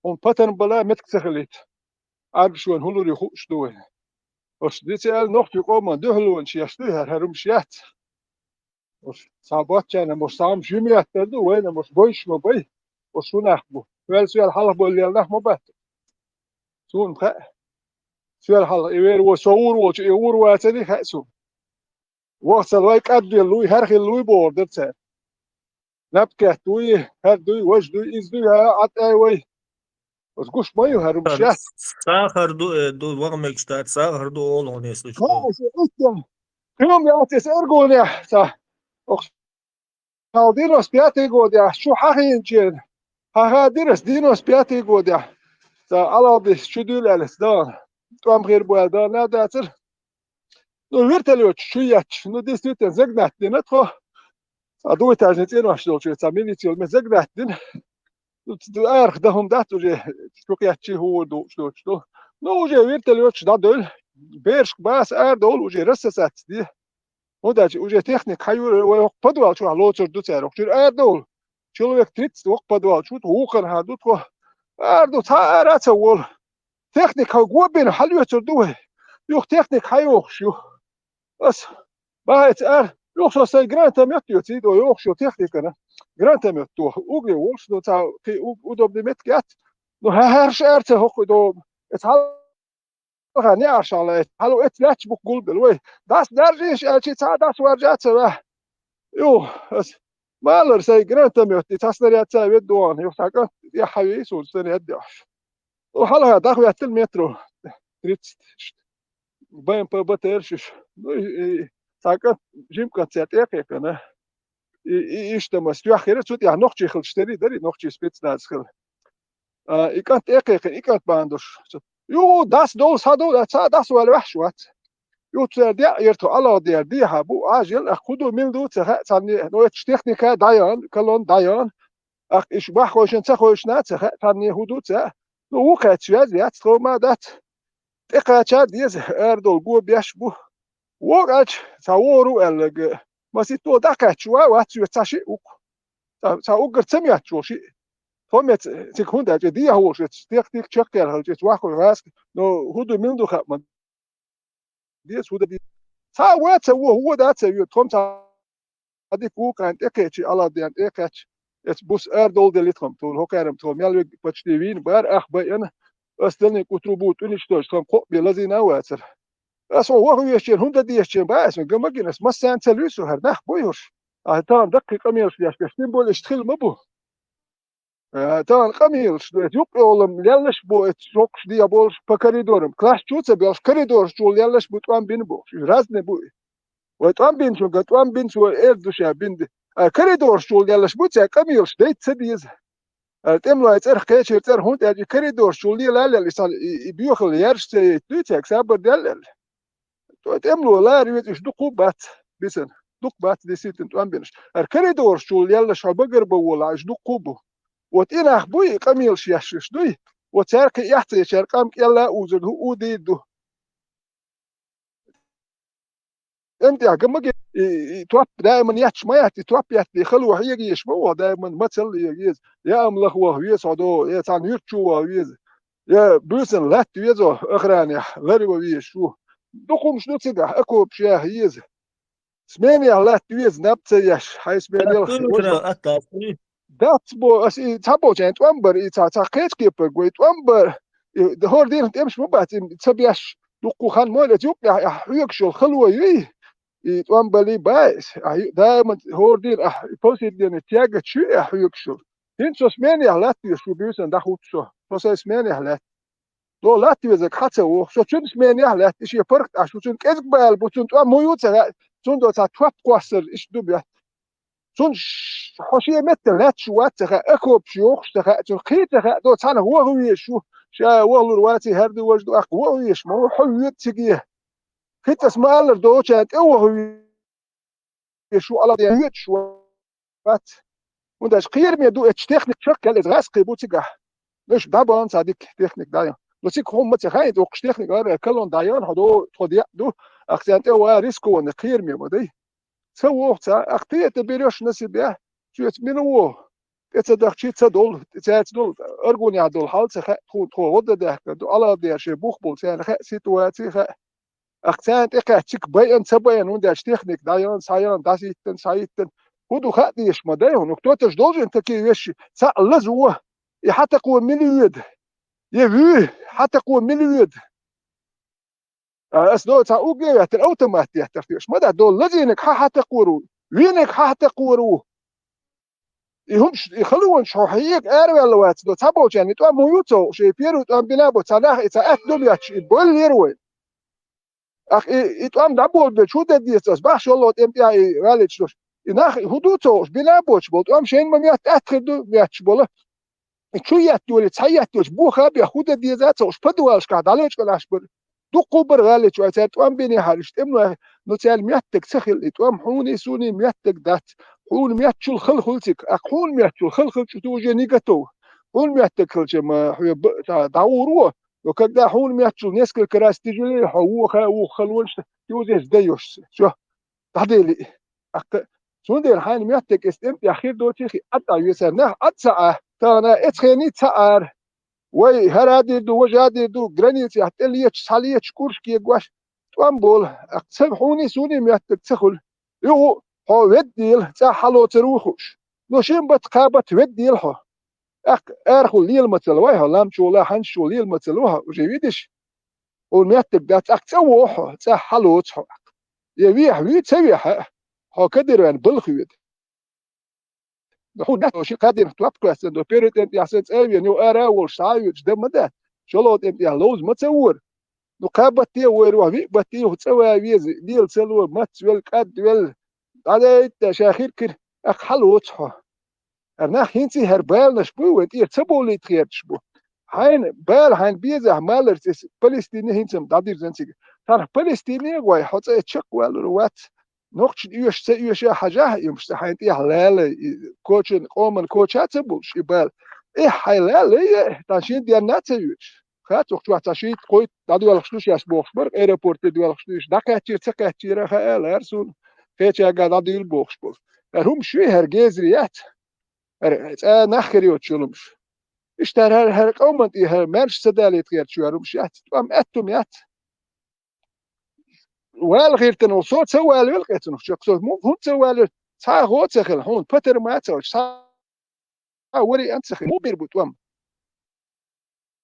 хьуна патарм бала метка ца хилийта. Ӏарбаш вайн хӀулури хууш ду вайн. Ош дица аьлла, нохчий къоман дуьхьалонаш еш дуй хӀара, хӀара хӀумаш яц. Ош цхьа боцчарна, мош цхьа хӀумаш жимаьттар ду, вайна мош бойш ма бай. Ош хӀу нах бу. Вел соьл хьалха боллел нах ма бац. Суна хаьа. Соьл хьалха, и вер во со ур волчу, и ур вацари хаьа суна. Вахцал вай кӀадвелла вуй, хӀара хилла вуй бохур дара цара. Наб кхетта вуй, хӀара дуй, важа дуй, иза дуй, хӀара Ӏа тӀе вай. Оцу гуш ма ю хӀара хӀумаш яц. Сахар ду, э, ду, ваха мегаш дац, сахар ду олу хьуна, если что. Ха, оцу иттем. Кхин яц эс аргонехь, ца. Оху Хьал девяносто пятый годехь, шу хьахийначеран. Хьан ха дира ас девяносто пятый годехь. Ца Алгьадис чу дуьйла аьлла дан. ТӀом хир бу аьлла дан а дацара. Ну, вертолётчу чу етташ. Ну, действительно, загнать дина тхо. А двухэтажный цӀенош долчу, ца милици йолу ме загнать дина. Ну, ц-, ц-, арах дан хӀума дац уже, чу кхетчий хӀума дууш доцуш ду. Ну, уже вертолётчу дӀадевлла. Берашка баса арадовла уже рассосаться де. ХӀунда аьлча уже техника хьан юра вай хӀокху подвал чохь лоцур ду цара. Хьокху чуьра арадовла. Человек тридцать вокху подвал чу ву, вукхарна хьан ду тхо. Ара ду, цхьа ара а ца волу. Техника хьан го бина, хьан лоьцур ду вай? Юха техника хьан йохуш ю? Ас бахьайца ара, юха со сайн гранатомет йоций, до йохуш йолу техникана. Гранатомет тоху. Угли волуш, до цхьа кхин у-, удобный метка яц. Ну, хьан хьарш ара ца хӀокху до. Эца хьал Ха, неӀаршалла эцна. Хьало эцна лаьтташ бу-кх гулбелла. Вай, дас даржийша аьлчи, цхьа дас варжа а ца ваьхьа. Ю, ас малар сайн гранатомет, и цхьа снаряд ца а ведда вахана, юха цхьа кӀант тӀехьа вий суна снаряд дехьаш. О, хьалха дӀахӀоьттина метро тридцать. Б М П Б Т Р шиш. Ну, и, и, цхьа кӀант, жима кӀант цаьрга тӀе а кхайкхина. И, и, иштта ма, стоххира, цу тӀехь нохчий хилча тери дарий, нохчий спецназ хила. А, и кӀант тӀе а кхайкхина, и кӀант бахьана долуш. Ю, дас долу, схьа долу, цхьа дас ваьлла ваьхьаш вац. Ю, цара деа, эр тхо Аллах дера, дехьа бу, Ӏажал, ах, хӀу ду, мила ду, ца хаьа царна, ну, эцаш техника дӀаян, колонна дӀаян. Ах, иш баххойшан ца хойшна, ца хаьа царна, хӀу ду, ца. Ну, ву кхаьчча вяз яц, тхо ма дац. ТӀекхача деза, ара долу го беш бу. Вогача, цхьа вору аьлларг, маситто дӀакхаьчча ва, вац ве цхьа шиъ ву-кх. Цхьа, цхьа уггар ца моьттуш волу шиъ. Тхо меца, цига хӀунда аьлча, дехьа волуш эцу, техника чекхъяьлла хилча, эцу ваххуй гӀаска, но хӀу ду, мила ду хаьа ма деза, хӀу дан деза. Цхьа а вац а вон, хӀу вац а вен, тхо-м цхьа дика вукхарна тӀекхечи, Аллах дена тӀекхаьчча, эцу бус ара долу делли тхо-м, тхуна хӀокхарам тхо мел вег почти вийна бара, ах байъана, ас делний кӀу трубу тӀуьничтойчу тхо-м кхоъ бен лазийна а вацара. Ас хьо ваха вешчеран хӀунда дезачеран баьс ван, ган ма гина, ас массарна ца луьйсу хӀара нах буй хӀорш. Ахьа тахана даккхий къамелаш деш, деш, тем более иштта хила ма бу. Э, тахана къамелаш ду, эцу юккъе олам леллаш бу, эцу чоккхуш дехьа болуш по коридорам. Класс чу ца белш, коридораш чу леллаш бу, тӀом бина бохуш. Уьш разный бу и. Вай тӀом бинчунга, тӀом бинчу вай эр ду ша бинди. А коридораш чул деллаш бу цаьрга къамелаш дайта ца деза. А тӀемлой цӀарах кхечера цӀарах хӀунда аьлча, и коридораш чул лела лел, и сан, и, и боьхал ярш ца яйта дуй цаьрга, сабар дел лел. ТӀо тӀемло лара веза, уьш дукха бац, бисана. Дукха бац, действительно, тӀом бинаш. Ар коридораш чул леллаш хьо багар ба волахь, уьш дукха бу. Вот и нах буй, и къамелаш ешшаш дуй. Вот цаьрга кхин эхь ца ечаьрга къам кӀелла а узур ду, удийр ду. ТӀем тӀехь ган ма гин, и, и топ даиман етташ ма яц, и топ етта хало хьега езаш ма ваха, даиман мацалла хьега еза. Я амлах ваха веза хьо до, я цхьана юьртчу ваха веза. Я буьйсан латта веза охранехь, ларва везаш ву. Дукха хӀумаш ду цигахь, окопаш яха еза. Сменехь латта веза, наб ца еш, хьайн сменел. Дац бо, ас и цхьаболчарна тӀом бар, и цхьа, цхьа кхечу кепарг вай тӀом бар, и хӀора дийнахь тӀемаш ма бац, и ца беш, дуккха хан ма ваьлла, юккъехь ахь хьоьгуш йолу хало юй, и тӀом балий баьс, ахь ю-, даиман хӀора дийнахь ахь повседневный тягоч юй ахь хьоьгуш йолу. ХӀинца со сменехь латта веза, шу буьйсан дӀахӀутту со, со сайн сменехь лаьтта. До латта везарг хьан ца воху, со цуьнан сменехь лаьтта, и шен паргӀат Ӏаш ву, цуьнан кӀезиг бала бу, цунна тӀом хӀун ю ца хаьа, цунна до цхьа топ кхоссар, иштта ду моьтту. Цунна ш-, хьо шен метта лаьтташ вац ца хаьа, окопаш йохуш ца хаьа, цунна кхин ца хаьа, до цхьаьна ваха везаш ву, ша вахалур ваций, хӀара ду, важа ду, аккха ваха везаш ма ву, хьо воьду циге. ХӀинца ас ма-аллара, долчарна тӀе ваха везаш ву, Ӏалашдеш воьдуш вац. ХӀунда аьлча кхераме ду, эцу техника чекхъяьлла, иза гӀаьскхи бу цигахь. Уьш дӀабахна цхьа дика техника дӀайо. Но цига хӀума ма ца хаийта, воккхуш техника ара, колонна дӀайо, хьо до, тхо деа ду, ахцан тӀе ван рискованный кхераме ма дай. Ца воху цхьа, ахь тӀе а тӀе береш на себе, соьца мила воху? ТӀе ца дахчий, ца долу, тӀе цаьрца долу, аргунехь долу хьал ца хаьа, тхуна тхо гӀо дан даьхкар ду, Ӏалашдеш шен бух болу царна хаьа, ситуаций хаьа. Ахь царна тӀекхаьчча, цигахь байъина, ца байъина, хӀунда аьлча техника дӀаяхна, схьаяхна, дӀасаиттина, схьаиттина. ХӀун ду хаа дезаш ма дай хьуна. Кто-то ж должен такие вещи, цхьаъ лазо, и хьан такхо мила воьду? Я вуьй, хьан такхо мила воьду? А ас до цхьа угге а веттина, автомат деттар теша. Ма дац, до лазийнарг хьан хьан такхор ву? Вийнарг хьан хьан такхор ву? И хӀумаш, и халонаш хьо хьега араваьлла вац до, цхьаболчарна и тӀом хӀун ю ца хууш, и первый тӀом бина а бо, цхьа нах и цхьа атта ду моьттуш, и бойла лера вайн. Ахь и, и тӀом дӀаболабелча, хӀун дан деза ас? Бахьа шолгӀа тӀем тӀехь и валлачу дош. И нах хӀун ду ца хууш, бина а боцуш болу, тӀом шайна ма моьтту, атта хир ду моьттуш болу. И чу етта йолий, цхьа етта йолчу боха а бехь, хӀун дан деза а ца хууш, подвалашкахь дӀалечкъа лаш бара. Дуккха бара гӀаллачу, ай цара тӀом бинехьара, иштта тӀемнойх, но царна моьттург ца хилла, и тӀом хьуний, суний моьттург дац. Хьуна моьттучул хала хуьлу цига, ахь хьуна моьттучул хала хилча, ты уже не готов. Хьуна моьттург хилча, ма хьоьга ба-, та, дӀагӀур ву, но когда хьуна моьттучул несколько раз тяжелее, хьо воху а воху халонаш, ты уже сдаёшься. Всё. ДӀадели. Аккха, цундела хьайна моьттург эцу тӀем тӀехь хир доций хи, Ӏад а весар нах, Ӏад ца Ӏа, тахана эцу хений ца Ӏара. Вай хӀара а дийр ду, важа а дийр ду, границехь тӀе леташ, схьа леташ, курш кегош, тӀом болу, аккха ца хьуний, суний моьттург ца хуьлу. Юху, хьо веддийла, цӀахь хьалоцур ву хууш. Но шин бат, кхаа бат веддийла хьо. Аккха арахула лела ма ца ло вай хьо, лам чу вала, хьанча чу вала лела ма ца ло хьо, уже видиш? Хьуна моьттург дац, аккха цӀа вохьо, цӀа хьалоцу хьо. Я вехьа вуьй, ца вехьа, хьо кадирваьнна балха хьоьду. Хьуна моьтту ши кхаа дийнахь топ кхоьссина ду, первый тӀем тӀехь сан цӀа а вена, юха ара а волуш, схьа а воьдуш, дан ма дац. ШолгӀа тӀем тӀехь ловза ма ца вора. Ну, кхаа батте а войр вахь, виъ батте юха цӀа ван веза, лела ца ло, мац велла, кӀад велла. ДӀадайта ша хир-кира, аккха хьалоцу хьо. ХӀара нах хӀинца а хӀара баланаш буй вайн тӀера ца бовлийта хеташ бу. Хьайна бала хьайна безахь маларца, иза Палестине хӀинца-м дӀадирзина цига. Царах Палестине а гой, хьо цӀа а чекхваьллур вац. Нохчашна оьшуш ца оьша а хьажахьа, и хӀумаш цӀа хьайна тӀехь лалай, и кочан, къоман коча а ца болуш, и бала. Эхь, хьайн лалай, тхан шен денна а ца оьшуш. Хац, охьа чохь цхьа шийтта-кхойтта дӀадоьлхуш ду шаьш бохуш бара, аэропорте доьлхуш ду уьш, дӀакхаьччера, ца кхаьччера а хаьа лара суна, кхечаьрга дӀадуьйла бохуш болу. ХӀара хӀумаш ю, хӀара гезри яц. ХӀара цӀа нах хир йоцуш йолу хӀумаш. Иштта хӀара, хӀара, хӀара къоман тӀе хӀара маьрша ца далийта гӀерташ ю хӀара хӀумаш яц, тӀом аьтту ма яц. Вала гӀиртина волу со ца валавелла къецунах чекх, со хӀун, хӀунда ца валавелла? Цхьа а гӀо ца хилла, хьуна патар ма ца хилча, цхьа а вариант ца хилла, муха бийр бу тӀом?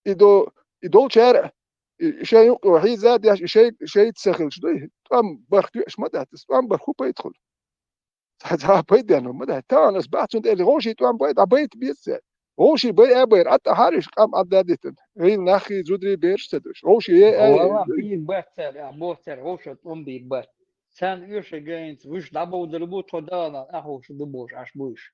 И до, и долчара, и шайн юкъа хьийза а деш, и шай, шайца ца хилча дуй, тӀом барх тоьаш ма дац, тӀом барх хӀун пайда хуьлу? Цхьа, цхьа а пайденна ма дац. Тахана ас бац цунна тӀе, вовшийн тӀом бай, дӀабайта беза цаьрга. Вовшийн бай а байра, Ӏад а хьариш, къам Ӏад а дитина. ГӀийла наххий, зударий, бераш ца душ. Вовшийн е а е. Валлахь, бийр бац цаьрга, а боху цаьрга, вовшийн тӀом бийр бац. царна оьшург гайнца, уьш дӀабовдар бу, тхо дагӀана ахьуша ду бохуш, Ӏаш бу уьш.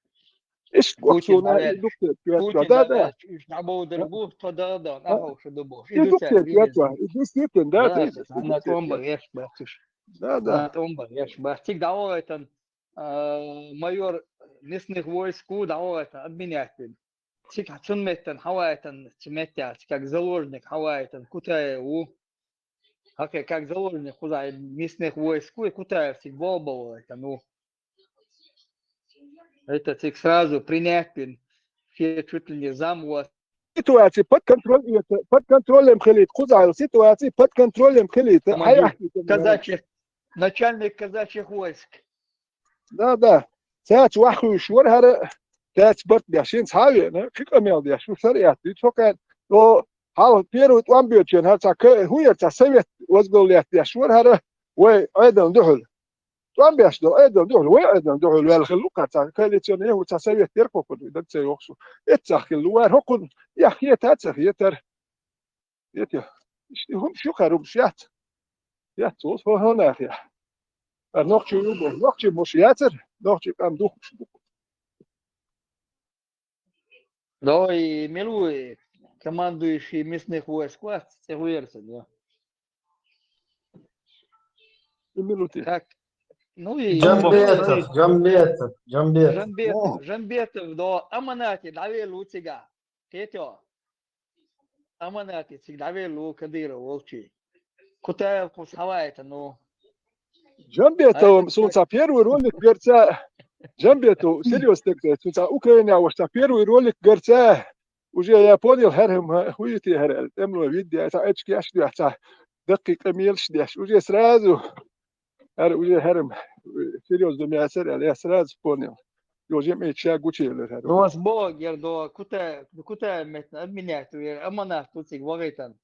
Иштта Путин коксуна дӀаваьлча, и дукхе Путин дӀаваьлча, уьш дӀабовдар бу, тхо дагӀана ахьуша ду бохуш. И ду цаьрга вирзина. И действительно, да, да, да, тӀом бан еш бац уьш. Да, да. ТӀом бан еш бац. Цига дӀавахийтина, а, майор мясных войск ву дӀавахийтина, обменять вина. Цига цун меттана хьаваийтина, цу меттехь, как заложник хьаваийтина Кутаев ву. Хьакхе как заложник кхузахь мясных войск ву, и Кутаев цига болх бан вахийтина ву. Это цига сразу принять бина, шен чуть ли не зам ву. Ситуация под контроль, это, под контролем хилийта, кхузахь ситуация под контролем хилийта. Командир казачьих, начальник казачьих войск. Да, да. Цаьрца ваха хуьйсуш вара хӀара, цаьрца барт беш, хӀинца хьа а веана, кхин къамел деш ву, сара а дуьйцу хӀокхаьрна. О, хьалха первый тӀом боьдучу хенахь хӀара цхьа ка-, хӀун яра, цхьа совет возглавлять деш вара хӀара, вай Ӏедална дуьхьал. ТӀом беш долу Ӏедална дуьхьал, вай Ӏедална дуьхьал ваьлла хилла ву кхара цхьа коалиционный, хӀу цхьа совет яра кху кхуьнан, даг ца йохуш ву. Эццахь хилла ву вара, хӀокхунна яхь хетар а ца хетара. Эти, иштта хӀумаш ю кхара, хӀумаш яц. Яц, хӀо, хӀо, хӀо нах я. Ара нохчий ю боху, нохчий муш яцара, нохчий къам духкуш ду. Но и мила ву и командующий мясных войск вац, цӀе хӀун яра сан, я? И мила ву те? Так, ну и Джамбетов, Джамбетов, Джамбетов. Джамбетов, Джамбетов, до Аманати дӀавелла ву цигахь. Кхетий хьо? Аманати цига дӀавелла ву Кадыров волчу. Кутаев кхуза хьаваийтина ву. Джамбетов, суна цхьа первый ролик гарца, Джамбетов, серьёзно стаг, суна цхьа Украинехь волчу цхьа первый ролик гарца, уже я понял, хӀара хӀума хӀун ю те хӀара аьлла, тӀемалой видео, цхьа эчкеш дуьхьа, цхьа даккхий къамелаш деш, уже сразу ХӀара уже хӀара серьёзно яцара аьлла, я сразу понял. Йо, жимма ша гучуелира хӀара. Ну, ас боху, яра до Кута-, Кутаев меттана обменять ву, яра Аманат ву цига вахийтина.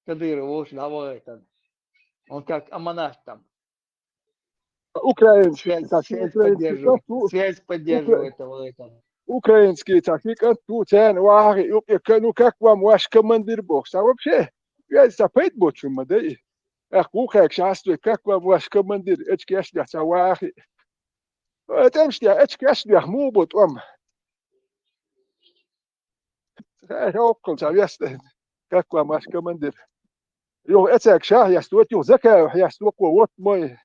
Кадыров волчу дӀавахийтина. Он как Аманат там. Украинский, связь, так, связь украинский поддерживает. Связь поддерживает вахийтина. Украинский цхьа кхин кӀант ву, царна вахахь юкъе, ну, как вам ваш командир боху. Цхьа вообще, я цхьа пайда боцу хӀума ма дай. Эх, вукхаьрга шаьстой, как вам ваш командир, эчкеш дехь цхьа вахахь. Э, тӀемаш дехь, эчкеш дехь, муха бу тӀом? Хьоккхул цхьа вестайн, как вам ваш командир? Юха эцаьрга ша хьесто, юха Закаев хьесто, кхо вот мой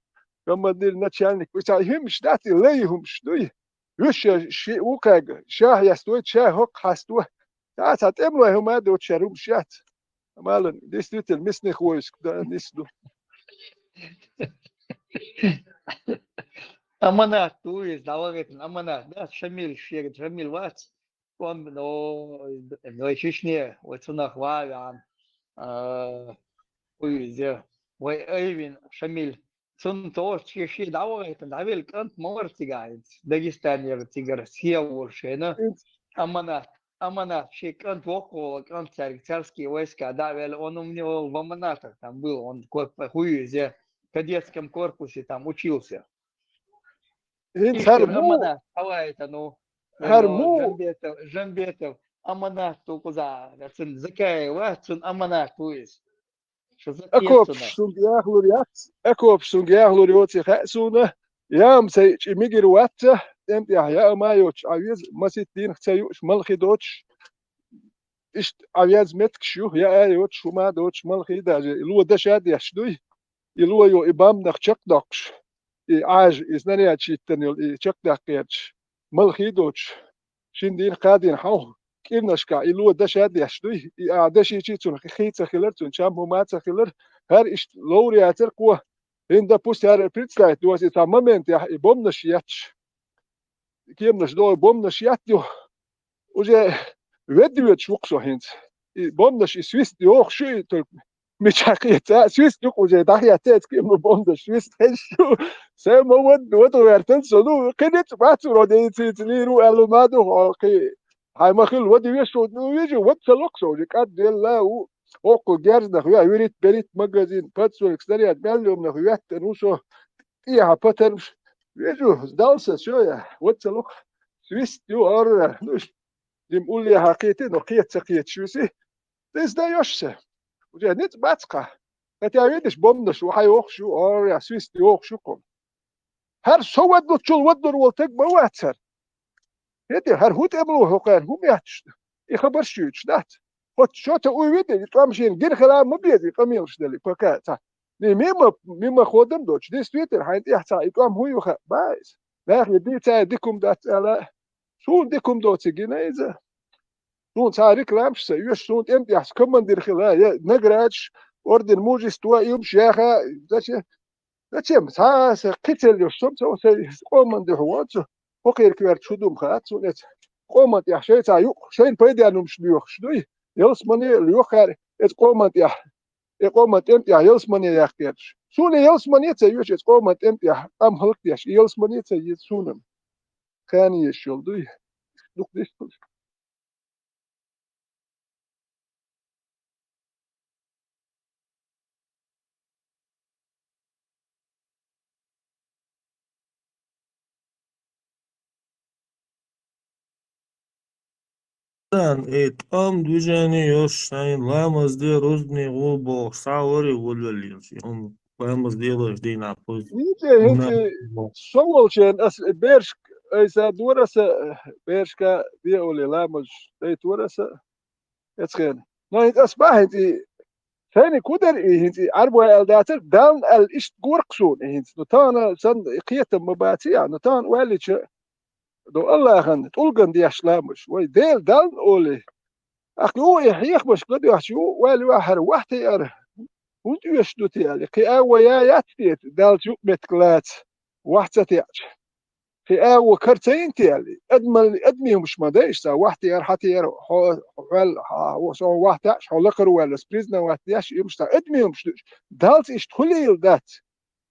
командир, начальник, цхьа хӀумаш дац, и лай хӀумаш дуй. Уьш ши вукхаьрга ша хьестойту, ша хӀокху хьесто. Цхьа, цхьа тӀемалой хӀума а доцуш, хӀара хӀумаш яц. Амма, действительно, мясных войск, да, нис ду. Аманат ду иза, дӀавахийтина Аманат, да, Шамил, шега Шамил вац. Он, но, вай Чечне, вай цунах ван а веана, а, вуй иза, вай Айвин Шамил. Цунна тӀе шен, шен дӀавахийтина, дӀавелла кӀант ма вара цигахь хӀинца. Дагестанера цигара схьа волуш шайна. Аманат, Аманат, шен кӀант воккхаволу кӀант цаьрга царские войска дӀа а ваьлла, он у меня в Аманатах там был, он кор-, хуй иза, кадетском корпусе там учился. ХӀинца хӀара муха? Аманат, хьаваийтина ву. ХӀара муха? Жамбетов, Жамбетов, Аманат ву кхузахь, цуьнан Закаев вац, цуьнан Аманат ву иза. Окопаш цуьнга яхлур яц, окопаш цуьнга яхлур йоций хаьа суна, яма сайчи мигира вац, тӀемтӀехь яа ма йоцуш Ӏан веза, масийтта дийнах ца юуш, малхе доцуш, иштта Ӏан веза меттигаш ю, яа йоцуш, хӀума доцуш, малхе даже, и ло даша а деш дуй, и ло йо, и бамбанах чекхдоккхуш, и Ӏажа, и снаряд шийтта йолу, и чекхдаккха гӀерташ, малхе доцуш, шина дийнах, кхаа дийнах хьовха, кӀирнашкахь и ло даша а деш дуй, и а дашийчий цунах хи ца хилар, цунна чам хӀума а ца хилар, хӀара иштта ловр яцара кхо, хӀинца, допустим, хӀара представить доций цхьа моментехь и бомбанаш етташ, кеманаш догӀу бомбанаш етта ю, уже ведда воьдуш ву-кх со хӀинца. И бомбанаш, и свист йохуш ю, и только мичахь кхета, свист ю-кх уже, дӀахецций кеманан бомбанаш, свист хезаш ю. Сайн ма вада, вада гӀертан со, ну, кхин ницкъ бац, вроде ницкъ лийр ву аьлла ма ду, хьо кхин хьайн ма хилла, вада веш ву, ну, вижу, вада ца ло-кх со уже, кӀадвелла а ву, хӀокху герзнах веа, вуьрхӀитта-берхӀитта магазин, подствольный снаряд, мел йоманах веттана ву со, тӀехьа патармаш, вижу, сдался, всё, я, вада ца ло-кх, свист ю, ара, ну, Дима уллехьа кхетий, но кхета ца кхеташ висий. Ты сдаёшься. Уже ницкъ бац-кх. Хотя, видишь, бомбанаш ву, хьан йохуш ю, ара, свист йохуш ю-кх. ХӀара со ваддучул ваддур волу таг ма вац хӀара. ХӀетте, хӀара хӀун тӀемало хӀокхара, хӀун метташ ду? И хабарш юьйцуш дац. ХӀоцчо та уй веда, и тӀом шена гина хила ма беза, и къамелаш дали, пока ца. Ни мимо, мимо ходом доцуш, действительно, хьайн тӀехь ца, и тӀом хӀун ю хаьа, баьс. Нахе дийца дика хӀума дац аьлла, суна дика хӀума доций гина иза. Суна цхьа рекламаш ца оьшу, суна тӀем тӀехь командир хила, я наградаш, орден мужества, и хӀумаш яха, зачем? Зачем? Цхьа аса кхин цӀе леш, со ца, со къоман дуьхьа воцу, хӀокхерг верг шу ду-м хац суна эца. Къоман тӀехь шайца юкъ, шайна пайденна хӀумаш лоьхуш дуй, ялсамане а лоьху хӀара, эца къоман тӀехь, э, къоман тӀем тӀехь ялсамане яккха герзаш. Суна ялсамане а ца йоьшу эца къоман тӀем тӀехь, къам хӀаллакдеш, и ялсамане а ца еза суна-м. Кхана езаш йолу дуй. Дукха дистхуьлу. Дан, э, тӀом движение йолуш шайн ламаз де, рузбане гӀо бохуш, схьа варе волавелла йолуш. Ламаз делош дийнахь поза. ХӀинца, хӀинца со волчеран ас берш, айса дора аса, бершка де олий ламаз дайтора аса эцхена. Но хӀинца ас бахьа хӀинца и, сайна кудар и хӀинца и Ӏарбой аьлла дацара, Далла аьлла иштта гуркх суна и хӀинца. Но тахана санна и кхетам ма баций, но тахана ваьллича, до Аллахана, тӀулган деш ламаз. Вай Дела Далла олий. Ахь ю и хьехамаш ган доьхча ю, ваьлла ваьхьара вахьте ара. ХӀунда оьшуш ду те аьлла? Кхин а вай я яц те, Даллаца юкъаметтиг лаца, вахь ца теача. Кхин а вай кара ца йина те аьлла? Адамалли, адамийн хӀумаш ма дайша цхьа, вахьте ара, хьате ара, хьо, хьо, хьо, хьо, со вахь таьаш, хьо лакхара ваьлла, признавать деш, и хӀумаш цхьа адамийн хӀумаш ду. Даллаца иштта хуьлийла дац.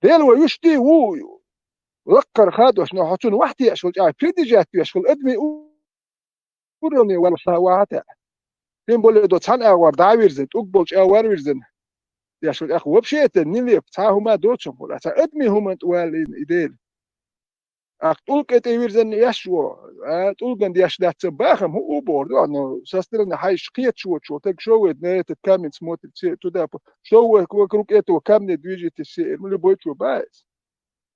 Дела вай уьш дий ву, лаккхара хадош, но хьо цунна вахь теаш хила чӀагӀ, придержать веш хила адамийн у-, уровне вара схьа вахьа таьа. Тем более до цхьана агӀор дӀа а вирзина, тӀулг болчу агӀор вирзина. Деш вара, ахь вообще это нелепо, цхьа хӀума доцург хуьлу, цхьа адамийн хӀуманна тӀе валийна и Дела. Ахь тӀулг кӀе тӀе вирзина еш ву, а, тӀулган деш дац ца бахам, хӀун у бохур ду, но со стороны хьайша кхеташ воцуш волу таг, что вы на этот камень смотрите, все туда, по-, что вы вокруг этого камня движетесь, все, ну, любой чего бац.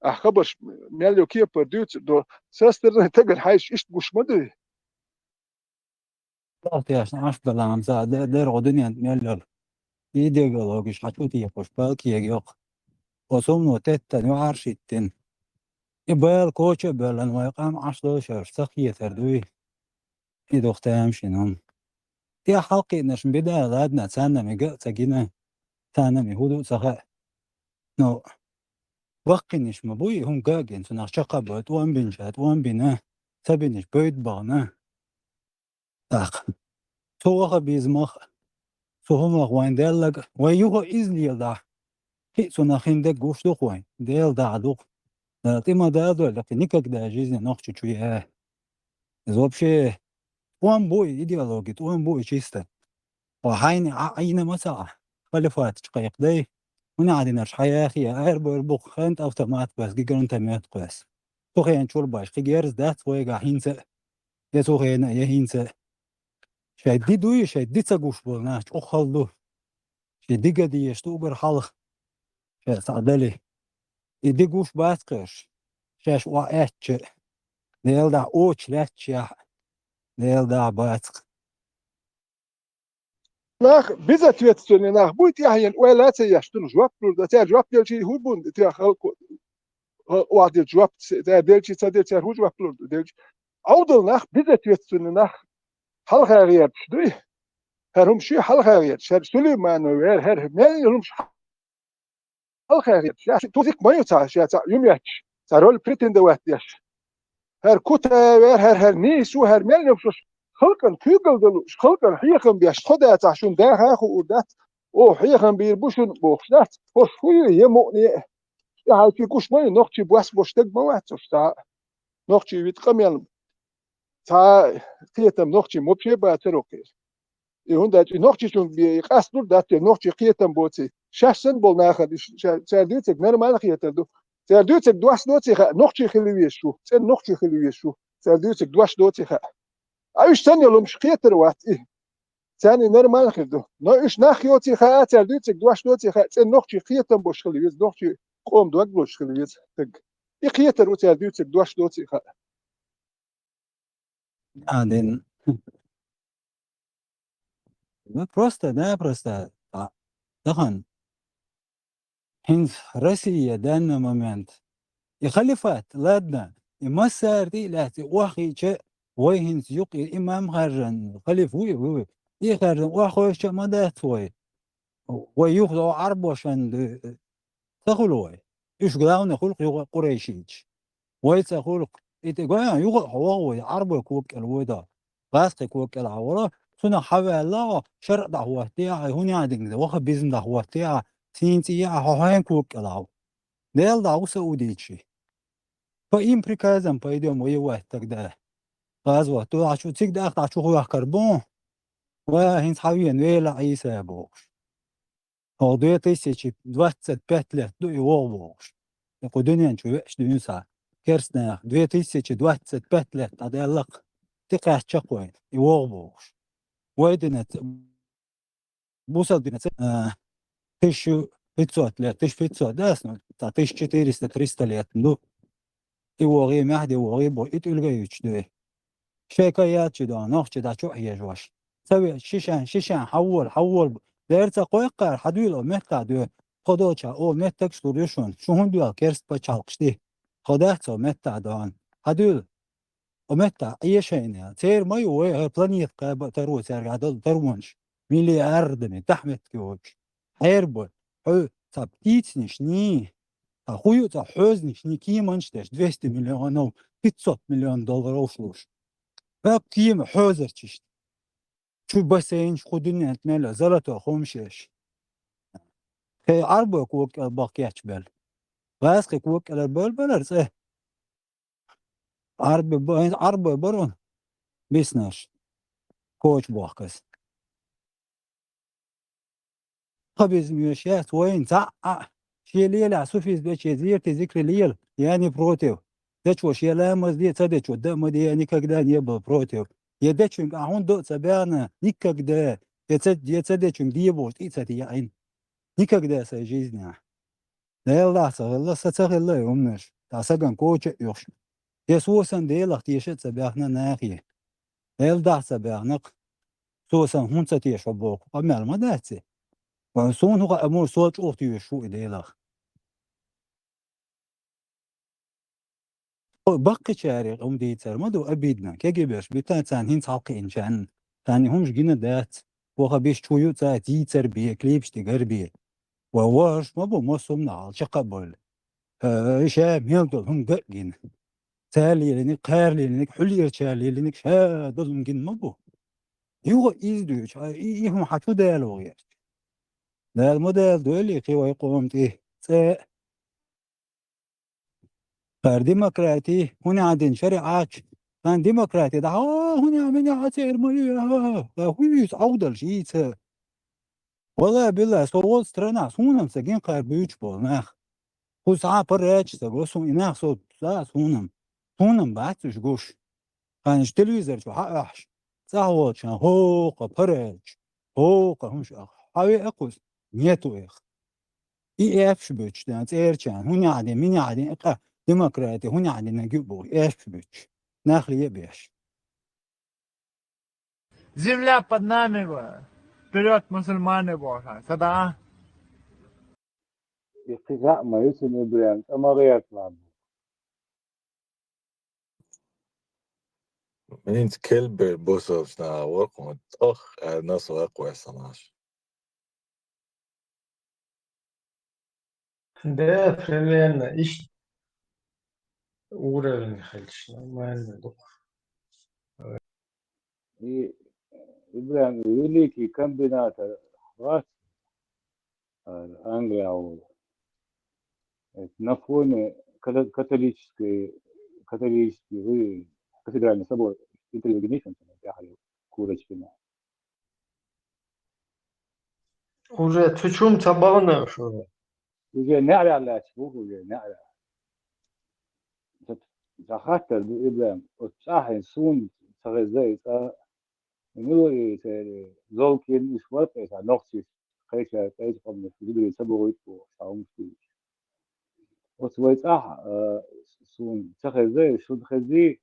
Ахь хабарш мел йо кепара дуьйцур ду, со стороны тагана хьайша иштта гуш ма дуй. Бахтешна Ӏаш даламца де-, дерго дуьнен мел йолу идеологиш хьан чу тӀехуш бал кегайоккху. Оцу хӀумано теттан юьхьӀаьржа хӀиттина. И бала коча а бевлла, вай къам Ӏаш долуш йолуш ца хетар дуй. И дукха тамашийна хӀума. ТӀехь хьалкхиънарш бида а ладна, царна мега а ца гина, царна ме хӀун ду а ца хаьа. Ну, ваккхинаш ма бу и хӀума ган а гина, цунах чекхбевлла, тӀом бина ша, тӀом бина, ца бинарш бевдда бахана. ТӀаккха. Цу ваха безамах, цу хӀумах вайн деллаг, вай юха иза леладахь, кхин а цунах хин дерг гуш ду-кх вайн, Дела дахь ду-кх. Дала тӀе ма дадойла, кхин никогда жизни нохчи чу яа. Иза вообще тӀом бу и идеологи, тӀом бу и чисто. Хьо хьайна Ӏа-, Ӏийна ма ца Ӏа, халифатчу кхайкхадай, хӀун Ӏа динарш хьан яхъе, аьрбойр бу-кх, ханта автомат кхоьссу, гранатомет кхоьссу. Цу хенан чуьра баш, кхин герз дац вайгахь хӀинца а, я цу хенан а, я хӀинца а. Шайн ди дуй, шайн ди ца гуш болу нах чӀогӀа хала ду. Шен диган дезаш ду угар хьалха, шаьш цхьаъ дали. И ди гуш бац кхерш, шаьш охьаэцча а, Дела дахь оча лаьтташехь а, Дела дахь бац-кх. Нах, безответственный нах буй, тӀаьхьенна ойла а ца еш, цунна жоп лур ду. Цара жоп делчий хӀун бу, тӀе халкъо, охьа делча жоп, цара делчий ца делча, цара хӀун жоп лур ду, делча. Ӏовдал нах, безответственный нах, хьалха гӀерташ дуй. ХӀара хӀума ши хьалха гӀерташ, хӀара Сулейманов вер, хӀара мел хӀумаш хьалха гӀерташ. Ша тузик ма ю цхьа, ша цхьа юм етташ, цхьа роль претендовать деш. ХӀара Кута вер, хӀара, хӀара нийса ву, хӀара мел хӀумаш халкъана куьйгалла далуш, халкъана хьехам беш, тхо дацахь шуна даха а хуур дац, оха хьехам бийр бу шуна бохуш дац, хӀорш хӀун ю, я мукъане а. ТӀаьхьа куьг гуш ма ю, нохчий бос бо стаг ма вац уьш цхьа а. Нохчий вита къамел цхьа а кхетам нохчий мопче а бацара кхера. И хӀунда аьлча и нохчийчунга бе-, и къасталур дац те, нохчий кхетам боций. Шаьш санна болу нахана и ша-, цара дуьйцург нормально хетар ду. Цара дуьйцург дош доций хаьа, нохчий хила везаш ву, цӀена нохчий хила везаш ву. Цара дуьйцург дош доций хаьа. А уьш санна йолу хӀумаш кхетар вац и. Царна и нормально хир ду. Но уьш нах йоций хаьа, цара дуьйцург дош доций хаьа, цӀена нохчий кхетам болуш хила веза, нохчий къоман дог лозуш хила веза стаг. И кхетар ву цара дуьйцург, дош доций хаьа. А, дин. Ну, просто-напросто, а, тахан. ХӀинца Россия данный момент. И халифат, ладно, и массара тӀе а лаьцна, и охьахиъча, вай хӀинца юкъ и имам хаьржина, халифа вуй, вуй, вуй. И хаьржина охьахевшича а ма дац вай. Вай юха Ӏарбошна ду-, ца хуьлу вай. Уьш главный хуьлу юха къурайшийча. Вай ца хуьлу. И тӀе гой, юха а хьо ваха вай, Ӏарбой кога кӀел вай до. ГӀазкхи кога кӀел хьо вала, цунах хьаваьлла, шарӀ дӀахӀоттае, хьай хӀун яхьа динга, ваха бизна дӀахӀоттае, сийна цӀий яхьа, хьо хьайн кога кӀел хьо. Дела дӀа ву Саудичи. По им приказам пойдём воевать тогда. ГӀазот ду ахьа чу, цига даха дӀа чу хьоьхкар бу. Ва хӀинца хьавена, вела Ӏийса бохуш. Хьо две тысячи двадцать пять лет ду и вогӀу бохуш. И кху дуьнен чу веача дуьйна схьа. Керстанах две тысячи двадцать пять лет дӀадаьлла-кх. ТӀекхаьчча-кх вай, и вогӀу бохуш. Вай дина ц-, бусал дина ц-, а, тысяча пятьсот лет, тысяча пятьсот, да, ну, та тысяча четыреста, триста лет, ну. И вогӀий, маьхьди вогӀий бо, и тӀулга юьтуш дуй. Шайн каячи дона, нохчи дӀа чу а хьежош. Ца ве, шишан, шишан, хьаввол, хьаввол. Дера ца кхойкхар, хьадуьйла о меттахь дуй. Тхо долча о меттагаш лур ю шуна. Шу хӀунда доьлла керст пачхьалкхаш ди? Тхо дац о меттахь дона. Хьадуьйла. О меттахь Ӏе шайна. Церан ма ю вай, хӀара планета кхаба а таро цаьрга дала таронаш. Миллиардами, тахьметтиг йоцуш. Хьерба, хьо ца птицнаш, ни. Ца хӀу ю, ца хьоьзанаш, ни кеманаш деш, двести миллионов, пятьсот миллион долларов луш. ХӀокху кема хьоьзарчашна. Чу бассейнаш кху дуьнен тӀа мел а золотой хӀумаш еш. Кхин Ӏарбой кога кӀел баха кечбелла. ГӀазкхи кога кӀелара бевлла белара цӀе. Ӏарби ба-, Ӏарбой баро биснарш. Коча бохкас. Хабизм йоьш яц вайна цхьаъ а. Шен лелахь суфизм дече зерти зикри лела, я не против. Дечо шен ламаз де, ца дечо да а ма де, я никогда не был против. Я дечуьнга ахьа хӀунда до а ца баьхна, никогда. Я ца, я ца дечуьнга де бохуш тӀе а ца тиаьӀина. Никогда в своей жизни. Дела дахь ца хилла, са ца хилла и хӀуманаш. Та саган коча а оьхуш. Я со сан Делах теша а ца баьхна нахе. Дела дахь ца баьхна-кх. Со сан хӀунда ца теша боху къамел ма дац и. Вайн суна хӀу хаьа, мур сол чӀогӀа тоьшуш ву и Делах. Баккхичаре хӀума дийцар ма ду, обидно. Кегий берш буьтан царна хӀинца хьалакхиъначарна. Царна и хӀумаш гина дац. Ваха биш чу ю цаьрца дийцар бе, клипаш тӀе гар бе. Ва вахарш ма бу, массо а хӀуманах чекх а бевлла. Э, ша мел долу хӀума ган а гина. Цара лелийнарг, кхара лелийнарг, хьуьллерчара лелийнарг ша долу хӀума гина ма бу. Юха иза дуьйцу, хьа, и, и хӀума хьан чу Дала ву гӀерташ? Дала ма Дала дойла и кхин вай къоман тӀе цӀе а. ХӀара демократи, хӀун яхьа дина шариӀатчу, хан демократи дахьа, о, хӀун яхьа, мин яхьа церан ма ю, а, а, а, хӀун ю иза Ӏовдалш йийца? Валла билла, со волу странахь суна-м ца гина кхара буьйцуш болу нах. Кху схьа а паргӀаташ ца го суна, и нах со, са а суна-м. Суна-м бац уьш гуш. Ханаш телевизор чу хьа а ахьаш, цӀахь волчун хӀокху паргӀаташ, хӀокху хӀумаш а хьавеа кхуза, нету их. И эпаш буьтуш дан цӀерачарна, хӀун яхьа дина, мин яхьа дина, и къа демократи, хӀун яхьа дина гиу боху, эпаш буьтуш. Нах ле а беш. Земля под нами, говорю. Вперёд, мусульмане, боху. Сада. И кхин хаьа ма ю цуьнан Ибрахим, цкъа ма гӀерта ма бу. ХӀинца Кельбер бусалбачу наха ваккха, тӀох аьлла, со ваккха вай санаш. Да, примерно, иштта уровень хилча, нормально ду. И Ибрахим великий комбинатор вац, а, Англия волу. Это на фоне ката-, католической, католический, вы, кафедральный собор, интервью гинехь, тяхали, Курочкина. Уже цу чум ца бахана уж уже? Уже неӀарехь лаьтташ бу, уже неӀарехь. Ца, ца хаттар ду, Ибрахим, оцу цӀахь суна ца хеза и цӀа, ну, и церан Золкин, уьш вара-кх и цхьа нохчий, кхечара кӀайчу къоманаш зударий ца бохуьйту бохуш, цхьа хӀумаш дуьйцуш. Оцу вай цӀахь, а, суна ца хеза, шуна хезий,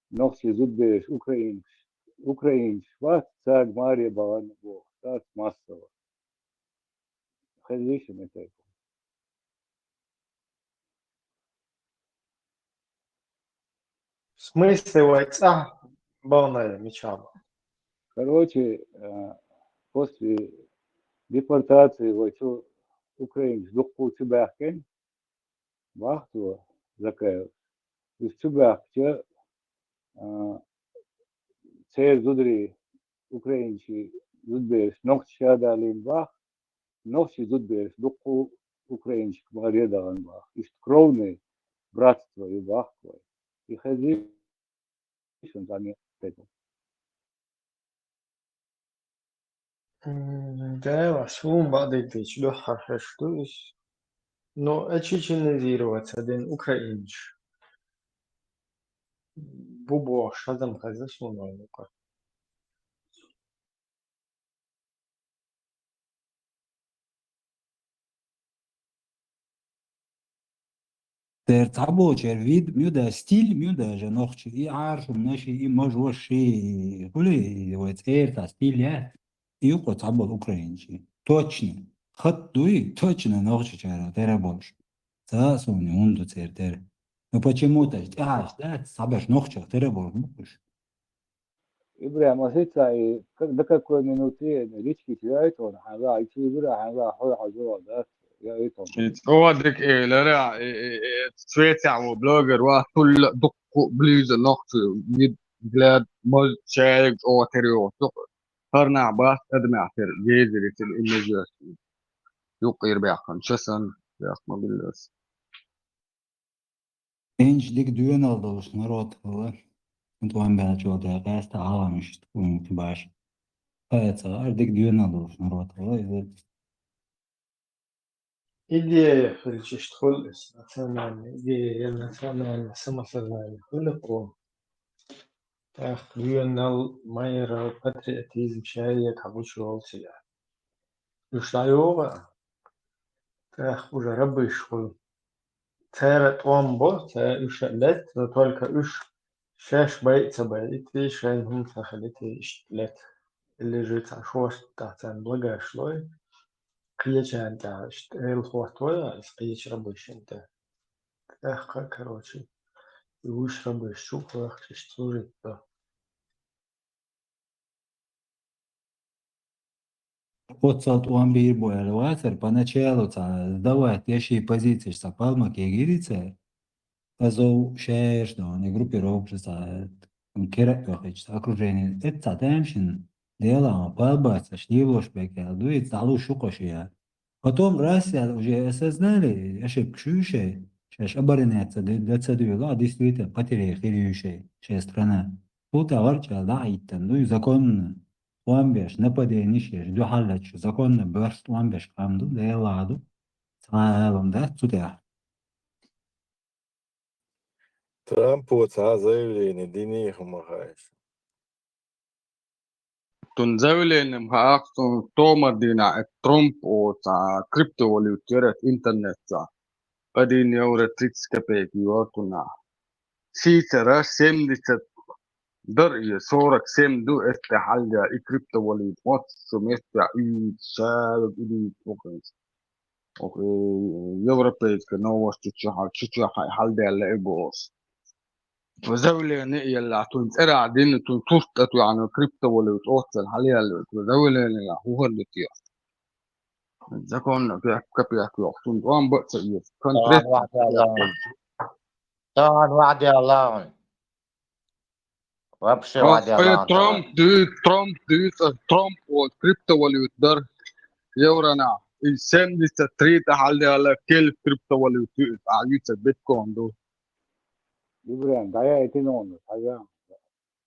нохчий зудбераш, украинцаш, украинцаш бац, цаьрга маре бахана боху, цаьрца массо. Хезий шуна тайпа? В смысле, вай цӀа бахана мичахь бу? Короче, э, после депортации вай цу украинцаш дуккха чу баьхкина, бахана цо Закаев. Уьш чу баьхкича, а, церан зударий, украинцийн зудбераш нохчаша далийна баха, нохчийн зудбераш дуккха украинцашка маре дахана баха. Иштта кровное братство ю баха вай. И хезий шуна цхьанне тайпа? М, да, суна бакъдерг дийцича, дуьххьара хезаш ду иза. Но а чеченизироваться дина украинцаш бу бохуш хазам хезна суна вайн юкъа. Дера цхьаболчеран вид ю да, стиль ю да, жа нохча, и Ӏаршум наши, и мажош ши, хули вай цӀера цхьа стиль яц, и юкъа цхьаболу украинчи. Точно. Хатта дуй, точно нохчачара тера болуш. Ца а суна хӀунда ду цӀера тера. Ну почему-то тӀаьхьаш дац, цхьаберш нохчех тера болуш бу уьш. Ибрахим, а сица и как, до какой минуты речки теряет он, хьан ва, и чу вира, хьан ва, хьой хьажо, да, я и том. И цӀа дика элира, и, и, и, Швецехь ву блогер ва, тулла дуккха ближе нохча вид, взгляд, маж, шаьриг чӀогӀа тера йогӀу. ХӀара нах бац адамехь тера, гезарицара и мажош. Юккъера баьхкина, ша санна, баьхкина биллалц. Эйнаш дика доьналла долуш народ хилла. ТӀом баьллачул тӀаьхьа къаьста Ӏаламаш тхуна баш. Кхаьца гӀар дика доьналла долуш народ хилла иза. Идея хилча иштта хуьлу иза, национальная идея, я национальное самосознание хуьлу кхуна. ТӀаккха доьналла, майра, патриотизм, шаьргахь гучу йолу цига. Уьш дӀайогӀу, тӀаккха уже рабыш хуьлу. Цара тӀом бо, цара уьш а летта, но только уьш шаьш байа ца байитий, шайна хӀума ца хилитий, иштта летта. Или же цхьа шорта тӀехь царна благаш лой, кхечарна тӀехь иштта эла хӀоттавой, иза кхечу рабышна тӀе. ТӀаккха, короче, и уьш рабыш чу кхойкхуш иштта служить до. Оццал тӀом бийр бу аьлла вацара, поначалу цхьа сдавать деш и позицеш цхьа палма кегири цара. Азов шаьрш ду, и группировкаш цхьа кера а йохуьйтуш, цхьа окружение. Эццахь тамашийна, дела, палбацаш, лелош бекъял ду, и цхьа луш ю кхо шиъ. Потом раз уже осознали, ошибка шу шай, шаьш обороняться д-, д-, ца дуьйла, а действительно потеря хир ю шай, шай страна. Цул тӀаьхьа варчӀа дӀа а йиттан ду, законно тӀом беш, нападениш еш, дуьхьал лечу, законно беш тӀом беш къам ду, Делан ду, цхьа а алам дац цу тӀехь. Трампо цхьа заявление дини хӀума хаьа. Цуьнан заявлени ма хаьа, цуьнан томар дийнахь, э, Трамп оцу криптовалюта яра интернет чохь. Один евро тридцать копеек йора цунах. Сийсара семьдесят дара, и сорок семь ду, эцтехь хьалдеа и криптовалюта, оццу меттехь уьйца шаьрга уьдуьйца ву хеза. Ох, э, европейская новость чу, чу хьал-, чу, чу хьал-, хьалдаьлла и боху. Цо заявление а елла, цуьнан цӀерахь дина, цуьнан сурт а тоьхна, криптовалюта оццул хьалаелла, цо заявление елла, хӀун хир ду те? Законно пять копеек йоху, цунна тӀом бан а ца эца. Конкретно. Тахана вахьа делла хьуна. Тахана вахьа делла хьуна. Вообще, Ох, вадя, э, ладно, Трамп дуьйцу, Трамп дуьйцу, Трамп вот криптовалюта дара евронах. И семьдесят три тӀе хьалдаьлла, кхин криптовалюта ю иза, а, ю ца биткоин ду. Ибрахим, дӀаяйти нуна, хьажа.